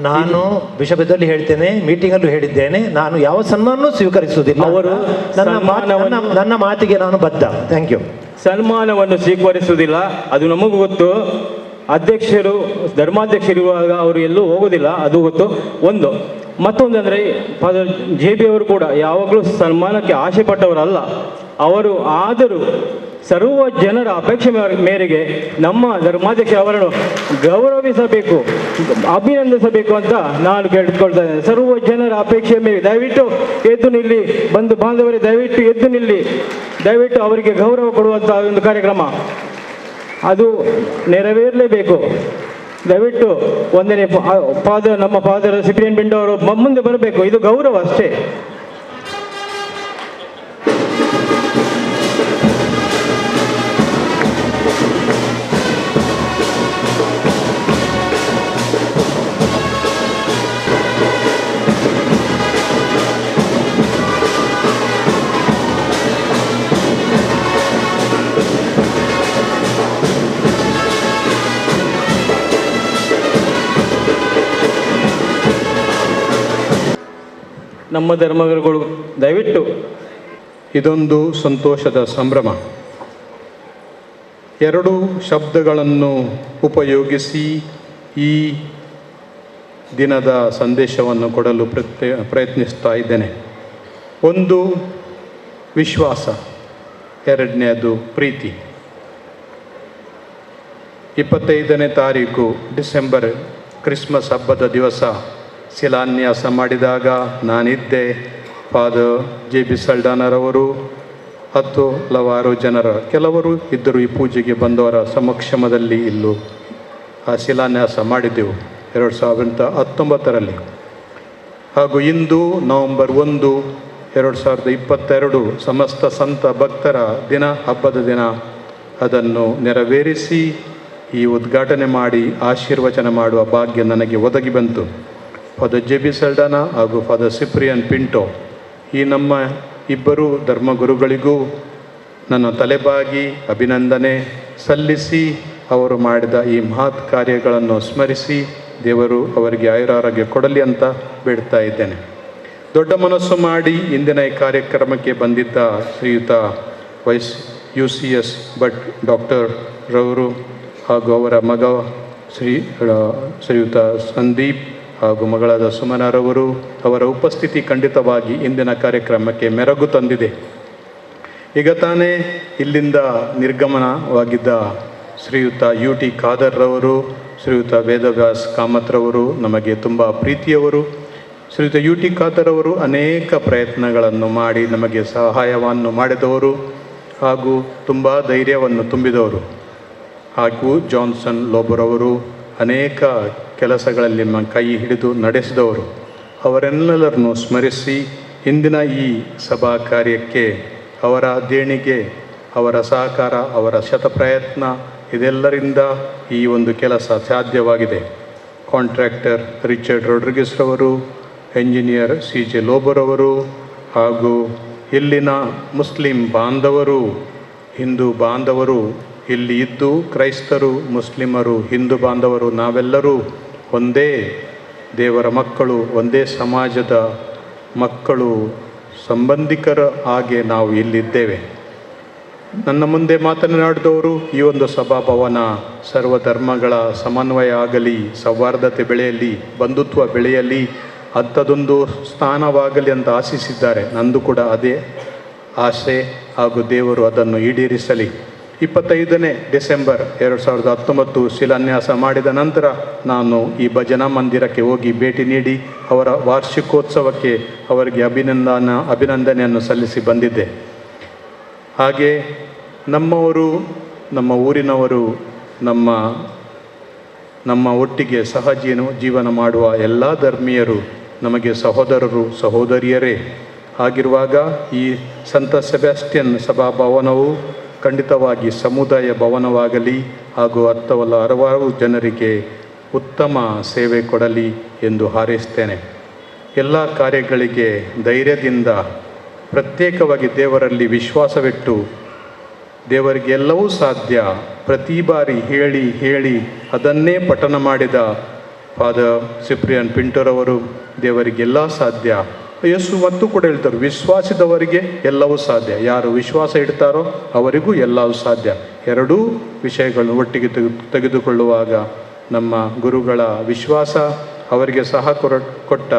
[SPEAKER 7] ನಾನು ಬಿಷಪದಲ್ಲಿ ಹೇಳ್ತೇನೆ, ಮೀಟಿಂಗಲ್ಲೂ ಹೇಳಿದ್ದೇನೆ, ನಾನು ಯಾವ ಸನ್ಮಾನವೂ ಸ್ವೀಕರಿಸುವುದಿಲ್ಲ.
[SPEAKER 9] ಅವರು
[SPEAKER 7] ನನ್ನ ಮಾತಿಗೆ ನಾನು ಬದ್ಧ. Thank you.
[SPEAKER 9] ಸನ್ಮಾನವನ್ನು ಸ್ವೀಕರಿಸುವುದಿಲ್ಲ, ಅದು ನಮಗೂ ಗೊತ್ತು. ಅಧ್ಯಕ್ಷರು, ಧರ್ಮಾಧ್ಯಕ್ಷರಿರುವಾಗ ಅವರು ಎಲ್ಲೂ ಹೋಗೋದಿಲ್ಲ, ಅದು ಗೊತ್ತು. ಒಂದು ಮತ್ತೊಂದು ಅಂದರೆ ಫಾದರ್ ಜೆ ಬಿ ಅವರು ಕೂಡ ಯಾವಾಗಲೂ ಸನ್ಮಾನಕ್ಕೆ ಆಸೆ ಪಟ್ಟವರಲ್ಲ ಅವರು. ಆದರೂ ಸರ್ವ ಜನರ ಅಪೇಕ್ಷೆ ಮೇರೆಗೆ ನಮ್ಮ ಧರ್ಮಾಧ್ಯಕ್ಷ ಅವರನ್ನು ಗೌರವಿಸಬೇಕು, ಅಭಿನಂದಿಸಬೇಕು ಅಂತ ನಾನು ಕೇಳಿಕೊಳ್ತಾ ಇದ್ದೇನೆ. ಸರ್ವ ಜನರ ಅಪೇಕ್ಷೆ ಮೇರೆಗೆ ದಯವಿಟ್ಟು ಎದ್ದು ನಿಲ್ಲಿ, ಬಂಧು ಬಾಂಧವರೇ, ದಯವಿಟ್ಟು ಎದ್ದು ನಿಲ್ಲಿ, ದಯವಿಟ್ಟು ಅವರಿಗೆ ಗೌರವ ಕೊಡುವಂಥ ಒಂದು ಕಾರ್ಯಕ್ರಮ ಅದು ನೆರವೇರಲೇಬೇಕು. ದಯವಿಟ್ಟು ಒಂದನೇ ಫಾದರ್, ನಮ್ಮ ಫಾದರ್ ಸಿಪ್ರಿಯನ್ ಪಿಂಟೋ ಅವರು ಮುಂದೆ ಬರಬೇಕು, ಇದು ಗೌರವ ಅಷ್ಟೇ. ನಮ್ಮ ಧರ್ಮಗುರುಗಳು ದಯವಿಟ್ಟು.
[SPEAKER 20] ಇದೊಂದು ಸಂತೋಷದ ಸಂಭ್ರಮ. ಎರಡು ಶಬ್ದಗಳನ್ನು ಉಪಯೋಗಿಸಿ ಈ ದಿನದ ಸಂದೇಶವನ್ನು ಕೊಡಲು ಪ್ರಯತ್ನಿಸ್ತಾ ಇದ್ದೇನೆ. ಒಂದು ವಿಶ್ವಾಸ, ಎರಡನೆಯದು ಪ್ರೀತಿ. 25ನೇ ತಾರೀಕು ಡಿಸೆಂಬರ್ ಕ್ರಿಸ್ಮಸ್ ಹಬ್ಬದ ದಿವಸ ಶಿಲಾನ್ಯಾಸ ಮಾಡಿದಾಗ ನಾನಿದ್ದೆ. ಫಾದರ್ ಜೆ ಬಿ ಸಲ್ಡಾನರವರು, 10 ಹಲವಾರು ಜನರ ಕೆಲವರು ಇದ್ದರು. ಈ ಪೂಜೆಗೆ ಬಂದವರ ಸಮಕ್ಷಮದಲ್ಲಿ ಇಲ್ಲೂ ಆ ಶಿಲಾನ್ಯಾಸ ಮಾಡಿದ್ದೆವು 2019ರಲ್ಲಿ. ಹಾಗೂ ಇಂದು ನವೆಂಬರ್ 1, 2022 ಸಮಸ್ತ ಸಂತ ಭಕ್ತರ ದಿನ, ಹಬ್ಬದ ದಿನ, ಅದನ್ನು ನೆರವೇರಿಸಿ ಈ ಉದ್ಘಾಟನೆ ಮಾಡಿ ಆಶೀರ್ವಚನ ಮಾಡುವ ಭಾಗ್ಯ ನನಗೆ ಒದಗಿ ಬಂತು. ಫಾದರ್ ಜೆ ಬಿ ಸಲ್ಡಾನ ಹಾಗೂ ಫಾದರ್ ಸಿಪ್ರಿಯನ್ ಪಿಂಟೋ, ಈ ನಮ್ಮ ಇಬ್ಬರು ಧರ್ಮಗುರುಗಳಿಗೂ ನನ್ನ ತಲೆಬಾಗಿ ಅಭಿನಂದನೆ ಸಲ್ಲಿಸಿ ಅವರು ಮಾಡಿದ ಈ ಮಹತ್ ಕಾರ್ಯಗಳನ್ನು ಸ್ಮರಿಸಿ ದೇವರು ಅವರಿಗೆ ಆಯುರಾರೋಗ್ಯ ಕೊಡಲಿ ಅಂತ ಬೇಡ್ತಾ ಇದ್ದೇನೆ. ದೊಡ್ಡ ಮನಸ್ಸು ಮಾಡಿ ಇಂದಿನ ಈ ಕಾರ್ಯಕ್ರಮಕ್ಕೆ ಬಂದಿದ್ದ ಶ್ರೀಯುತ ವೈಸ್ UCS Bhat doctor ರವರು ಹಾಗೂ ಅವರ ಮಗ ಶ್ರೀಯುತ ಸಂದೀಪ್ ಹಾಗೂ ಮಗಳಾದ ಸುಮನರವರು, ಅವರ ಉಪಸ್ಥಿತಿ ಖಂಡಿತವಾಗಿ ಇಂದಿನ ಕಾರ್ಯಕ್ರಮಕ್ಕೆ ಮೆರಗು ತಂದಿದೆ. ಈಗ ತಾನೇ ಇಲ್ಲಿಂದ ನಿರ್ಗಮನವಾಗಿದ್ದ ಶ್ರೀಯುತ UT Khader ರವರು, ಶ್ರೀಯುತ ವೇದವ್ಯಾಸ್ ಕಾಮತ್ರವರು ನಮಗೆ ತುಂಬ ಪ್ರೀತಿಯವರು. ಶ್ರೀಯುತ UT Khader ಅವರು ಅನೇಕ ಪ್ರಯತ್ನಗಳನ್ನು ಮಾಡಿ ನಮಗೆ ಸಹಾಯವನ್ನು ಮಾಡಿದವರು ಹಾಗೂ ತುಂಬ ಧೈರ್ಯವನ್ನು ತುಂಬಿದವರು. ಹಾಗೂ ಜಾನ್ಸನ್ ಲೋಬರವರು ಅನೇಕ ಕೆಲಸಗಳಲ್ಲಿ ಕೈ ಹಿಡಿದು ನಡೆಸಿದವರು. ಅವರೆಲ್ಲರನ್ನು ಸ್ಮರಿಸಿ ಇಂದಿನ ಈ ಸಭಾ ಕಾರ್ಯಕ್ಕೆ ಅವರ ದೇಣಿಗೆ, ಅವರ ಸಹಕಾರ, ಅವರ ಶತಪ್ರಯತ್ನ ಇದೆಲ್ಲರಿಂದ ಈ ಒಂದು ಕೆಲಸ ಸಾಧ್ಯವಾಗಿದೆ. ಕಾಂಟ್ರಾಕ್ಟರ್ ರಿಚರ್ಡ್ ರೊಡ್ರಿಗಿಸ್ ರವರು, ಎಂಜಿನಿಯರ್ CJ ಲೋಬರವರು ಹಾಗೂ ಇಲ್ಲಿನ ಮುಸ್ಲಿಂ ಬಾಂಧವರು, ಹಿಂದೂ ಬಾಂಧವರು, ಇಲ್ಲಿ ಇದ್ದು ಕ್ರೈಸ್ತರು, ಮುಸ್ಲಿಮರು, ಹಿಂದೂ ಬಾಂಧವರು ನಾವೆಲ್ಲರೂ ಒಂದೇ ದೇವರ ಮಕ್ಕಳು, ಒಂದೇ ಸಮಾಜದ ಮಕ್ಕಳು, ಸಂಬಂಧಿಕರ ಹಾಗೆ ನಾವು ಇಲ್ಲಿದ್ದೇವೆ. ನನ್ನ ಮುಂದೆ ಮಾತನಾಡಿದವರು ಈ ಒಂದು ಸಭಾಭವನ ಸರ್ವಧರ್ಮಗಳ ಸಮನ್ವಯ ಆಗಲಿ, ಸೌಹಾರ್ದತೆ ಬೆಳೆಯಲಿ, ಬಂಧುತ್ವ ಬೆಳೆಯಲಿ, ಅಂಥದ್ದೊಂದು ಸ್ಥಾನವಾಗಲಿ ಅಂತ ಆಶಿಸಿದ್ದಾರೆ. ನಂದು ಕೂಡ ಅದೇ ಆಸೆ ಹಾಗೂ ದೇವರು ಅದನ್ನು ಈಡೇರಿಸಲಿ. 25ನೇ ಡಿಸೆಂಬರ್ 2019 ಶಿಲಾನ್ಯಾಸ ಮಾಡಿದ ನಂತರ ನಾನು ಈ ಭಜನಾ ಮಂದಿರಕ್ಕೆ ಹೋಗಿ ಭೇಟಿ ನೀಡಿ ಅವರ ವಾರ್ಷಿಕೋತ್ಸವಕ್ಕೆ ಅವರಿಗೆ ಅಭಿನಂದನೆಯನ್ನು ಸಲ್ಲಿಸಿ ಬಂದಿದ್ದೆ. ಹಾಗೆ ನಮ್ಮವರು, ನಮ್ಮ ಊರಿನವರು, ನಮ್ಮ ಒಟ್ಟಿಗೆ ಸಹಜೀವನ ಮಾಡುವ ಎಲ್ಲ ಧರ್ಮೀಯರು ನಮಗೆ ಸಹೋದರರು, ಸಹೋದರಿಯರೇ. ಆಗಿರುವಾಗ ಈ ಸಂತ ಸೆಬಾಸ್ಟಿಯನ್ ಸಭಾಭವನವು ಖಂಡಿತವಾಗಿ ಸಮುದಾಯ ಭವನವಾಗಲಿ ಹಾಗೂ ಹತ್ತವಲ್ಲ ಹಲವಾರು ಜನರಿಗೆ ಉತ್ತಮ ಸೇವೆ ಕೊಡಲಿ ಎಂದು ಹಾರೈಸ್ತೇನೆ. ಎಲ್ಲ ಕಾರ್ಯಗಳಿಗೆ ಧೈರ್ಯದಿಂದ ಪ್ರತ್ಯೇಕವಾಗಿ ದೇವರಲ್ಲಿ ವಿಶ್ವಾಸವಿಟ್ಟು ದೇವರಿಗೆ ಎಲ್ಲವೂ ಸಾಧ್ಯ ಪ್ರತಿ ಬಾರಿ ಹೇಳಿ ಹೇಳಿ ಅದನ್ನೇ ಪಠನ ಮಾಡಿದ ಫಾದರ್ ಸಿಪ್ರಿಯನ್ ಪಿಂಟೋರವರು ದೇವರಿಗೆಲ್ಲ ಸಾಧ್ಯ. ಯೇಸು ಮತ್ತು ಕೂಡ ಹೇಳ್ತಾರೆ, ವಿಶ್ವಾಸಿದವರಿಗೆ ಎಲ್ಲವೂ ಸಾಧ್ಯ. ಯಾರು ವಿಶ್ವಾಸ ಇಡ್ತಾರೋ ಅವರಿಗೂ ಎಲ್ಲವೂ ಸಾಧ್ಯ. ಎರಡೂ ವಿಷಯಗಳನ್ನು ಒಟ್ಟಿಗೆ ತೆಗೆದುಕೊಳ್ಳುವಾಗ ನಮ್ಮ ಗುರುಗಳ ವಿಶ್ವಾಸ, ಅವರಿಗೆ ಸಹ ಕೊಟ್ಟ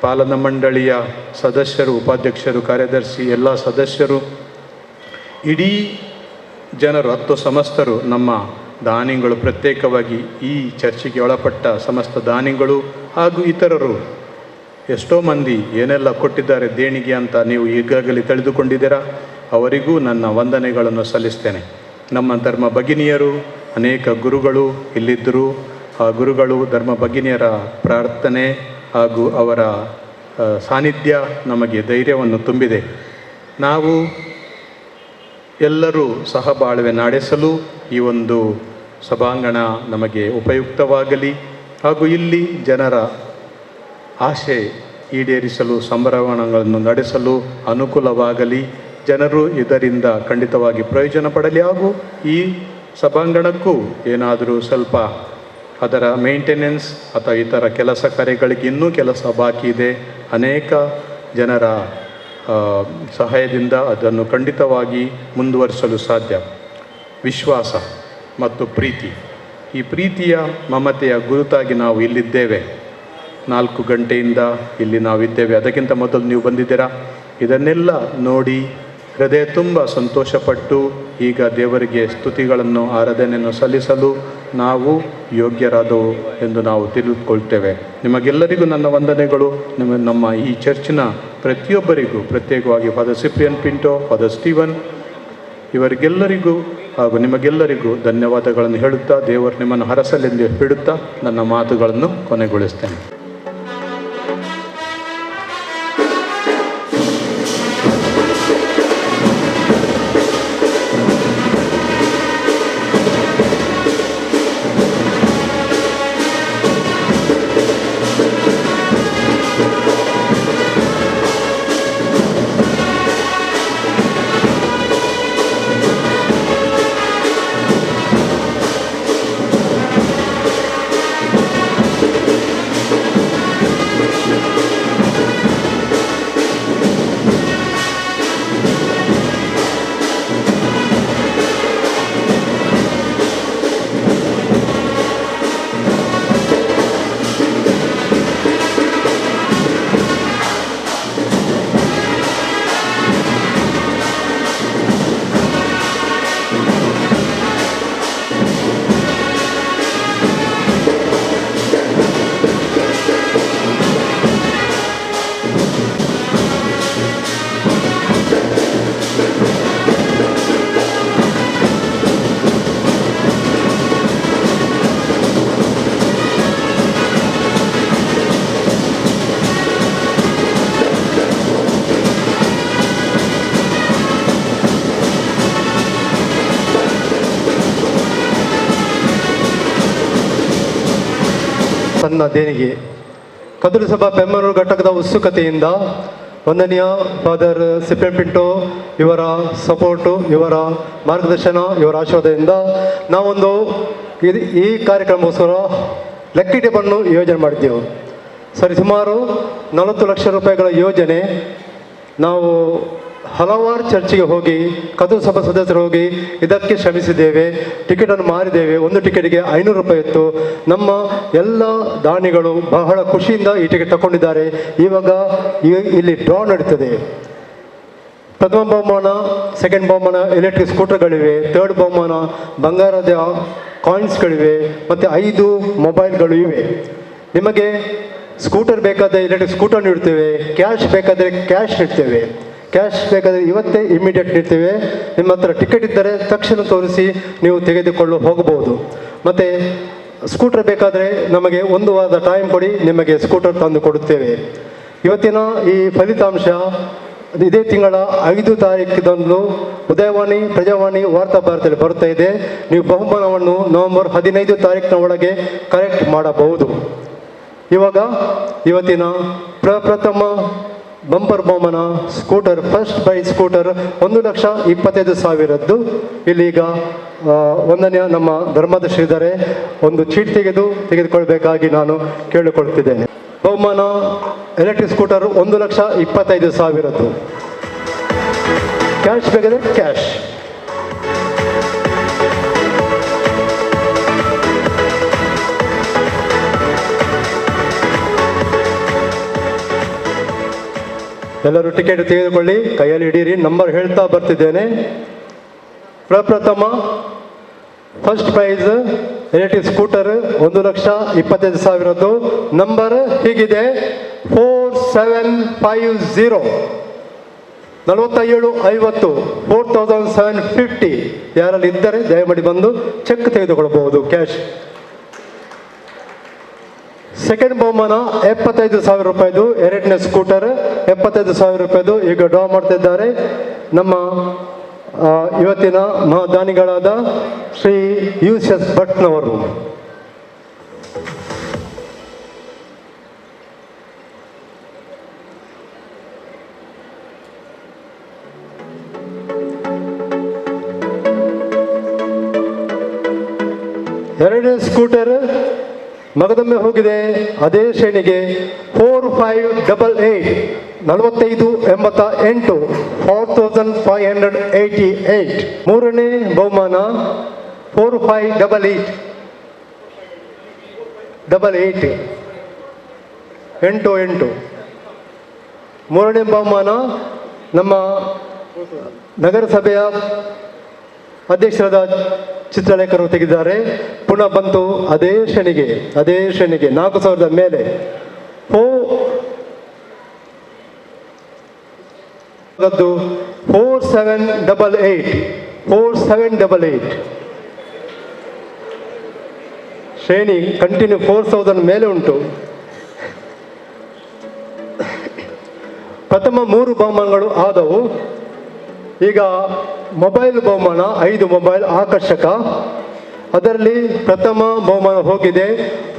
[SPEAKER 20] ಪಾಲನಾ ಮಂಡಳಿಯ ಸದಸ್ಯರು, ಉಪಾಧ್ಯಕ್ಷರು, ಕಾರ್ಯದರ್ಶಿ, ಎಲ್ಲ ಸದಸ್ಯರು, ಇಡೀ ಜನರು, 10 ಸಮಸ್ತರು, ನಮ್ಮ ದಾನಿಗಳು, ಪ್ರತ್ಯೇಕವಾಗಿ ಈ ಚರ್ಚೆಗೆ ಒಳಪಟ್ಟ ಸಮಸ್ತ ದಾನಿಗಳು ಹಾಗೂ ಇತರರು ಎಷ್ಟೋ ಮಂದಿ ಏನೆಲ್ಲ ಕೊಟ್ಟಿದ್ದಾರೆ ದೇಣಿಗೆ ಅಂತ ನೀವು ಈಗಾಗಲೇ ತಿಳಿದುಕೊಂಡಿದ್ದೀರಾ. ಅವರಿಗೂ ನನ್ನ ವಂದನೆಗಳನ್ನು ಸಲ್ಲಿಸ್ತೇನೆ. ನಮ್ಮ ಧರ್ಮ ಭಗಿನಿಯರು, ಅನೇಕ ಗುರುಗಳು ಇಲ್ಲಿದ್ದರು. ಆ ಗುರುಗಳು, ಧರ್ಮ ಭಗಿನಿಯರ ಪ್ರಾರ್ಥನೆ ಹಾಗೂ ಅವರ ಸಾನ್ನಿಧ್ಯ ನಮಗೆ ಧೈರ್ಯವನ್ನು ತುಂಬಿದೆ. ನಾವು ಎಲ್ಲರೂ ಸಹಬಾಳ್ವೆ ನಡೆಸಲು ಈ ಒಂದು ಸಭಾಂಗಣ ನಮಗೆ ಉಪಯುಕ್ತವಾಗಲಿ ಹಾಗೂ ಇಲ್ಲಿ ಜನರ ಆಸೆ ಈಡೇರಿಸಲು, ಸಂಭ್ರಮಗಳನ್ನು ನಡೆಸಲು ಅನುಕೂಲವಾಗಲಿ. ಜನರು ಇದರಿಂದ ಖಂಡಿತವಾಗಿ ಪ್ರಯೋಜನ ಪಡಲಿ ಹಾಗೂ ಈ ಸಭಾಂಗಣಕ್ಕೂ ಏನಾದರೂ ಸ್ವಲ್ಪ ಅದರ ಮೇಂಟೆನೆನ್ಸ್ ಅಥವಾ ಇತರ ಕೆಲಸ ಕಾರ್ಯಗಳಿಗೆ ಇನ್ನೂ ಕೆಲಸ ಬಾಕಿ ಇದೆ. ಅನೇಕ ಜನರ ಸಹಾಯದಿಂದ ಅದನ್ನು ಖಂಡಿತವಾಗಿ ಮುಂದುವರಿಸಲು ಸಾಧ್ಯ. ವಿಶ್ವಾಸ ಮತ್ತು ಪ್ರೀತಿ, ಈ ಪ್ರೀತಿಯ ಮಮತೆಯ ಗುರುತಾಗಿ ನಾವು ಇಲ್ಲಿದ್ದೇವೆ. 4 ಗಂಟೆಯಿಂದ ಇಲ್ಲಿ ನಾವಿದ್ದೇವೆ. ಅದಕ್ಕಿಂತ ಮೊದಲು ನೀವು ಬಂದಿದ್ದೀರಾ. ಇದನ್ನೆಲ್ಲ ನೋಡಿ ಹೃದಯ ತುಂಬ ಸಂತೋಷಪಟ್ಟು ಈಗ ದೇವರಿಗೆ ಸ್ತುತಿಗಳನ್ನು, ಆರಾಧನೆಯನ್ನು ಸಲ್ಲಿಸಲು ನಾವು ಯೋಗ್ಯರಾದವು ಎಂದು ನಾವು ತಿಳಿದುಕೊಳ್ತೇವೆ. ನಿಮಗೆಲ್ಲರಿಗೂ ನನ್ನ ವಂದನೆಗಳು. ನಮ್ಮ ಈ ಚರ್ಚಿನ ಪ್ರತಿಯೊಬ್ಬರಿಗೂ, ಪ್ರತ್ಯೇಕವಾಗಿ father Cyprian Pinto, father Steven ಇವರಿಗೆಲ್ಲರಿಗೂ ಹಾಗೂ ನಿಮಗೆಲ್ಲರಿಗೂ ಧನ್ಯವಾದಗಳನ್ನು ಹೇಳುತ್ತಾ, ದೇವರು ನಿಮ್ಮನ್ನು ಹರಸಲೆಂದು ಹೇಳುತ್ತಾ ನನ್ನ ಮಾತುಗಳನ್ನು ಕೊನೆಗೊಳಿಸ್ತೇನೆ.
[SPEAKER 10] ತನ್ನ ದೇಣಿಗೆ ಕದಲು ಸಭಾ ಪೆಮ್ಮನೂರು ಘಟಕದ ಉತ್ಸುಕತೆಯಿಂದ ವಂದನೀಯ ಫಾದರ್ ಸಿಪ್ರಿಯನ್ ಪಿಂಟೋ ಇವರ ಸಪೋರ್ಟು, ಇವರ ಮಾರ್ಗದರ್ಶನ, ಇವರ ಆಶೀರ್ವಾದದಿಂದ ನಾವೊಂದು ಈ ಕಾರ್ಯಕ್ರಮಕ್ಕೋಸ್ಕರ ಲಕ್ಕಿ ಡಿಪ್ಪನ್ನು ಯೋಜನೆ ಮಾಡಿದ್ದೆವು. ಸರಿ, ಸುಮಾರು 40 ಲಕ್ಷ ರೂಪಾಯಿಗಳ ಯೋಜನೆ. ನಾವು ಹಲವಾರು ಚರ್ಚಿಗೆ ಹೋಗಿ, ಕದಲು ಸಭಾ ಸದಸ್ಯರು ಹೋಗಿ ಇದಕ್ಕೆ ಶ್ರಮಿಸಿದ್ದೇವೆ. ಟಿಕೆಟನ್ನು ಮಾರಿದ್ದೇವೆ. ಒಂದು ಟಿಕೆಟಿಗೆ 500 ರೂಪಾಯಿ ಇತ್ತು. ನಮ್ಮ ಎಲ್ಲ ದಾನಿಗಳು ಬಹಳ ಖುಷಿಯಿಂದ ಈ ಟಿಕೆಟ್ ತಗೊಂಡಿದ್ದಾರೆ. ಇವಾಗ ಇಲ್ಲಿ ಡ್ರಾ ನಡೀತದೆ. ಪ್ರಥಮ ಬಹುಮಾನ, ಸೆಕೆಂಡ್ ಬಹುಮಾನ ಎಲೆಕ್ಟ್ರಿಕ್ ಸ್ಕೂಟರ್ಗಳಿವೆ, ಥರ್ಡ್ ಬಹುಮಾನ ಬಂಗಾರದ ಕಾಯಿನ್ಸ್ಗಳಿವೆ, ಮತ್ತು 5 ಮೊಬೈಲ್ಗಳು ಇವೆ. ನಿಮಗೆ ಸ್ಕೂಟರ್ ಬೇಕಾದರೆ ಎಲೆಕ್ಟ್ರಿಕ್ ಸ್ಕೂಟರ್ ನೀಡ್ತೇವೆ, ಕ್ಯಾಶ್ ಬೇಕಾದರೆ ಕ್ಯಾಶ್ ನೀಡ್ತೇವೆ, ಕ್ಯಾಶ್ ಬೇಕಾದರೆ ಇವತ್ತೇ ಇಮಿಡಿಯೇಟ್ ನೀಡ್ತೇವೆ. ನಿಮ್ಮ ಹತ್ರ ಟಿಕೆಟ್ ಇದ್ದರೆ ತಕ್ಷಣ ತೋರಿಸಿ ನೀವು ತೆಗೆದುಕೊಳ್ಳು ಹೋಗಬಹುದು. ಮತ್ತು ಸ್ಕೂಟರ್ ಬೇಕಾದರೆ ನಮಗೆ ಒಂದು ವಾರದ ಟೈಮ್ ಕೊಡಿ, ನಿಮಗೆ ಸ್ಕೂಟರ್ ತಂದು ಕೊಡುತ್ತೇವೆ. ಇವತ್ತಿನ ಈ ಫಲಿತಾಂಶ ಇದೇ ತಿಂಗಳ 5 ತಾರೀಕಿದಂದು ಉದಯವಾಣಿ, ಪ್ರಜಾವಾಣಿ, ವಾರ್ತಾ ಭಾರತದಲ್ಲಿ ಬರುತ್ತಾ ಇದೆ. ನೀವು ಬಹುಮಾನವನ್ನು ನವೆಂಬರ್ 15 ತಾರೀಕಿನ ಒಳಗೆ ಕಲೆಕ್ಟ್ ಮಾಡಬಹುದು. ಇವಾಗ ಇವತ್ತಿನ ಪ್ರಪ್ರಥಮ ಬಂಪರ್ ಬಹುಮಾನ ಸ್ಕೂಟರ್, ಫಸ್ಟ್ ಪ್ರೈಸ್ ಸ್ಕೂಟರ್ 1,25,000 ಇಲ್ಲಿಗ ಒಂದನೆಯ ನಮ್ಮ ಧರ್ಮಾಧ್ಯಕ್ಷರಿದ್ದಾರೆ. ಒಂದು ಚೀಟ್ ತೆಗೆದುಕೊಳ್ಬೇಕಾಗಿ ನಾನು ಕೇಳಿಕೊಳ್ಳುತ್ತಿದ್ದೇನೆ. ಬಹುಮಾನ ಎಲೆಕ್ಟ್ರಿಕ್ ಸ್ಕೂಟರ್ 1,25,000. ಕ್ಯಾಶ್ ಬೇಕಾದರೆ ಕ್ಯಾಶ್. ಎಲ್ಲರೂ ಟಿಕೆಟ್ ತೆಗೆದುಕೊಳ್ಳಿ, ಕೈಯಲ್ಲಿ ಹಿಡೀರಿ. ನಂಬರ್ ಹೇಳ್ತಾ ಬರ್ತಿದ್ದೇನೆ. ಪ್ರಪ್ರಥಮ first prize electric scooter 1,25,000. Number ಹೀಗಿದೆ 4750 4750 4750. ಯಾರಲ್ಲಿ ಇದ್ದರೆ ದಯಮಾಡಿ ಬಂದು ಚೆಕ್ ತೆಗೆದುಕೊಳ್ಳಬಹುದು, ಕ್ಯಾಶ್. ಸೆಕೆಂಡ್ ಬಹುಮಾನ 75,000 ರೂಪಾಯಿದು ಎರಡನೇ ಸ್ಕೂಟರ್ 75,000 ರೂಪಾಯಿದು ಈಗ ಡ್ರಾ ಮಾಡ್ತಿದ್ದಾರೆ ನಮ್ಮ ಇವತ್ತಿನ ಮಹಾದಾನಿಗಳಾದ ಶ್ರೀ ಯು.ಎಸ್. ಭಟ್ನವರು. ಎರಡನೇ ಸ್ಕೂಟರ್ ಮಗದೊಮ್ಮೆ ಹೋಗಿದೆ ಅದೇ ಶ್ರೇಣಿಗೆ 4588 4588 4588. ಮೂರನೇ ಬಹುಮಾನ 4588 88 88. ಮೂರನೇ ಬಹುಮಾನ ನಮ್ಮ ನಗರಸಭೆಯ ಅಧ್ಯಕ್ಷರಾದ ಚಿತ್ರಲೇಖರು ತೆಗೆದಿದ್ದಾರೆ. ಪುನಃ ಬಂತು ಅದೇ ಶ್ರೇಣಿಗೆ, ಅದೇ ಶ್ರೇಣಿಗೆ 4,000 ಮೇಲೆ ಅದು 4788 4788 ಶ್ರೇಣಿ ಕಂಟಿನ್ಯೂ 4000 ಮೇಲೆ ಉಂಟು. ಪ್ರಥಮ 3 ಬಹುಮಾನಗಳು ಆದವು. ಈಗ ಮೊಬೈಲ್ ಬಹುಮಾನ 5 ಮೊಬೈಲ್ ಆಕರ್ಷಕ, ಅದರಲ್ಲಿ ಪ್ರಥಮ ಬಹುಮಾನ ಹೋಗಿದೆ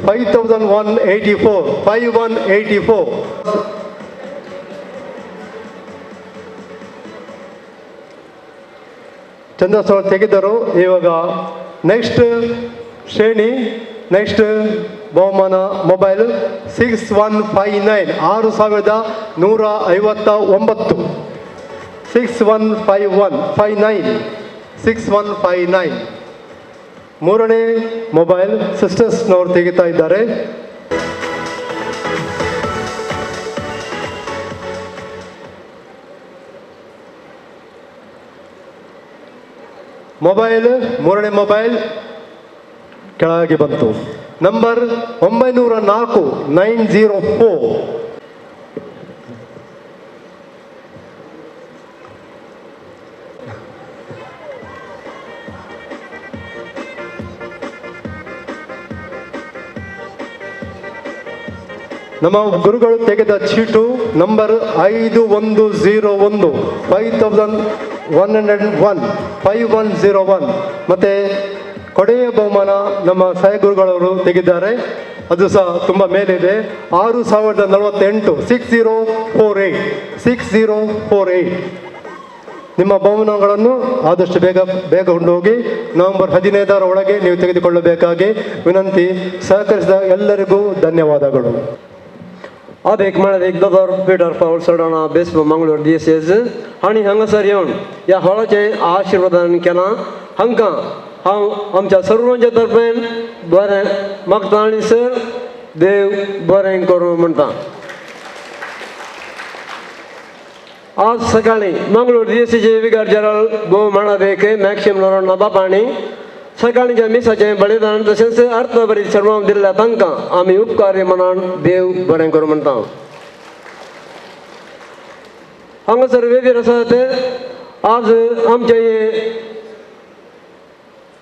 [SPEAKER 10] 5184 5184. ಚಂದ್ರಸೌರ್ ತೆಗೆದರು. ಇವಾಗ ನೆಕ್ಸ್ಟ್ ಶ್ರೇಣಿ, ನೆಕ್ಸ್ಟ್ ಬಹುಮಾನ ಮೊಬೈಲ್ 6159 6159 6151 59 6159. ಮೂರನೇ ಮೊಬೈಲ್ ಸಿಸ್ಟರ್ಸ್ನವರು ತೆಗಿತಾ ಇದ್ದಾರೆ. ಮೊಬೈಲ್ ಮೂರನೇ ಮೊಬೈಲ್ ಕೆಳಗೆ ಬಂತು. ನಂಬರ್ 904 904. ನಮ್ಮ ಗುರುಗಳು ತೆಗೆದ ಚೀಟು ನಂಬರ್ 5101 5101 5101. ಮತ್ತು ಕೊನೆಯ ಬಹುಮಾನ ನಮ್ಮ ಸಹಗುರುಗಳವರು ತೆಗೆದಿದ್ದಾರೆ, ಅದು ಸಹ ತುಂಬ ಮೇಲಿದೆ, 6048 6048 6048. ನಿಮ್ಮ ಬಹುಮಾನಗಳನ್ನು ಆದಷ್ಟು ಬೇಗ ಬೇಗ ಕೊಂಡೋಗಿ ನವೆಂಬರ್ 15ರ ಒಳಗೆ ನೀವು ತೆಗೆದುಕೊಳ್ಳಬೇಕಾಗಿ ವಿನಂತಿ. ಸಹಕರಿಸಿದ ಎಲ್ಲರಿಗೂ ಧನ್ಯವಾದಗಳು.
[SPEAKER 21] आदेक म्हळ्यार एक दोतोर पीटर पावल सडोना बेस्बो मंगळूर दियसेज हांणी हांगासर येवन ह्या हॉलाचें आशिर्वादन केलां. हांकां हांव आमच्या सर्वांच्या तर्फेन बरें मागता आनी सर देव बरें करूं म्हणटा. आज सकाळीं मंगळूर दियसीचे विगार जनरल भोव माणादेक मॅक्सिम नोरोना बापांनी सकाळींच्या मिसाचें बलिदान तशेंच अर्थभरीत सर्वांक दिल्ल्या तांकां आमी उपकारी मनान देव बरें करूं म्हणटा. हांगासर वेदीर आसात आज आमचें हें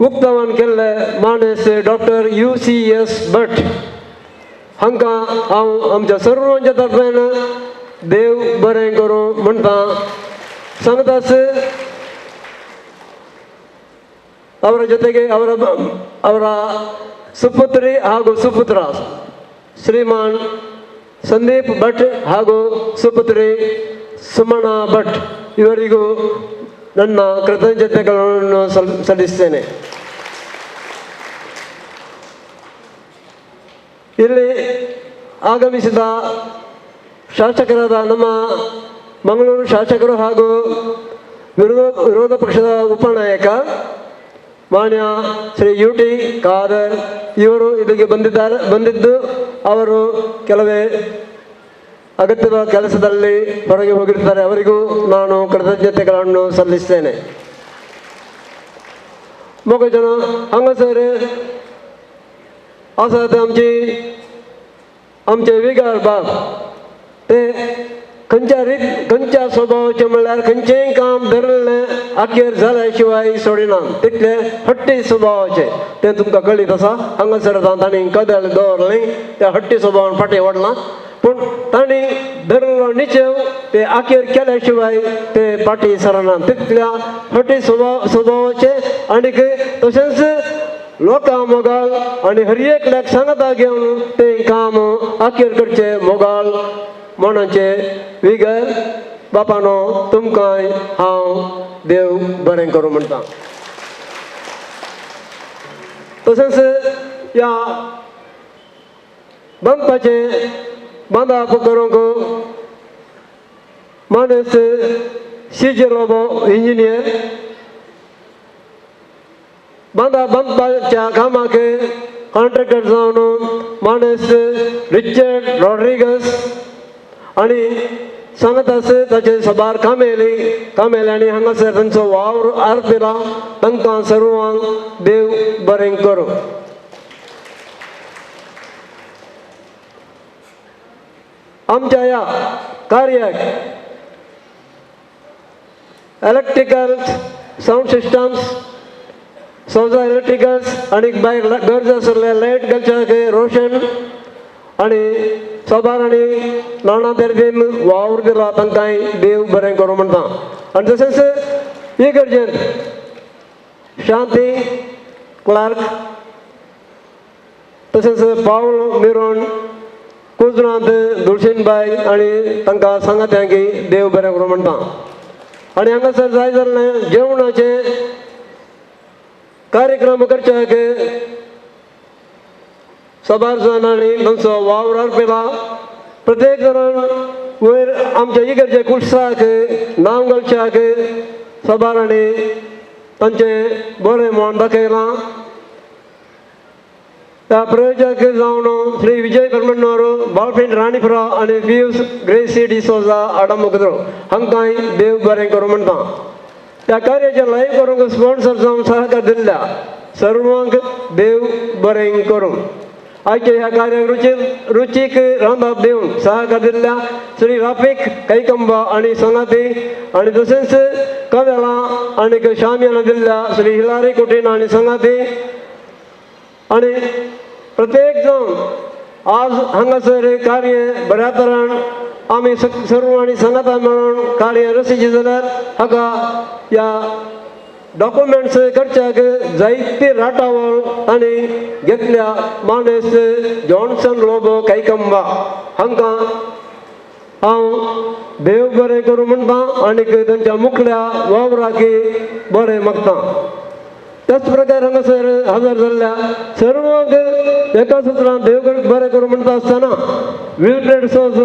[SPEAKER 21] उक्तावण केल्ले मानेस डॉक्टर UCS Bhat हांकां हांव आमच्या सर्वांच्या तर्फेन देव बरें करूं म्हणटा. सांगतास ಅವರ ಜೊತೆಗೆ ಅವರ ಅವರ ಸುಪುತ್ರಿ ಹಾಗೂ ಸುಪುತ್ರ ಶ್ರೀಮಾನ್ ಸಂದೀಪ್ ಭಟ್ ಹಾಗೂ ಸುಪುತ್ರಿ ಸುಮಣ ಭಟ್ ಇವರಿಗೂ ನನ್ನ ಕೃತಜ್ಞತೆಗಳನ್ನು ಸಲ್ಲಿಸ್ತೇನೆ. ಇಲ್ಲಿ ಆಗಮಿಸಿದ ಶಾಸಕರಾದ ನಮ್ಮ ಮಂಗಳೂರು ಶಾಸಕರು ಹಾಗೂ ವಿರೋಧ ಪಕ್ಷದ ಉಪನಾಯಕ ಮಾನ್ಯ ಶ್ರೀ UT Khader ಇವರು ಇಲ್ಲಿಗೆ ಬಂದಿದ್ದು ಅವರು ಕೆಲವೇ ಅಗತ್ಯದ ಕೆಲಸದಲ್ಲಿ ಹೊರಗೆ ಹೋಗಿರ್ತಾರೆ. ಅವರಿಗೂ ನಾನು ಕೃತಜ್ಞತೆಗಳನ್ನು ಸಲ್ಲಿಸ್ತೇನೆ. ಮೊಗಜನ हांगासर आसात आमची आमचे विगार बाब ते खंयच्या रीत खंयच्या स्वभावाचें म्हणल्यार खंयचेंय काम धरलें आखेर जाल्या शिवाय सोडिना तितले हट्टी स्वभावाचें तें तुमकां कळीत आसा. हांगासर तांणी कदेल दवरलें त्या हट्टी स्वभावान फाटीं ओडलां पूण तांणी धरलो निचेव ते आखेर केल्या शिवाय ते फाटीं सरना तितल्या हट्टी स्वभावाचें. आनीक तशेंच लोकां मोगाल आनी हर एकल्याक सांगता घेवन तें काम आखेर करचें मोगाल मनाचे विगर बापानो तुमकां हांव देव बरें करूं म्हणटा. तशेंच ह्या बांदपाचें बांदाप करूंक मानेस CJ Lobo इंजिनियर बांदा बांदपाच्या कामाक कॉन्ट्रॅक्टर जावन मानेस रिचर्ड रॉड्रिगस आनी सांगत आसा ताचे साबार कामेली कामेल्यांनी हांगासर तांचो वावर अर्पिला. तांकां सर्वांक देव बरें करूं. आमच्या ह्या कार्याक Electricals sound systems Souza electricals आनी भायर गरज आसले लायट घालच्याक रोशन आनी साबार आनी नाणा तेरबीन वावर दिला तांकांय देव बरें करूं म्हणटा. आनी तशेंच इगर्जेंत शांती क्लार्क तशेंच पावल मिरोन कुजरांत दुलशीनबाय आनी तांकां सांगात्यांकी देव बरें करूं म्हणटा. आनी हांगासर जाय जाल्लें जेवणाचें कार्यक्रम करच्याक साबार जाणांनी तांचो वावर आर्पिला. प्रत्येक जाणान वयर आमच्या इगर्जे कुर्साक नांव घालच्याक साबारांनी तांचें बरें म्हण दाखयलां. त्या प्रयोजक जावन श्री विजय परमण्णवर बालफ्रेंड राणीपुरा आनी पियूस ग्रेसी डिसोजा आडामुखद्रो हांकांय देव बरें करूं म्हणटा. त्या कार्याचें लायव्ह करूंक स्पॉन्सर जावन सहकार दिल्ल्या सर्वांक देव बरें करूं. आयच्या ह्या कार्याक रुचीक रांदाप दिवन सहकार दिल्ल्या श्री राफीक कैकंबा आनी संगाती आनी तशेंच कवेलां आनी शामियाना दिल्ल्या श्री हिलारी कुटीन आनी संगाती आनी प्रत्येक जावन आज हांगासर कार्य बऱ्या तरान आमी सर्व आनी सांगाता मेळून कार्य रसीचें जाल्यार हाका ह्या डॉक्युमेंट्स करच्याक जायती राटावळ तांणी घेतल्या. मानेस जॉन्सन लोबो कैकंबा हांकां हांव देव बरें करूं म्हणटा आनीक तांच्या मुखल्या वावराकी बरें मागता. त्याच प्रकार हांगासर हजर जाल्ल्या सर्वांक एका सुत्रान देव बरें करूं म्हणटा आसतना विल्फ्रेड सोज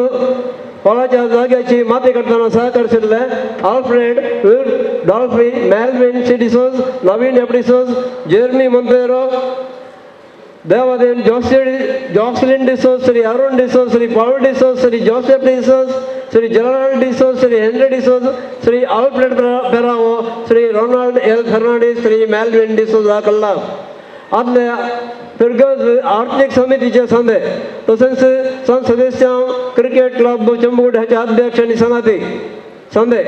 [SPEAKER 21] फळाच्या जाग्याची माती काडटना सहकार आशिल्ले Alfred Will Dolphy Melvin C D'Souza Naveen F D'Souza Jeremy Monteiro Devaden Jocelyn D'Souza Shri Arun D'Souza Shri Paul D'Souza Shri Joseph D'Souza Shri Gerald D'Souza Shri Henry D'Souza Shri Alfred Ferrao Shri Ronald L Fernandes Shri Melvin D'Souza कल्ला. आदल्या फिरगज आर्थीक समितीचे संदे तशेंच संत सदस्यां cricket club चंबूट हाचे अध्यक्ष आनी संगाती संदे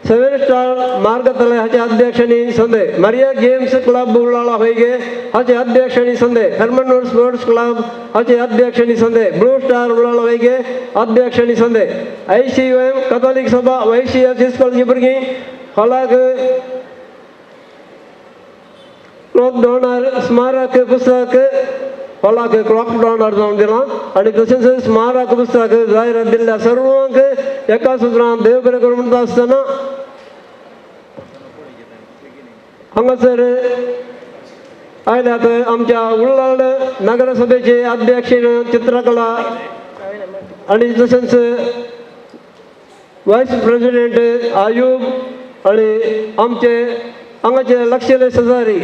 [SPEAKER 21] seven star मार्गतले हाचे अध्यक्ष आनी संदे मारिया गेम्स क्लब उल्लाळा होयगे हाचे अध्यक्ष आनी संदे हरमनूर स्पोर्ट्स क्लब हाचे अध्यक्ष आनी संदे ब्लू स्टार उल्लाळा होयगे अध्यक्ष आनी संदे ICUM Catholic सभा YCS इस्कॉलची भुरगीं हॉलाक क्लॉक डॉनर स्मारक पुस्तक हॉलाक क्लॉक डॉनर जावन दिलां आनी तशेंच स्मारक पुस्तक जायरात दिल्ल्या सर्वांक एका सुत्रान देव बरें करूं म्हणटा आसतना हांगासर आयल्यात आमच्या उल्लाळ नगरसभेचे अध्यक्ष चित्रकला आनी तशेंच वायस प्रेसिडेंट आयूब आनी आमचे हांगाचे लक्षले शेजारी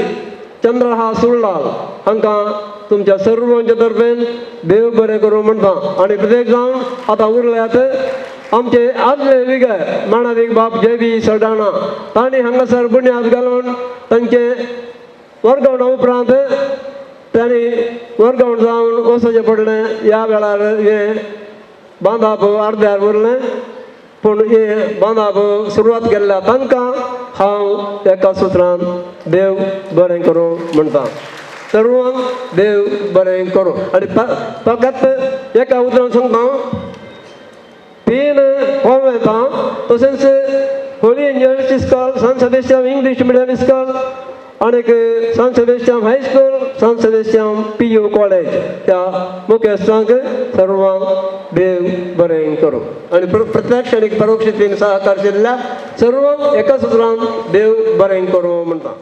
[SPEAKER 21] चंद्रहास उल्लाल हांकां तुमच्या सर्वांच्या तर्फेन देव बरें करूं म्हणटा. आनी प्रत्येक जावन आतां उरल्यात आमचे आदले विगर माणादीक बाब जे बी सडाणा तांणी हांगासर बुन्याद घालून तांचे वर्गवणा उपरांत तांणी वर्गवण जावन वचचें पडलें. ह्या वेळार हें बांदाप अर्द्यार उरलें पूण हें बांदाप सुरवात केल्ल्या तांकां हांव एका सुत्रान देव बरें करूं म्हणटा. सर्वांक देव बरें करूं. आनी फकत एका उतरान सांगता तीन कोवेंतां तशेंच Holy Angels school Sant Sebastian English medium school आनीक Sant Sebastian high school Sant Sebastian PU college ह्या मुखेस्तांक सर्वांक देव बरें करूं. आनी प्रत्यक्ष आनी परोक्ष रितीन सहकार दिल्ल्या सर्वांक एका सुत्रान देव बरें करूं म्हणटा.